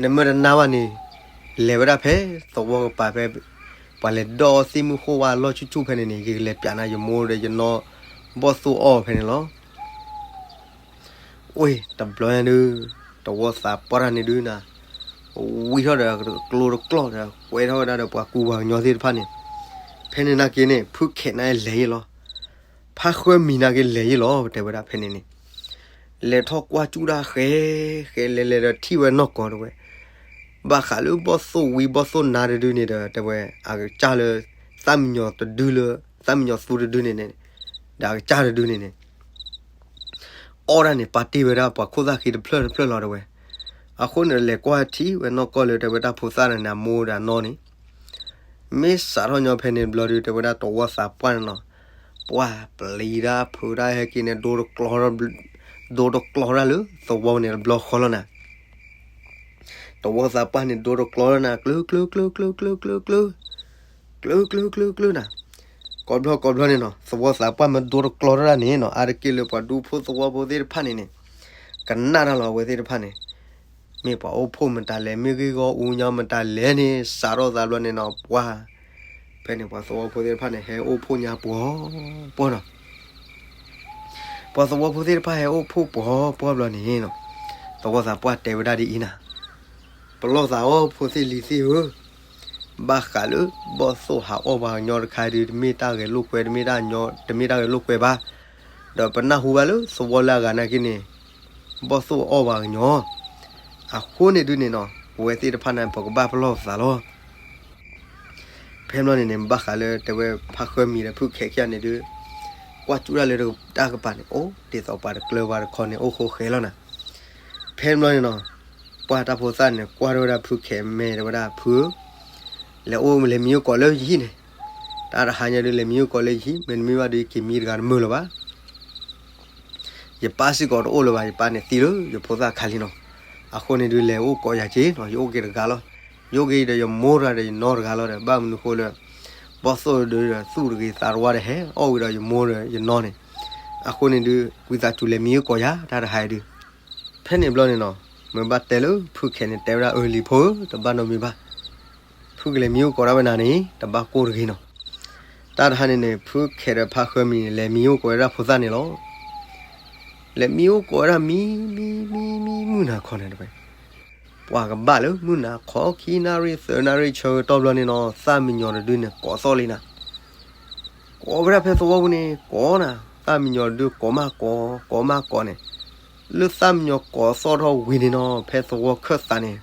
နမ့ၢ်တနာ်ဘၣ်န့ၣ် လဲၤဝဲဒၣ်ဖဲသဝီကပၤဖဲ ပှၤလဲၤဒီးသ့ၣ်မုၣ်ဃိၣ်ဝါလီၢ်ဆူၣ်ဆူၣ်ဖဲန့ၣ်န့ၣ် ယကလဲၤပျးနၤယမိၢ်ဒီးယနီၢ်ဘီၣ်သိၣ်အီၣ်ဖဲန့ၣ်လီၤ. ဝ့ၢ်တဘျီညါဒုး သဝီသးပှၢ်တဂၤန့ၣ်ဒုးနၤ, ဝံထီၣ်ဒီးကျိတကျီၢ်ဒီး ကွဲထီၣ်ဝဲဒၣ်ဒီးပှၤကူပှၤကညီသ့ၣ်တဖၣ်န့ၣ်, ဖဲန့ၣ်နာ်က့န့ၣ် ဖုခဲးန့ၣ်လဲၤယ့ၣ်လီၤ, ဖါဃၢမံၤနာ်က့လဲၤယ့ၣ်လီၤ တဲဝဲဒၣ်ဖဲန့ၣ်န့ၣ်, လဲၤထီၣ်ကွၢ်ကၠူၣ်ဒၣ်ဃဲ, ဃဲလဲၤလဲၤဒီးထံၣ်ဝဲနီၢ်ကီၢ်တဲဝဲ, ဘၣ်ဃးလၢဘီၣ်သိၣ်ဝံဘီၣ်သိၣ်နါတဒုန့ၣ်ဒီး တဲဝဲ, အကစၢ်လၢ သၣ်မံညီၤတဒုလၢ သၣ်မံညီၤသူတဒုန့ၣ်န့ၣ်, ဒီးအကစၢ်တဒုန့ၣ်န့ၣ် အီၣ်ဒၣ်န့ၣ် ပာ်တ့ၢ်ဝဲဒၣ်ပှၤခိၣ်သၣ်ဃံတဖျၢၣ်တဖျၢၣ်လီၤတဲဝဲ, အဃိန့ၣ်လဲၤကွၢ်ထံၣ်ဝဲနီၢ်ကီၢ်လၢတဲဝဲဒၣ်ဖိသၣ်န့ၣ်န့ၣ် အမိၢ်ဒီးအနီၢ်န့ၣ်, မ့ၢ်စးထီၣ်ညီဖဲန့ၣ်တဘျီဒုး တဲဝဲဒၣ်သဝီသးပှၢ်န့ၣ်နီၤ, ပှၢ်ပျံၤတၢ်ဖုးတၢ်ဟဲက့ၤန့ၣ် ဒိတကျီ, ဒိတကျီတၢ်လၢသဝီန့ၣ်တဘျီဃီလီၤနၤ, သဝီသးပှၢ်န့ၣ်ဒိတကျီလီၤနၤ ကျု ကျု ကျု ကျု ကျု ကျု ကျု ကျု ကျု ကျု နၤ, ကိးဘျီကိးဘျီန့ၣ်နီၤ သဝီသးပှၢ်မ့ၢ်ဒိတကျီတၢ်န့ၣ်နီၤ အါတက့ၢ်လၢပှၤဒူဖိသဝီဖိသ့ၣ်တဖၣ်န့ၣ်န့ၣ်, ကနၣ်တၢ်လီၤအဝဲသ့ၣ်တဖၣ်န့ၣ်, မ့ၢ်ပှၤအိၣ်ဖှိၣ်မတၤလဲၣ် မ့ၢ်ဂ့ၢ်ဂီၢ်အူညီမတၤလဲၣ်န့ၣ် စးထီၣ်သးဘျီန့ၣ်နီၤ ပှၢ်, ဖဲန့ၣ်ပှၤသဝီဖိသ့ၣ်တဖၣ်န့ၣ် ဟဲအိၣ်ဖှိၣ်ညါပှီၤပှီၤနီၤ ပှၤသဝီဖိသ့ၣ်တဖၣ်ဟဲအိၣ်ဖှိၣ်ပှီၤပှီၤဘျီန့ၣ်နီၤ, သဝီသးပှၢ်တဲဝဲဒၣ်ဒ်အံၤနၤ, ပလီၢ်သးအီၣ်ဖိသ့ၣ်လံၤသ့ၣ်ဧၢ, ဘၣ်ဃးလၢဘီၣ်သိၣ်ဟးအီၣ်ပှၤကညီတခါဒုး တမ့ၢ်တၢ်ဂဲၤလိာ်ကွဲ တမ့ၢ်တၢ်ဂဲၤလိာ်ကွဲဘၣ်, ဒီးပနၢ်ဟူဘၣ်လၢသဝီလၢအဂၤနာ်က့န့ၣ်, ဘီၣ်သိၣ်အီၣ်ပှၤကညီ, အဃိန့ၣ်ဒုးန့ၣ်နီၤ ပဝဲသ့ၣ်တဖၣ်န့ၣ် ပကဘၣ်ပလီၢ်သးလီၤ ဖဲဘျီန့ၣ်န့ၣ် ဘၣ်ဃးလၢတဲဝဲဖါဃၢမံၤဒီးဖုခဲးခံဂၤန့ၣ်ဒုး, ကွၢ်ကၠူၣ်တၢ်လၢတၢ်ကပၤန့ၣ် အိၣ်ဒ်သိးပှၤတကျၢၤပှၤတခီန့ၣ် အိၣ်ဃိဃဲလီၤနၤ, ဖဲဘျီန့ၣ်နီၤ, ပှၢ်တၢ်ဖိသၣ်န့ၣ် ကွၢ်ထီၣ်ဝဲဒၣ်ဖုခဲးမဲာ်တဲဝဲဒၣ် ဖုဧၢ, လဲၤအိၣ်လဲၤမံအိၣ်ကိးလၢယဟံၣ်န့ၣ်, တၢ်တဟါညါဒုးလဲၤမံအိၣ်ကိးလၢယဟံၣ် မ့တမ့ၢ်ဘၣ်ဒုး ယက့ၤမံတဂၤတမုာ်လၢၤဘၣ် ယပၢ်စ့ၢ်ကီးတအိၣ်လၢၤဘၣ် ယပၢ်န့ၣ်သံလၢယဖိသၣ်ခါလံနီၤ, အဃိန့ၣ်ဒုးလဲၤအိၣ်ကိးယၤက့နီၤ ယအိၣ်က့ၤတဂၤလီၤ, ယအိၣ်က့ၤဒီးယမိၢ်တဂၤဒီးယနီၢ်တဂၤလီၤဒီး ဘၣ်မနုၤဃိလၢ ဘီၣ်သိၣ်ဒုးဒီးသူၣ်တဂ့ၤသးတဝါဒီးဟဲအီၣ်ဝံၤဒီးယမိၢ်ဒီးယနီၢ်န့ၣ်, အဃိန့ၣ်ဒုး ဝံသးစူၤလဲၤမံအိၣ်ကိးယၤ တၢ်တဟါအံၤဒုး ဖဲန့ၣ်ဘျီန့ၣ်နီၤ, မ့ၢ်ဘၣ်တဲလၢဖုခဲးန့ၣ် တဲဝဲဒၣ်အၢလံၤဖိဧၢ တဘၣ်နီတမံၤဘၣ်, ဖုကလဲၤမံအိၣ်ကိးဒၣ်ဝဲနၤန့ၣ် တဘၣ်ကိၢ်တဂ့ၤနီၤ, တၢ်တဟါန့ၣ်န့ၣ် ဖုခဲးဒီးဖါဃၢမံၤန့ၣ် လဲၤမံအိၣ်ကိးဝဲဒၣ်ဖိသၣ်န့ၣ်လီၤ, လဲၤမံအိၣ်ကိးဝဲဒၣ်မံ မံ မံ မံမုၢ်နၤခီန့ၣ်တဝဲ ပှၤကဘၣ်လၢမုၢ်နၤခီခံနၣ်ရံၣ်သၢနၣ်ရံၣ်ဆၢကတီၢ်ဘျီန့ၣ်နီၤ သၣ်မံညီၤတဒုန့ၣ် ကိးသီၣ်လံနၤ, ကိးဝဲဒၣ်ဖဲသဝီပူၤန့ၣ် ကိးနၤ သၣ်မံညီၤတဒုကိးမးကိး ကိးမးကိးန့ၣ်, လၢသၣ်မံညီၤကိးသီၣ်ထီၣ်ဝံၤန့ၣ်နီၤ ဖဲသဝီခၢၣ်သးန့ၣ်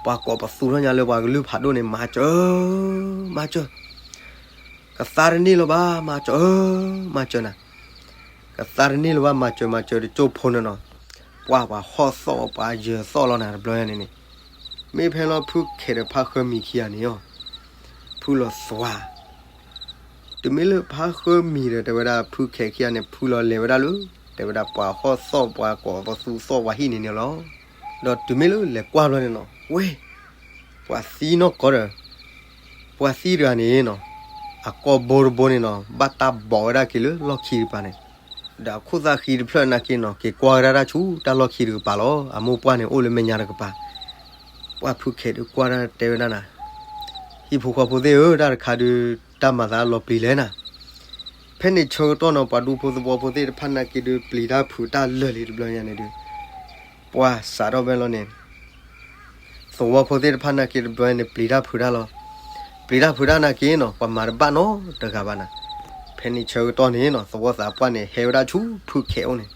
ပှၤကိးပသူထီၣ်ညါလၢပှၤကလုၢ်ဖးဒိၣ်န့ၣ် မၤစၢၤ, မၤစၢၤ, ကသါတန့ၢ်လၢၤဘၣ် မၤစၢၤ, မၤစၢၤနၤ, ကသါတန့ၢ်လၢၤဘၣ် မၤစၢၤ မၤစၢၤတကၠိဖိန့ၣ်နီၤ, ပှၤပှၤဟီၣ်သီၣ် ပှၤယၢၤသီၣ်လီၤနၤတဘျီညါန့ၣ်န့ၣ်, မ့ၢ်ဖဲလီၤဖုခဲးဒီးဖါဃၢမံၤခံဂၤန့ၣ်အီၤ, ဖုလီၤသွါ တုၤမ့ၢ်လၢဖါဃၢမံၤဒီးတဲဝဲဒၣ်ဖုခဲးခံဂၤန့ၣ် ဖုလီၤလဲၤဝဲဒၣ်လၢ တဲဝဲဒၣ်ပှၤဟီၣ်သီၣ်ပှၤကိးပသူသီၣ်ပှၤဟံၣ်န့ၣ်န့ၣ်လီၤ. ဒီးတုၤမ့ၢ်လၢလဲၤကွၢ်ဘျီန့ၣ်နီၤ ဝဲ ပှၤသံနီၢ်ကီၢ်ဒီး ပှၤသံတဂၤန့ၣ်နီၤ အကိာ်ဘိတဘိန့ၣ်နီၤ ဘၣ်တၢ်ဘိးဝဲဒၣ်က့ၤလၢလီၢ်ခံတကပၤန့ၣ်, ဒီးအခိၣ်သၣ်ဃံတဖျၢၣ်နာ်က့နီၤ က့ၤကွၢ်ဝဲဒၣ်တၢ်ဆူတၢ်လီၢ်ခံတကပၤလီၤ. အမိၢ်ပှၢ်န့ၣ်အိၣ်လၢမဲာ်ညါတကပၤ, ပှၢ်ဖုခဲးဒုးကွၢ်တၢ်တဲဝဲဒၣ်နၤ, ဟံၣ်ဖိဃီဖိသ့ၣ်ဧၢ တၢ်တခါဒုး တၢ်မၤသးလီၤပျံၤလဲၣ်နၤ ဖဲန့ၣ်ဆၢကတီၢ်နီၤ ပှၤဒူဖိသဝီဖိသ့ၣ်တဖၣ်နာ်က့ဒုး ပျံၤတၢ်ဖုးတၢ်လၢာ်လံတဘျီညါန့ၣ်ဒုး, ပှၤစးထီၣ်ဖဲလီၤန့ၣ် သဝီဖိသ့ၣ်တဖၣ်နာ်က့တဘျီန့ၣ် ပျံၤတၢ်ဖုးတၢ်လီၤ. ပျံၤတၢ်ဖုးတၢ်နာ်က့နီၤ ပှၤမၤတဘၣ်နီတဂၤဘၣ်နၤ. ဖဲန့ၣ်ဆၢကတီၢ်န့ၣ်နီၤ သဝီသးပှၢ်န့ၣ် ဟဲဝဲဒၣ်ဆူဖုခဲးအိၣ်န့ၣ်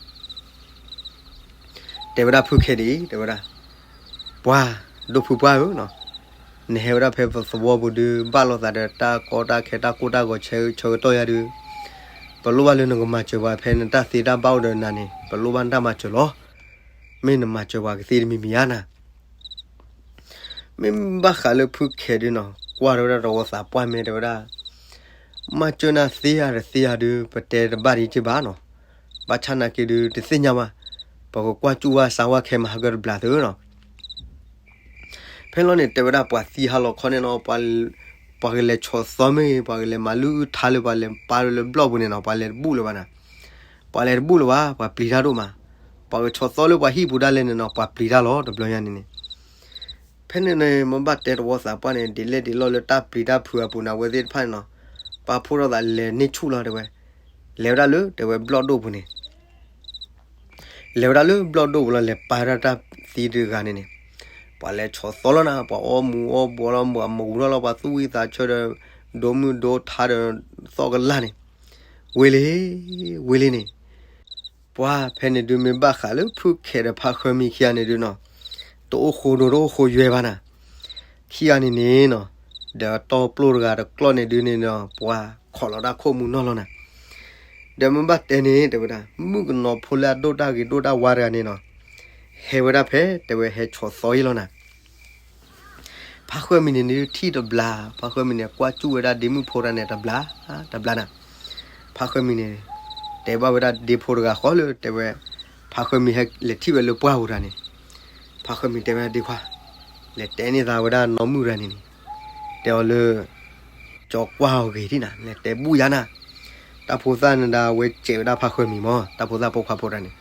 တဲဝဲဒၣ်ဖုခဲးဒ်အံၤ တဲဝဲဒၣ်, ပှၤ ဒိၣ်ဖုပှၢ်ဧၢ, နဟဲဝဲဒၣ်ဖဲပသဝီပူၤဒုး ဘၣ်လိာ်သးဒီးတၢ်ကီတၢ်ခဲတၢ်ကိၢ်တၢ်ဂီၤဆၢကတီၢ်ယါဒုး, ပလိၣ်ဘၣ်လၢနကမၤစၢၤပှၤဖဲနတၢ်သ့တၢ်ဘၣ်အိၣ်ဒီးနၤန့ၣ် ပလိၣ်ဘၣ်နတၢ်မၤစၢၤလီၤ. မ့ၢ်နမၤစၢၤပှၤကသ့တမံၤမံၤဧါနၤ မ့ၢ်ဘၣ်ဃးလၢဖုခဲးဒုးနီၤ ကွၢ်ထီၣ်ဝဲဒၣ်သဝီသးပှၢ်မ့ၢ်တဲဝဲဒၣ်, မၤစၢၤနၤသ့ဧါတသ့ဧါဒုး ပတဲတဘၣ်ဒံးက့ဘၣ်နီၤ. ဘၣ်ဆၣ်နာ်က့ဒုး တသ့ၣ်ညါဘၣ်. ပကကွၢ်စူၣ်ဝဲစါဝဲခဲမၤဟးဂီၤတဘျီသုနီၤ. ဖဲလီၤန့ၣ် တဲဝဲဒၣ်ပှၤသံဟးလီၤခီန့ၣ်နီၤ, ပှၤကလဲၤဆီၣ်သီမ့ၢ်ဂ့ၤ ပှၤကလဲၤမၤလုၢ်အုၣ်ထါလၢပှၤလဲၤပာ်လၢဘျီၣ်ပူၤန့ၣ်နီၤ ပှၤလဲၤတဘူၣ်လၢၤဘၣ်နၤ. ပှၤလဲၤတဘူၣ်လၢၤဘၣ် ပှၤပျံၤတၢ်ဒိၣ်မး. ပှၤကဆီၣ်သီလၢပှၤဟံၣ်ပူၤဒၣ်လဲာ်န့ၣ်နီၤ ပှၤပျံၤတၢ်လီၤ တဘျီညါန့ၣ်န့ၣ် ဖဲန့ၣ်န့ၣ် မ့ၢ်ဘၣ်တဲသဝီသးပှၢ်န့ၣ် ဒ်လဲၣ်ဒ်လဲၣ်လၢတၢ်ပျံၤတၢ်ဖုးအပူၤန့ၣ် အဝဲသ့ၣ်တဖၣ်န့ၣ်နီၤ ပာ်ဖှိၣ်ထီၣ်သးလဲၤန့ၢ်ဆူၣ်လီၤတဲဝဲ, လဲၤဝဲဒၣ်လၢတဲဝဲဘျီၣ်ဒိၣ်ပူၤန့ၣ် လဲၤဝဲဒၣ်လၢဘျီၣ်ဒိၣ်ပူၤလီၤ လဲၤပာ်ဝဲဒၣ်တၢ်သံတဂၤန့ၣ်န့ၣ်, ပှၤလဲၤဆီၣ်သီလီၤနၤ, ပှၤအီမူၤအီဘှီးလီၤ, ပှၤမူၤထီၣ်လီၤ, ပှၤသူၣ်ဝံၣ်သးဆၢဒီး ဒိမုၢ်ဒိထါဒီး သီၣ်ကလၢ်န့ၣ်, ဝ့ၢ်လံ, ဝ့ၢ်လံန့ၣ်, ပှၤဖဲန့ၣ်ဒုးမ့ၢ်ဘၣ်ဃးလၢဖုခဲဒီးဖါဃၢမံၤခံဂၤန့ၣ်ဒုးနီၤ, တအိၣ်ဃိဒိတအိၣ်ဃိယွဲဘၣ်နၤ, ခံဂၤန့ၣ်န့ၣ်နီၤ, ဒီးတီပျိတဂၤတကျီၢ်န့ၣ်ဒုးန့ၣ်နီၤ, ပှၤခိးလီၤတၢ်ခိၣ်မူၤနီၢ်လီၤနၤ, ဒီးမ့ၢ်ဘၣ်တဲန့ၣ် တဲဝဲဒၣ် မုၣ်ကနီၤဖိလၢအဒိၣ်တၢ်ဂ့ၤဒိၣ်တၢ်ဝါတဂၤန့ၣ်နီၤ, ဟဲဝဲဒၣ်ဖဲ တဲဝဲဟဲဆီၣ်သီအံၤလီၤနၤ ဖါဃၢမံၤန့ၣ်ဒုးထံၣ်တဘျါ, ဖါဃၢမံၤန့ၣ် ကွၢ်စူၣ်ဝဲဒၣ်ဒ့မုၣ်ဖိတဂၤန့ၣ်တဘျါ, တဘျါနၤ, ဖါဃၢမံၤန့ၣ် တဲဘၣ်ဝဲဒၣ်ဒ့ဖိတဂၤဃီလၢတဲဝဲ, ဖါဃၢမံၤဟဲလဲၤထံၣ်ဝဲလၢပှၢ်ပူၤတဂၤန့ၣ်, ဖါဃၢမံၤတဲဝဲဒၣ်ဒ့ခွါ, လဲၤတဲန့ၢ်သးဝဲဒၣ်နီၢ်မုၣ်တဂၤန့ၣ်န့ၣ်, တဲအီၤလၢ ကၠီကွၢ်အီၤဂ့ၤဒံးနၤ, လဲၤတဲဘူၣ်ယါနၤ, တၢ်ဖိသၣ်န့ၣ်ဒၣ်ဝဲစဲးဝဲဒၣ်ဖါဃၢမံၤမၢ်, တၢ်ဖိသၣ်ပိာ်ခွါဖိတဂၤန့ၣ်,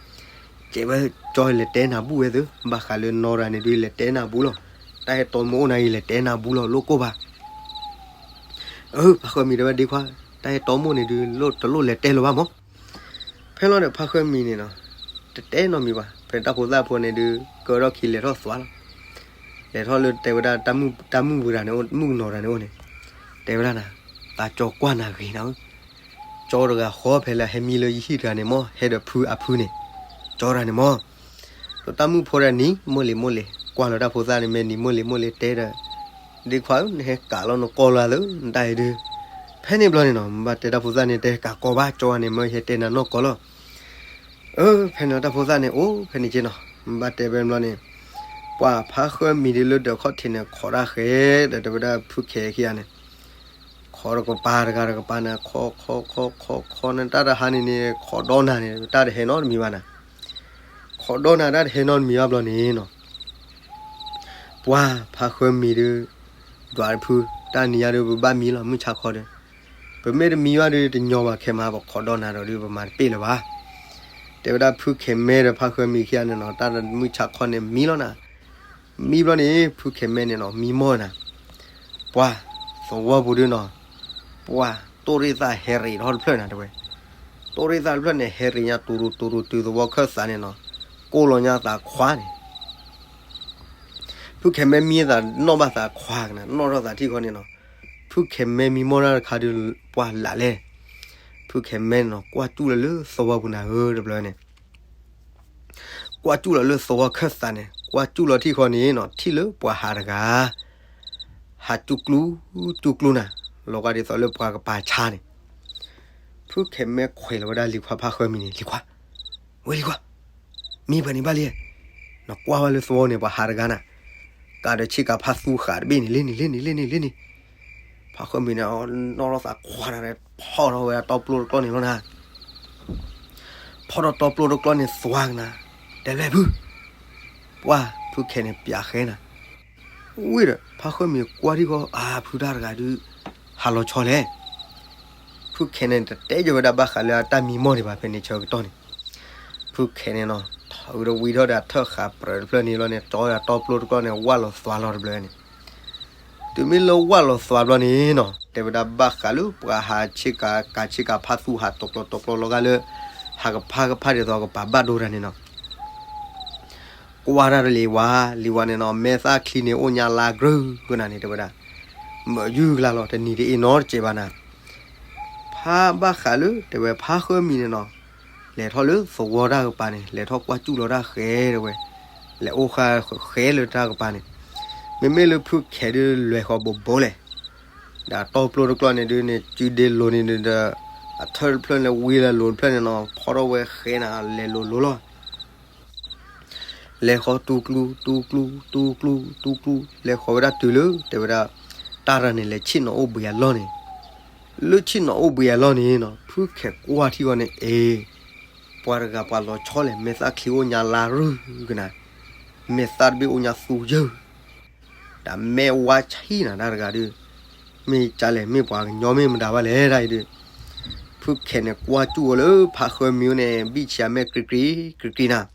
စဲးဝဲကၠီလဲၤတဲနၤဘူၣ်ဝဲသု, ဘၣ်ဃးလၢနီၢ်တဂၤန့ၣ်ဒုး လဲၤတဲနၤဘူၣ်လီၤ, တၢ်ဟဲတီမ့ၢ်အိၣ်နၤအံၤ လဲၤတဲနၤဘူၣ်လီၤ လိၣ်ကိၢ်ဘၣ် အၢ ဖါဃၢမံၤတဲဝဲဒ့ခွါ, တၢ်ဟဲတီမ့ၢ်န့ၣ်ဒုး လိၣ်တလိၣ်လဲၤတဲလၢၤဘၣ်မၢ်, ဖဲလီၤဒီးဖါဃၢမံၤန့ၣ်နီၤ, တတဲနီတမံၤဘၣ်, ဖဲတၢ်ဖိသၣ်ဖိန့ၣ်ဒုး ကၢထီၣ်ခံလဲၤထီၣ်သွါလီၤ, လဲၤထီၣ်လၢတဲဝဲဒၣ် တၢ်မုၣ်ပူၤတဂၤန့ၣ်အိၣ် မုၣ်ကနီၤတဂၤန့ၣ်အိၣ်န့ၣ်, တဲဝဲဒၣ်နၤ, သးကၠီကွၢ်နၤဂ့ၤနၤဧၢ ကၠီတဂၤဃီဖဲလၢဟဲမံလၢယဟံၣ်တဂၤန့ၣ်မၢ်, ဟဲဒီးဖုအဖုန့ၣ်, ကၠီတဂၤန့ၣ်မၢ်, ဒီးတၢ်မုၣ်ဖိတဂၤန့ၣ် မိၢ်လံၤမိၢ်လံၤ ကွၢ်လီၤတၢ်ဖိသၣ်န့ၣ် မ့ၢ်နံၤမိၢ်လံၤမိၢ်လံၤတဲဒီး, ဒ့ခွါဧၢ နဟဲကးလီၤနကီၢ်လီၤသၢ နတၢ်အံၤဒုး, ဖဲန့ၣ်ဘျီန့ၣ်နီၤ မ့ၢ်ဘၣ်တဲတၢ်ဖိသၣ်န့ၣ် တဟဲကးကီၢ်ဘၣ် ကၠီန့ၣ် မၢဟဲတဲနၤနီၢ်ကီၢ်လီၤ အၢ ဖဲန့ၣ်တၢ်ဖိသၣ်န့ၣ် အိၣ်ဖဲန့ၣ်က့နီၤ မ့ၢ်ဘၣ်တဲဖဲန့ၣ်ဘျီန့ၣ်, ပှၤဖါဃၢမံၤဒုးလၢဒၢးခီၣ်ထံးန့ၣ် ခိးတၢ်ဃဲ ဒီးတဲဝဲဒၣ်ဖုခဲခံဂၤန့ၣ်, ခိးတကပၤတဂၤတကပၤန့ၣ် ခိးခိးခိးခိးခိးန့ၣ် တၢ်တဟါန့ၣ်န့ၣ် ခိးဒီနၤန့ၣ် တၢ်တဟဲနီတမံၤဘၣ်နၤ, ခိးဒီနၤတၢ်တဟဲနီတမံၤဘၣ်ဘျီန့ၣ်နီၤ ပှၤဖါဃၢမံၤဒုး, ဒွးတဖု, တၢ်နံၤညါဒုး ပဘၣ်မံလီၤ မုၢ်ဆါခီဒုး, ပမ့ၢ်တမံဘၣ်ဒုး တညီဘၣ်ခဲမး ပခိးဒီနၤဒီးဒုး ပမၤတပ့ၢ်လၢၤဘၣ်. တဲဝဲဒၣ်ဖုခဲမဲဒီးဖါဃၢမံၤခံဂၤန့ၣ်နီၤ တၢ်မုၢ်ဆါခီန့ၣ်မံလီၤနၤ. မံဘျီန့ၣ် ဖုခဲမဲန့ၣ်နီၤ မံမီၢ်နၤ, ပှၤ, သဝီပူၤဒုးနီၤ, ပှၤ, တိၢ်ရ့ၣ်သၣ်ဟဲရ့းထီၣ်တဖျၢၣ်နၤတဲဝဲ, တိၢ်ရ့ၣ်သၣ်တဖျၢၣ်န့ၣ် ဟဲရ့းညါတူၤရူၤတူၤရူၤတုၤသဝီခၢၣ်သးန့ၣ်နီၤ, ကိၢ်လီၤညါသးခွါန့ၣ် ဖုခဲမဲမံသးနီၣ်ဘၣ်သးခွါကနၤ နီၣ်ထီၣ်သးထံၣ်ဃီန့ၣ်နီၤ, ဖုခဲမဲမံမီၢ်တၢ်တခါဒုး ပှၤလၢ်လဲၣ်, ဖုခဲမဲန့ၣ်နီၤ ကွၢ်စူၣ်လီၤလၢသဝီပူၤနၤဧၢတဘျီန့ၣ်, ကွၢ်စူၣ်လီၤလၢသဝီခၢၣ်သးန့ၣ် ကွၢ်စူၣ်လီၤထံၣ်ဃီန့ၣ်နီၤ ထံၣ်လၢပှၤဟးတဂၤ ဟးစူၣ်ကျူ, စူၣ်ကျူနၤ, လီၤဂာ်ဒ်သိးလၢပှၤကပၤဆါန့ၣ်, ဖုခဲမဲခွဲးလီၤဝဲဒၣ်လံၤခွါဖါဃၢမံၤန့ၣ် လံၤခွါ, ဝဲလံၤခွါ, မံပှၤန့ၣ်ဘၣ်လံ, နကွၢ်ဝဲလၢသဝီန့ၣ် ပှၤဟးတဂၤနၤ, ကးဒီးဆ့ကၤဖါသူဃာ်တဘ့ၣ်န့ၣ် လ့န့ၣ် လ့န့ၣ် လ့န့ၣ် လ့န့ၣ်, ဖါဃၢမံၤန့ၣ် နီၣ်ထီၣ်သးခွါနၤ ဖီၣ်ထီၣ်ဝဲဒၣ်တီပျိတကျီၢ်န့ၣ်လီၤနၤ ဖီၣ်ထီၣ်တီပျိတကျီၢ်န့ၣ်သွါကနၤ, တဲဘျဲၣ်ဖု, ပှၤ, ဖုခဲန့ၣ်ပျးဃဲနၤ, ဝံၤဒီး ဖါဃၢမံၤကွၢ်ထံၣ်ဃီ အါ ဖုတၢ်တဂၤဒုး ဟးလီၤဆီလဲၣ်, ဖုခဲန့ၣ်တတဲယဝဲဒၣ်ဘၣ်ဃးလၢအတၢ်မံမီၢ်ဒံးဘၣ်ဖဲန့ၣ်ဆၢကတီၢ်န့ၣ်, ဖုခဲန့ၣ်နီၤ ထီၣ်ဝံၤဒီးဝံၤထီၣ်ဒီးအထၢၣ်ဃာ်ပြၢၤတဖျၢၣ်န့ၣ်လီၤန့ၣ် တီဒီးတီပျိတကျီၢ်န့ၣ် ဝၢ်လီၤသွါလီၤတဘျီန့ၣ် တုၤမ့ၢ်လၢဝၢ်လီၤသွါဘျီန့ၣ်နီၤ တဲဝဲဒၣ်ဘၣ်ဃးလၢပှၤဟးဆ့ကၤ ကးဆ့ကၤဖါသူဟးတကျီတကျီလီၤဂာ်လၢ ဟးကဖါကဖါဒ်သိးကပၤဘၣ်ဒိတၢ်န့ၣ်နီၤ, ကွၢ်တၢ်တလံၤဝါ, လံၤဝါန့ၣ်နီၤ မဲာ်သၣ်ချံန့ၣ်အိၣ်ညါလါကရၢကနၤန့ၣ် တဲဝဲဒၣ်, မ့ၢ်ယုၢ်ကလါလီၤ တနံၤတအ့ၣ်နီတစဲးဘၣ်နၤ ဖါဘၣ်ဃးလၢ တဲဝဲဖါဃၢမံၤန့ၣ်နီၤ, လဲၤထီၣ်လၢသဝီတၢ်ကပၤန့ၣ် လဲၤထီၣ်ကွၢ်စူၣ်လီၤတၢ်ဃဲတဲဝဲ, လဲၤအိၣ်ဃာ်ဃဲလၢတၢ်ကပၤန့ၣ်, မ့မ့ၢ်လၢဖုခဲဒုးလွဲၢ်ဃီဘိးဘိးလဲၣ်, ဒီးတီပျိတကျီၢ်န့ၣ်ဒုးန့ၣ် စုဒ့လိၤန့ၣ်ဒီး အထၢၣ်တဖျၢၣ်န့ၣ် ဝံၤလၢလိၤတဖျၢၣ်န့ၣ်နီၤ ဖီထီၣ်ဝဲဃဲနၤ လဲၤလိၤလိၤလီၤ လဲၤဃီတူကျူ, တူကျူ, တူကျူ, တူကျူ, လဲၤဃီဝဲဒၣ်တုၤလၢ တဲဝဲဒၣ်, တၢ်ရၤန့ၣ် လဲၤဆ့ၣ်နီၤအိၣ်ဘှံးအလီၢ်န့ၣ်, လၢဆ့ၣ်နီၤအိၣ်ဘှံးအလီၢ်န့ၣ်နီၤ ဖုခဲကွၢ်ထံၣ်ဃီန့ၣ် အ့, ပှၤတဂၤပှၤလီၤဆီလဲၣ် မဲာ်သၣ်ချံအိၣ်ညါလါရူၢ်ကနၤ, မဲာ်သၣ်တဘ့ၣ်အိၣ်ညါသူယၢၢ် ဒီးမဲာ်ဝါဆံးနၤတၢ်တဂၤဒုး, မ့ၢ်ကလဲၣ် မ့ၢ်ပှၤကညီမ့ၢ်မတၤဘၣ်လဲၣ်တၢ်အံၤဒုး, ဖုခဲန့ၣ်ကွၢ်စူၣ်ဝဲလၢဖးဃၢမံၤန့ၣ် ဘံၣ်ဆံးအမဲာ်ကြံကြံ, ကြံကြံနၤ,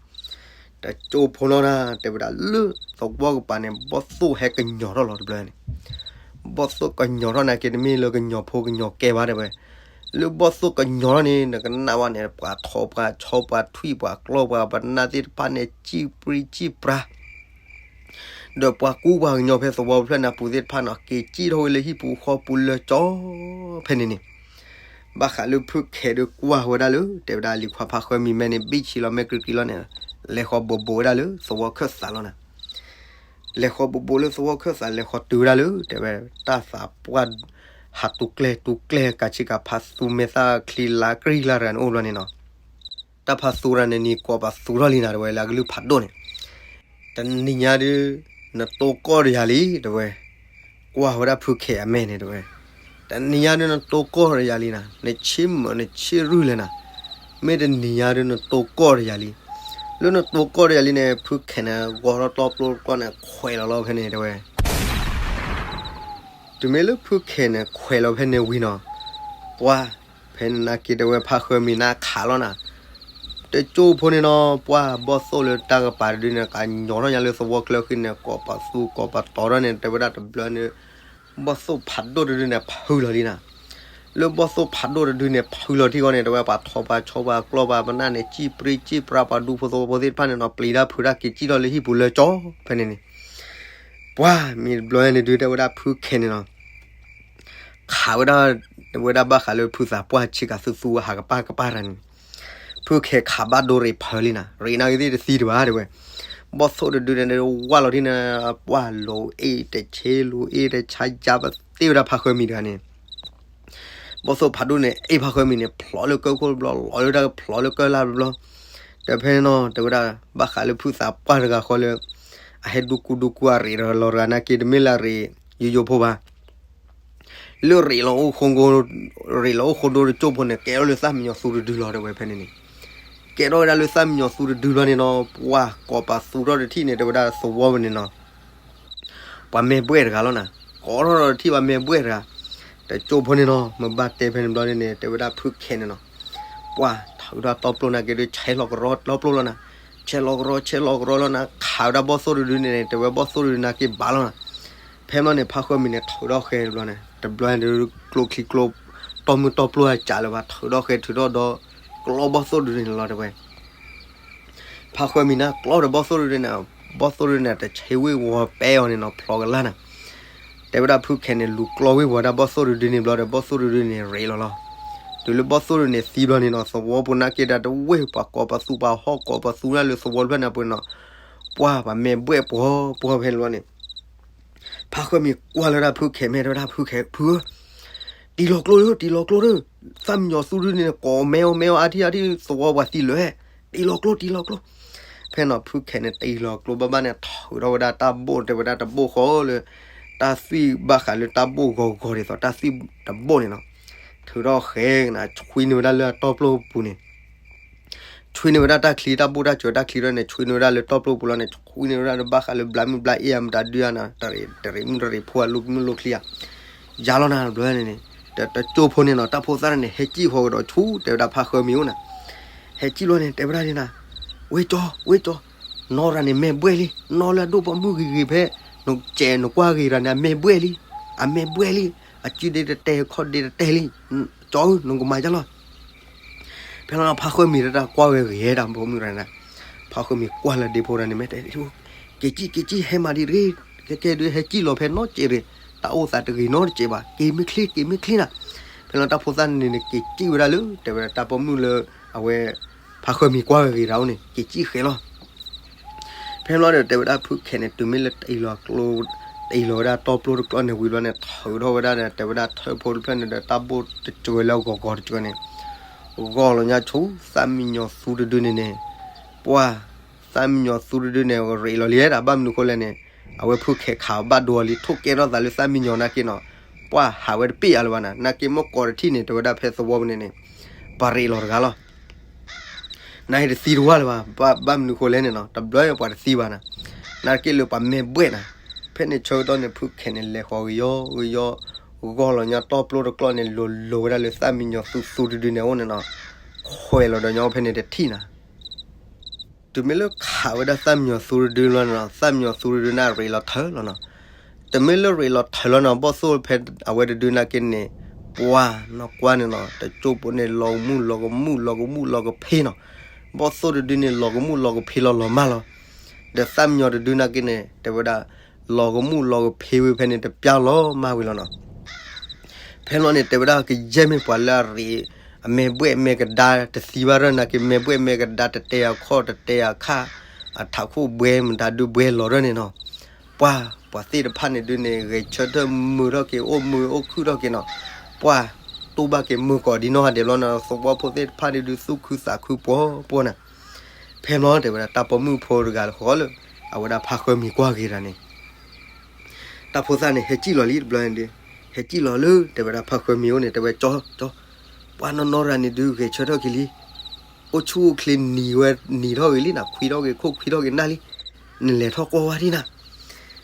တကၠိဖိနီၢ်နၤ တဲဝဲဒၣ်လၢသဝီကပၤန့ၣ် ဘီၣ်သိၣ်ဟဲကညီၤထီၣ်လီၤတဘျီန့ၣ်, ဘီၣ်သိၣ်ကညီၤထီၣ်နၤက့တမ့ၢ်လၢကညီၤဖိကညီၤကဲဘၣ်တဲဝဲ, လၢဘီၣ်သိၣ်ကညီၤထီၣ်န့ၣ် နကနၣ်ဝဲန့ၣ် ပှၤထိးပှၤဆီပှၤထွံၣ်ပှၤကျီပှၤပနၢ်သ့ၣ်တဖၣ်န့ၣ် စံၣ်ပြံစံၣ်ပြါ ဒီးပှၤကူပှၤကညီဖဲသဝီဖျၢၣ်န့ၣ်အပူၤသ့ၣ်တဖၣ်န့ၣ် က့ၤစံၣ်ထီၣ်ဝဲလၢဟံၣ်ပူၤဃီပူၤလၢကၠီ ဖဲန့ၣ်န့ၣ် ဘၣ်ဃးလၢဖုခဲဒီးကွၢ်ဝဲဒၣ်လၢ တဲဝဲဒၣ်လံၤခွါဖါဃၢမံၤမဲန့ၣ် ဘံၣ်ဆံးလီၤမဲာ်ကြံးကြံးလီၤန့ၣ် လဲၤဃီၤဘိးဘိးဝဲဒၣ်လၢသဝီခၢၣ်သးလီၤနၤ. လဲၤဃီၤဘိးဘိးလၢသဝီခၢၣ်သး လဲၤဃီၤတုၤဝဲဒၣ်လၢ တဲဝဲ တၢ်သးပှၢ် ဟးတူၤကျဲတူၤကျဲ ကးဆံးကးဖး သူမဲာ်သၣ်ချံလါကြံၢ်လါတဂၤန့ၣ်အိၣ်ဘျီန့ၣ်နီၤ. တၢ်ဖးသူတဂၤန့ၣ် နံၤကိးပသူထီၣ်လံနၤ တဲဝဲ လၢအကလုၢ်ဖးဒိၣ်န့ၣ် တနံၤညါဒုး နတိကီၢ်တယၤလံ တဲဝဲ. ကွၢ်ဝဲဒၣ်ဖုခဲအမဲာ်န့ၣ် တဲဝဲ, တနံၤညါဒုးနတိကီၢ်တယၤလံနၤ, နဆ့မၢနဆ့ရုၢ်လဲၣ်နၤ, မ့ၢ်တနံၤညါဒုးနတိကီၢ်တယၤလံ. လၢနတိကီၢ်တယၤလံန့ၣ် ဖုခဲန့ၣ် ဂီၤထီၣ်တီပျိတကျီၢ်န့ၣ် ခွဲးလီၤလီၤဖဲန့ၣ် တဲဝဲ. တုၤမ့ၢ်လၢဖုခဲန့ၣ် ခွဲးလီၤဖဲန့ၣ်ဝံၤနီၤ, ပှၢ် ဖဲန့ၣ်နာ်က့ တဲဝဲ ဖါဃၢမံၤနါခးလီၤနၤ. တကၠိဖိန့ၣ်နီၤ ပှၢ် ဘီၣ်သိၣ်လၢတၢ်ကပၤတဒုန့ၣ် ကညီထီၣ်ညါလၢသဝီကျၢဃံန့ၣ် ကိးပသူကိးပတီထီၣ်န့ၣ် တဲဝဲဒၣ်တဘျီန့ၣ် ဘီၣ်သိၣ်ဖးဒိၣ်တဒုန့ၣ် ဖုလီၤလံနၤ. လၢဘီၣ်သိၣ်ဖးဒိၣ်တဒုန့ၣ် ဖုလီၤထံဃီန့ၣ် တဲဝဲ ပှၤထိၣ်ပှၤဆီပှၤကျီၢ်ပှၤ ပနၢ်န့ၣ် စံၣ်ပြံစံၣ်ပြါ ပှၤဒူဖိသဝီဖိသ့ၣ်တဖၣ်န့ၣ်နီၤ ပျံၤတၢ်ဖုးတၢ်က့ၤစံၣ်ထီၣ်လၢဟံၣ်ပူၤလၢကၠီ ဖဲန့ၣ်န့ၣ် ပှၢ် မ့ၢ်တဘျီန့ၣ်ဒုး တဲဝဲဒၣ်ဖုခဲန့ၣ်နီၤ ခးဝဲဒၣ် တဲဝဲဒၣ်ဘၣ်ဃးလၢဖုသးပှၢ်ဆံးကးသူသူ ဟးကပၢ်ကပၢ်တၢ်န့ၣ် ဖုခဲခးဘၣ်ဒိရ့ၣ်ဖၢလံနၤ, ရ့ၣ်နာ်က့သ့ၣ်တသံတဘၣ် တဲဝဲ. ဘီၣ်သိၣ်တဒုန့ၣ် ဝၢ်လီၤဒ်န့ၣ် ပှၢ် လိၤအ့ၣ်တဆ့ လိၤအ့ၣ်တဆါ ယါပသ့ဝဲဒၣ်ဖါဃၢမံၤတဂၤန့ၣ် ဘီၣ်သိၣ်ဖးဒိၣ်န့ၣ် အ့ၣ်ဖါဃၢမံၤန့ၣ် ဖျိးလၢကၢခိၣ်တဘျီ လီၤလၢတၢ် ဖျိးလၢကၢလၢ်တဘျီ. ဒီးဖဲန့ၣ်နီၤ တဲဝဲဒၣ် ဘၣ်ဃးလၢဖုသးပှၢ်တဂၤဃီလၢ အဟဲဒူကူဒူကူအရ့ၣ်ဒီးလီၤတဂၤနာ်က့ တမ့ၢ်လၢအရ့ၣ်ယိယိဖိဘၣ် လၢရ့ၣ်လီၤအိၣ်ဃိ ရ့ၣ်လီၤအိၣ်ဃိဒိတကၠိဖိန့ၣ် ကဲထီၣ်လၢသၣ်မံညီၤသူတဒုလီၤ တဲဝဲဖဲန့ၣ်န့ၣ်. ကဲထီၣ်ဝဲဒၣ်လၢသၣ်မံညီၤသူတဒုလီၤန့ၣ်နီၤ ပှၢ် ကိးပသူထီၣ်တထံၣ်န့ၣ် တဲဝဲဒၣ်သဝီဝဲန့ၣ်နီၤ ပှၤမဲာ်ဘှဲၣ်တဂၤလီၤနၤ, ကိးထီၣ်ဒီးတထံၣ်ပှၤမဲာ်ဘှဲၣ်တဂၤ. တကၠိဖိန့ၣ်နီၤ မ့ၢ်ဘၣ်တဲဖဲန့ၣ်ဘျီန့ၣ် တဲဝဲဒၣ်ဖုခဲန့ၣ်နီၤ ပှၢ် ထုးထီၣ်တီပျိၢ်နာ်က့ဒုး ဆဲးလီၤကရီတီပျိၢ်လီၤနၤ, ဆဲးလီၤကရီ ဆဲးလီၤကရီလီၤနၤ ခးဝဲဒၣ်ဘီၣ်သိၣ်တဒုန့ၣ် တဲဝဲဘီၣ်သိၣ်တဒုနာ်က့ဘၣ်လီၤနၤ. ဖဲန့ၣ်ဘျီန့ၣ် ဖါဃၢမံၤန့ၣ် ထုးထီၣ်ဃဲတဘျီန့ၣ် တဘျီန့ၣ်ဒုး ကျိချံကျိ တီမုၢ်တီပျိၢ်အစးလၢၤဘၣ် ထုးထီၣ်ဃဲထုးထီၣ်ဒီး ကျီဘီၣ်သိၣ်တဒုန့ၣ်လီၤ တဲဝဲ ဖါဃၢမံၤန့ၣ် ကျီဒီးဘီၣ်သိၣ်တဒုန့ၣ်, ဘီၣ်သိၣ်တဒုန့ၣ် တဆ့ဝ့ၢ်ဝီၤပဲအီၤန့ၣ်နီၤ ဖျိးကလၢ်နၤ. တဲဝဲဒၣ်ဖုခဲန့ၣ် လူၤကျီဝ့ၢ်ဝီၤဒၣ်ဘီၣ်သိၣ်တဒုန့ၣ်ဘျီဒီး ဘီၣ်သိၣ်တဒုန့ၣ် ရ့ၣ်လီၤလီၤ. တုၤလၢဘီၣ်သိၣ်တဒုန့ၣ်သံဘျီန့ၣ်နီၤ သဝီပူၤနာ်က့ဒၣ်တဝ့ၢ် ပှၤကိးပသူ ပှၤဟီၣ်ကိးပသူဒၣ်လၢသဝီတဖျၢၣ်န့ၣ်ပူၤနီၤ ပှၢ် ပှၤမဲာ်ဘှဲၣ်ပှီၤပှီၤဖဲန့ၣ်ဘျီန့ၣ် ဖါဃၢမံၤကွၢ်လၢဒၣ်ဖုခဲမဲာ် တဲဝဲဒၣ်ဖုခဲ ဖုဧၢ, တံၢ်လီၤကျိဒုး တံၢ်လီၤကျိဒုး, သၣ်မံညီၤသူဒုးန့ၣ် ကိးမဲအီၤမဲအီၤအါထံၣ်အါထံၣ် သဝီပှၤသံလၢာ်, တံၢ်လီၤကျိ တံၢ်လီၤကျိ. ဖဲန့ၣ်ဖုခဲန့ၣ် တံၢ်လီၤကျိဘၣ်ဘၣ်န့ၣ် ထုးထီၣ်ဝဲဒၣ်တၢ်ဘိၣ် တဲဝဲဒၣ်တဘိၣ်ဃီလၢ တၢ်သွံၣ်ဘၣ်ဃးလၢတၢ်ဘိၣ်ဂီၤဂီၤဒ်သိး တၢ်သွံၣ်တဘိၣ်န့ၣ်နီၤ, ထုးထီၣ်ဃဲကနၤ ဆွံန့ၢ်ဝဲဒၣ်လၢအတီပျိၢ်ပူၤန့ၣ် ဆွံန့ၢ်ဝဲဒၣ်တၢ်ချံ တၢ်ဘိၣ်တၢ်စၢၤတၢ်ချံထီၣ်န့ၣ် ဆွံန့ၢ်ဝဲဒၣ်လၢတီပျိၢ်ပူၤလီၤန့ၣ် ဆွံန့ၢ်ဝဲဒၣ်လၢဘၣ်ဃးလၢဘျါမုၢ်ဘျါအ့ၣ်အမတၤဒုးဧါနၤ တရံးမုၢ်တရံးဖိအလိၣ်မုၢ်လိၣ်ချံဧါ ယၤလီၤနၤတဘျီန့ၣ်န့ၣ်, တကၠိဖိန့ၣ်နီၤ တၢ်ဖိသၣ်န့ၣ် ဟဲစံၣ်ဃီကဒီးဆူ တဲဝဲဒၣ်ဖါဃၢမံၤအိၣ်နၤ, ဟဲစံၣ်လီၤန့ၣ် တဲဝဲဒၣ်န့ၣ်နၤ, ဝ့ကၠီ ဝ့ကၠီ, နီၢ်ရၤန့ၣ်မဲာ်ဘှဲၣ်လံ, နီၢ်လၢအဒိၣ်ပိာ်မုၣ်ဂ့ၤဂ့ၤဖဲ နကဲနကွၢ်ဂ့ၤတၢ်န့ၣ် အမဲာ်ဘှဲၣ်လံ, အမဲာ်ဘှဲၣ်လံ, အစုဒ့တတဲ ခီၣ်ဒ့တတဲလံ, ကၠီဧၢ နကမၤယါလီၤ ဖဲလီၤဖါဃၢမံၤတၢ်ကွၢ်ဝဲဂ့ၤဟဲတၢ်ဖိမုၣ်ရၤနၤ, ဖါဃၢမံၤကွၢ်လၢဒ့ဖိတၢ်န့ၣ် မ့ၢ်တဲ က့ၤစံၣ် က့ၤစံၣ် ဟဲမၤဒံးတဂ့ၤ, ကဲကဲဒုး ဟဲစံၣ်လီၤဖဲနီတစဲးရ့ၣ်, တၢ်အိၣ်သးတဂ့ၤနီတစဲးဘၣ်, က့ၤမ့ၢ်ချ့ က့ၤမ့ၢ်ချ့နၤ, ဖဲလီၤတၢ်ဖိသၣ်န့ၣ်န့ၣ် က့ၤစံၣ်ဝဲဒၣ်လၢ တဲဝဲဒၣ်တၢ်ပိာ်မုၣ်လၢ အဝဲ ဖါဃၢမံၤကွၢ်ဝဲဂ့ၤတၢ်အိၣ်န့ၣ် က့ၤစံၣ်ဃဲလီၤ ဖဲလီၤဒီး တဲဝဲဒၣ်ဖုခဲန့ၣ် တုၤမ့ၢ်လၢတအံၤလီၤကျိ တအံၤလီၤဝဲဒၣ်တီပျိၢ်တကျီၢ်န့ၣ်ဝံၤဘျီန့ၣ် ထုးထီၣ်ဝဲဒၣ်ဒီး တဲဝဲဒၣ်ထၢဖိတဖျၢၣ်န့ၣ်ဒီး တၢ်ဘိၣ်တစၢၤလၢအဂီၤဂီၤတစၢၤန့ၣ် ဂီၤလီၤညါဆူ သၣ်မံညီၤသူတဒုန့ၣ်န့ၣ် ပှၢ် သၣ်မံညီၤသူတဒုန့ၣ် ရ့းလီၤလံဒၣ် ဘၣ်မနုၤဃိလဲၣ်န့ၣ် အဝဲဖုခဲခးဘၣ်ဒိအီၤလံ ထိၣ်ကဲထီၣ်သးလၢသၣ်မံညီၤနာ်က့နီၤ ပှၢ်ဟးဝဲတပ့ၢ်အါလၢၤဘၣ်နၤ နာ်က့မ့ၢ်ကိးတထံၣ်န့ၣ် တဲဝဲဒၣ်ဖဲသဝီပူၤန့ၣ်န့ၣ် ပှၤရ့းလီၤတဂၤလီၤ နဟဲတသံတဝၢ်လၢၤဘၣ် ဘၣ်မနုၤဃိလဲၣ်န့ၣ်နီၤ တဘျီပှၤတသံဘၣ်နၤ နာ်က့လၢပှၤမဲာ်ဘှဲၣ်နၤ ဖဲန့ၣ်ဆၢကတီၢ်န့ၣ် ဖုခဲန့ၣ် လဲၤဃီၤကယီကယီ ဂီၢ်လီၤညါတီပျိတကျီၢ်န့ၣ် လိၤလိၤဝဲဒၣ်လၢသၣ်မံညီၤသူသူတဒုန့ၣ်အိၣ်န့ၣ်နီၤ ခွဲးလီၤဒီးညီဖဲန့ၣ်တထံၣ်နၤ တုၤမ့ၢ်လၢခးဝဲဒၣ်သၣ်မံညီၤသူတဒုလီၤနီၤ သၣ်မံညီၤသူတဒုန့ၣ်ရ့းလီၤထၢလီၤနီၤ တမ့ၢ်လၢရ့းလီၤထၢလီၤနီၤ ဘီၣ်သိၣ်ဖဲအဝဲတဒုနာ်က့န့ၣ် ပှၢ်နီၢ်ကွၢ်န့ၣ်နီၤ တကၠိၢ်ပိန့ၣ် လီၤကမူၣ်လီၤကမူၣ်လီၤကမူၣ်လီၤကဖ့နီၤ ဘီၣ်သိၣ်တဒုန့ၣ် လီၤကမူၣ်လီၤကဖ့လီၤလီၤမၢ်လီၤ ဒီးသၣ်မံညီၤတဒုနာ်က့န့ၣ် တဲဝဲဒၣ် လီၤကမူၣ်လီၤကဖ့ဝံၤဖဲန့ၣ် တပျၢ်လီၤမၢ်ဝံၤလီၤနီၤ. ဖဲလီၤန့ၣ် တဲဝဲဒၣ်ကယဲၢ်မ့ၢ်ပှၤလၢအရ့ အမဲာ်ဘှဲၣ်မဲာ်ကဒါတသံဘၣ်ရၢၢ်နာ်က့ မဲာ်ဘှဲၣ်မဲာ်ကဒါတတဲအခီၣ်တတဲအခၣ် အထးခိၣ်ဘှဲမတၤဒုဘှဲလီၤရၢၢ်န့ၣ်နီၤ. ပှၢ် ပှၤသ့ၣ်တဖၣ်န့ၣ်ဒုန့ၣ် ဂဲၤဆၢထၢၣ်မုာ်ထီၣ်က့ၤ အိၣ်မုာ်အိၣ်ခုၣ်ထီၣ်က့ၤနီၤ. ပှၢ် တူၢ်ဘၣ်က့ၤမုာ်ကီးဒ်နီၢ်ဂၤဒဲးဘျီနီၤ သဝီဖိသ့ၣ်တဖၣ်န့ၣ်ဒုသူၣ်ခုသးခုပှီၤပှီၤနၤ. ဖဲလီၤတဲဝဲဒၣ် တၢ်ပိာ်မုၣ်ဖိတဂၤဃီလၢ အဝဲဒၣ်ဖါဃၢမံၤကွၢ်က့ၤတၢ်န့ၣ် တၢ်ဖိသၣ်န့ၣ် ဟဲစံၣ်လီၤလံတဘျီန့ၣ်ဒု ဟဲစံၣ်လီၤလၢ တဲဝဲဒၣ်ဖါဃၢမံၤအိၣ်န့ၣ် တဲဝဲ ကၠီ ကၠီ ပှၢ်နီၢ်နီၢ်တဂၤန့ၣ်ဒု ဂဲၤဆၢထၢၣ်က့ၤလံ. အိၣ်ဆူၣ်အိၣ်ချ့နံၤဝဲနံၤထီၣ်ဂ့ၤလံနၤ ခွံထီၣ်ဂ့ၤခိၣ်ခွံထီၣ်ဂ့ၤနၢ်လံ. နလဲၤထီၣ်ကွၢ်ဝဲဒံနၤ.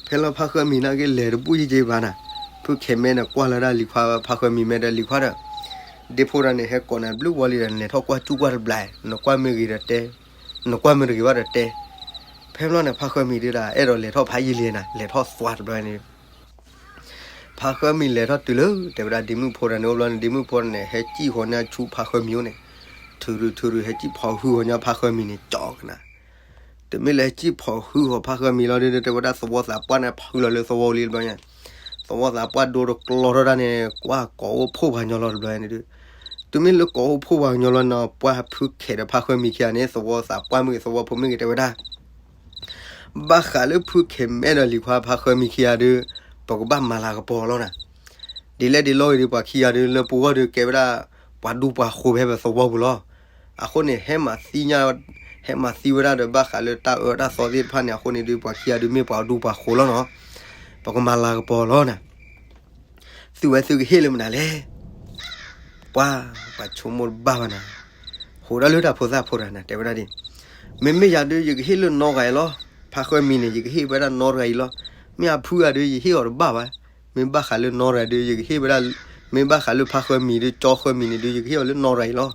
ဖဲလီၤဖါဃၢမံၤနာ်က့လဲၤတဘူၣ်ယံက့ဘၣ်နၤ. ဖုခဲးမဲန့ၣ်ကွၢ်လၢဒၣ်လံၤခွါ ဖါဃၢမံၤမဲဒီးလံၤခွါဒီး ဒ့ဖိတၢ်န့ၣ် ဟဲကိးနၤဘျုးဝီလံဒီး နလဲၤထီၣ်ကွၢ်စူၣ်ကွၢ်တဘျီ နကွၢ်မ့ၢ်ဂ့ၤဒီးတဲ နကွၢ်မ့ၢ်တဂ့ၤဘၣ်ဒီးတဲ. ဖဲဘျီန့ၣ် ဖါဃၢမံၤဒုဒၣ် အဲၣ်ဒိးလဲၤထီၣ်ဖးယံာ်လံနၤ လဲၤထီၣ်သွါတဘျီန့ၣ် ဖါဃၢမံၤလဲၤထီၣ်တုၤလၢ တဲဝဲဒၣ်ဒ့မုၣ်ဖိတၢ်န့ၣ်အိၣ်ဘျီန့ၣ် ဒ့မုၣ်ဖိန့ၣ် ဟဲစံၣ်ဃီၤန့ၢ်ဆူဖါဃၢမံၤအိၣ်န့ၣ် ထုးရုးထုးရုး ဟဲစံၣ်ဖီၣ်ဟုဃီၤညီဖါဃၢမံၤန့ၣ် ကၠီကနၤ. တမ့ၢ်လၢဟဲစံၣ်ဖီၣ်ဟုဃီၤဖါဃၢမံၤလီၤဒု တဲဝဲဒၣ်သဝီသးပှၢ်န့ၣ် ဖုလီၤလၢသဝီလံတဘျီန့ၣ် သဝီသးပှၢ်ဒိတကျီထီၣ်ဒၣ်န့ၣ် ကွၢ်ကိးအိၣ်ဖှိၣ်ပှၤညီလီၤတဘျီန့ၣ်ဒု တုၤမ့ၢ်လၢကိးအိၣ်ဖှိၣ်ပှၤကညီလီၤနီၤ ပှၢ်ဖုခဲးဒီးဖါဃၢမံၤခံဂၤန့ၣ် သဝီသးပှၢ်မ့ၢ်ဂ့ၤ သဝီဖိမ့ၢ်ဂ့ၤ တဲဝဲဒၣ် ဘၣ်ဃးလၢဖုခဲးမဲဒီးလံၤခွါဖါဃၢမံၤခံဂၤဒု ပကဘၣ်မၤလၤကပီၤလီၤနၤ. ဒ်လဲၣ်ဒ်လဲၣ်ဂ့ၤဒု ပှၤခံဂၤဒု လၢပဂီၢ်ဒု ကဲဝဲဒၣ် ပှၤဒူပှၤဃိၤဖဲပသဝီပူၤလီၤ. အဃိန့ၣ် ဟဲမၤသံညါ ဟဲမၤသံဝဲဒၣ်ဒီး ဘၣ်ဃးလၢတၢ်အၢတၢ်သီသ့ၣ်တဖၣ်န့ၣ် အဃိန့ၣ်ဒု ပှၤခံဂၤဒုမ့ၢ်ပှၤဒူပှၤဃိၤလီၤနီၤ. ပကမၤလၤကပီၤလီၤနၤ. သုဝဲသုကဟ့ၣ်လၢမနုၤလဲၣ်. ပှၢ် ပှၤဆိကမိၣ်တဘၣ်ဘၣ်နၤ. ဟိးဒၣ်လၢတၢ်ဖိသၣ်ဖိတၢ်နၤ တဲဝဲဒၣ်ဒ် မ့မ့ၢ်ယၤဒု ယကဟ့ၣ်လၢနီၢ်ဂၤအံၤလီၤ. ဖါဃၢမံၤန့ၣ် ယကဟ့ၣ်ဝဲဒၣ်နီၢ်ဂၤအံၤလီၤ. မ့ၢ်အဖုဂၤဒု ယဟ့ၣ်အီၤတဘၣ်ဘၣ်. မ့ၢ်ဘၣ်ဃးလၢနီၢ်ဂၤဒု ယကဟ့ၣ်ဝဲဒၣ် မ့ၢ်ဘၣ်ဃးလၢဖါဃၢမံၤဒု ကၠီဃၢမံၤန့ၣ်ဒု ယကဟ့ၣ်အီၤလၢနီၢ်ဂၤအံၤလီၤ.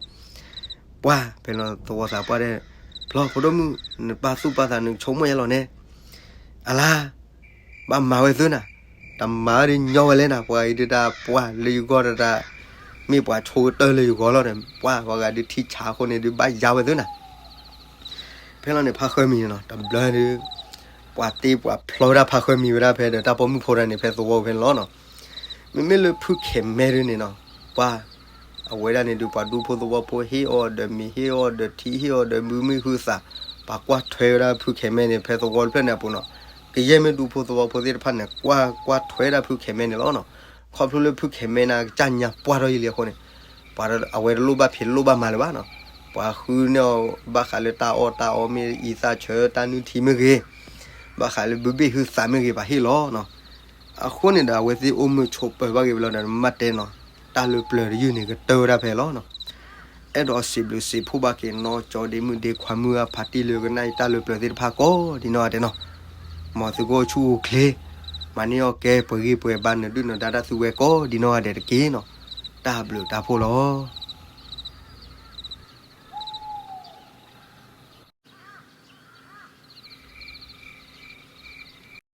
ပှၢ် ဖဲလီၤသဝီသးပှၢ်ဒဲး ဖျီဖိဒိၣ်မုၣ် နပာ်သူၣ်ပာ်သး နကဆိကမိၣ်ယဲလီၤန့ၣ် အလါ ဘၣ်မၤဝဲသ့နၤ. တမၤဝဲဒုညီဝဲလဲၣ်နၤ ပှၤအံၤဒုတၢ်ပှၢ်လၢယဂီၢ်တၢ် မ့ၢ်ပှၤဆိကတၢၢ်လၢယဂီၢ်လီၤန့ၣ် ပှၢ်ပှၤဂၤဒုထံဆးအဃိန့ၣ်ဒုဘၣ်ယါဝဲသ့နၤ. ဖဲလီၤန့ၣ် ဖါဃၢမံၤန့ၣ်နီၤ တဘျီဒု ပှၤတ့ပှၤဖျီဝဲဒၣ်ဖါဃၢမံၤဝဲဒၣ်ဖဲဒီးတၢ်ပိာ်မုၣ်ဖိတၢ်န့ၣ် ဖဲသဝီဖဲန့ၣ်လီၤနီၤ. မ့မ့ၢ်လၢဖုခဲးမဲဒုန့ၣ်နီၤ ပှၢ် အဝဲဒၣ်န့ၣ်ဒု ပှၤဒူဖိသဝီဖိဟ့ၣ်အီၤဒီးမ့ၤဟ့ၣ်အီၤဒီးထံဟ့ၣ်အီၤဒီးမုာ်မ့ၢ်ဟုသး ပှၤကွၢ်ထွဲဝဲဒၣ်ဖုခဲးမဲန့ၣ် ဖဲသဝီတဖျၢၣ်န့ၣ်အပူၤနီၤ. ကယဲၢ်မ့ၢ်ဒူဖိသဝီဖိသ့ၣ်တဖၣ်န့ၣ် ကွၢ် ကွၢ်ထွဲဒၣ်ဖုခဲးမဲန့ၣ်လီၤနီၤ. ခီဖျိလၢဖုခဲးမဲန့ၣ် ကစၢ်ညါပှၢ်ထီၣ်ယံာ်လံအဃိန့ၣ် ပှၤအဝဲတလိၣ်ဘၣ်ဖံးလိၣ်ဘၣ်မၤလၢၤဘၣ်နီၤ. ပှၤဃုန့ၢ်အီၤဘၣ်ဃးလၢတၢ်အီၣ်တၢ်အီမ့ၢ်အံသၣ်ဆၢ တၢ်နုၢ်ထံမ့ၢ်ဂ့ၤ ဘၣ်ဃးလၢဘုဘ့ၣ်ဟုသးမ့ၢ်ဂ့ၤ ပှၤဟ့ၣ်လီၤနီၤ. အဃိန့ၣ်ဒီး အဝဲသ့ၣ်အိၣ်မုာ်ဆိးပၢၤဘၣ်က့ၤဝဲလီၤဒီး မ့ၢ်တဲနီၤ တၢ်လၢပျၢၤတယုၢ်န့ၣ် ကတၢၢ်ဝဲဒၣ်ဖဲလီၤနီၤ. အဲၣ်ဒိးစံးဘျုးစံးဖှိၣ်ဘၣ်က့ၤနီၢ်ကၠီဒ့မုၣ်ဒ့ခွါမုၣ်အဖါတံၢ်လၢကနၣ်အံၤတၢ်လၢပျၢၤသ့ၣ်တဖၣ်ကိးဒ်နီၢ်ဂၤဒဲးနီၤ. မ်သုကအိၣ်ဆူၣ်အိၣ်ချ့ မၤန့ၢ်အီၣ်ကဲပှဲၤဂံၢ်ပှဲၤဘါနဒုၣ်နဒါတၢ်သုဝဲကိးဒ်နီၢ်ဂၤဒဲးတက့ၢ်နီၤ. တၢ်ဘျုးတၢ်ဖှိၣ်လီၤ.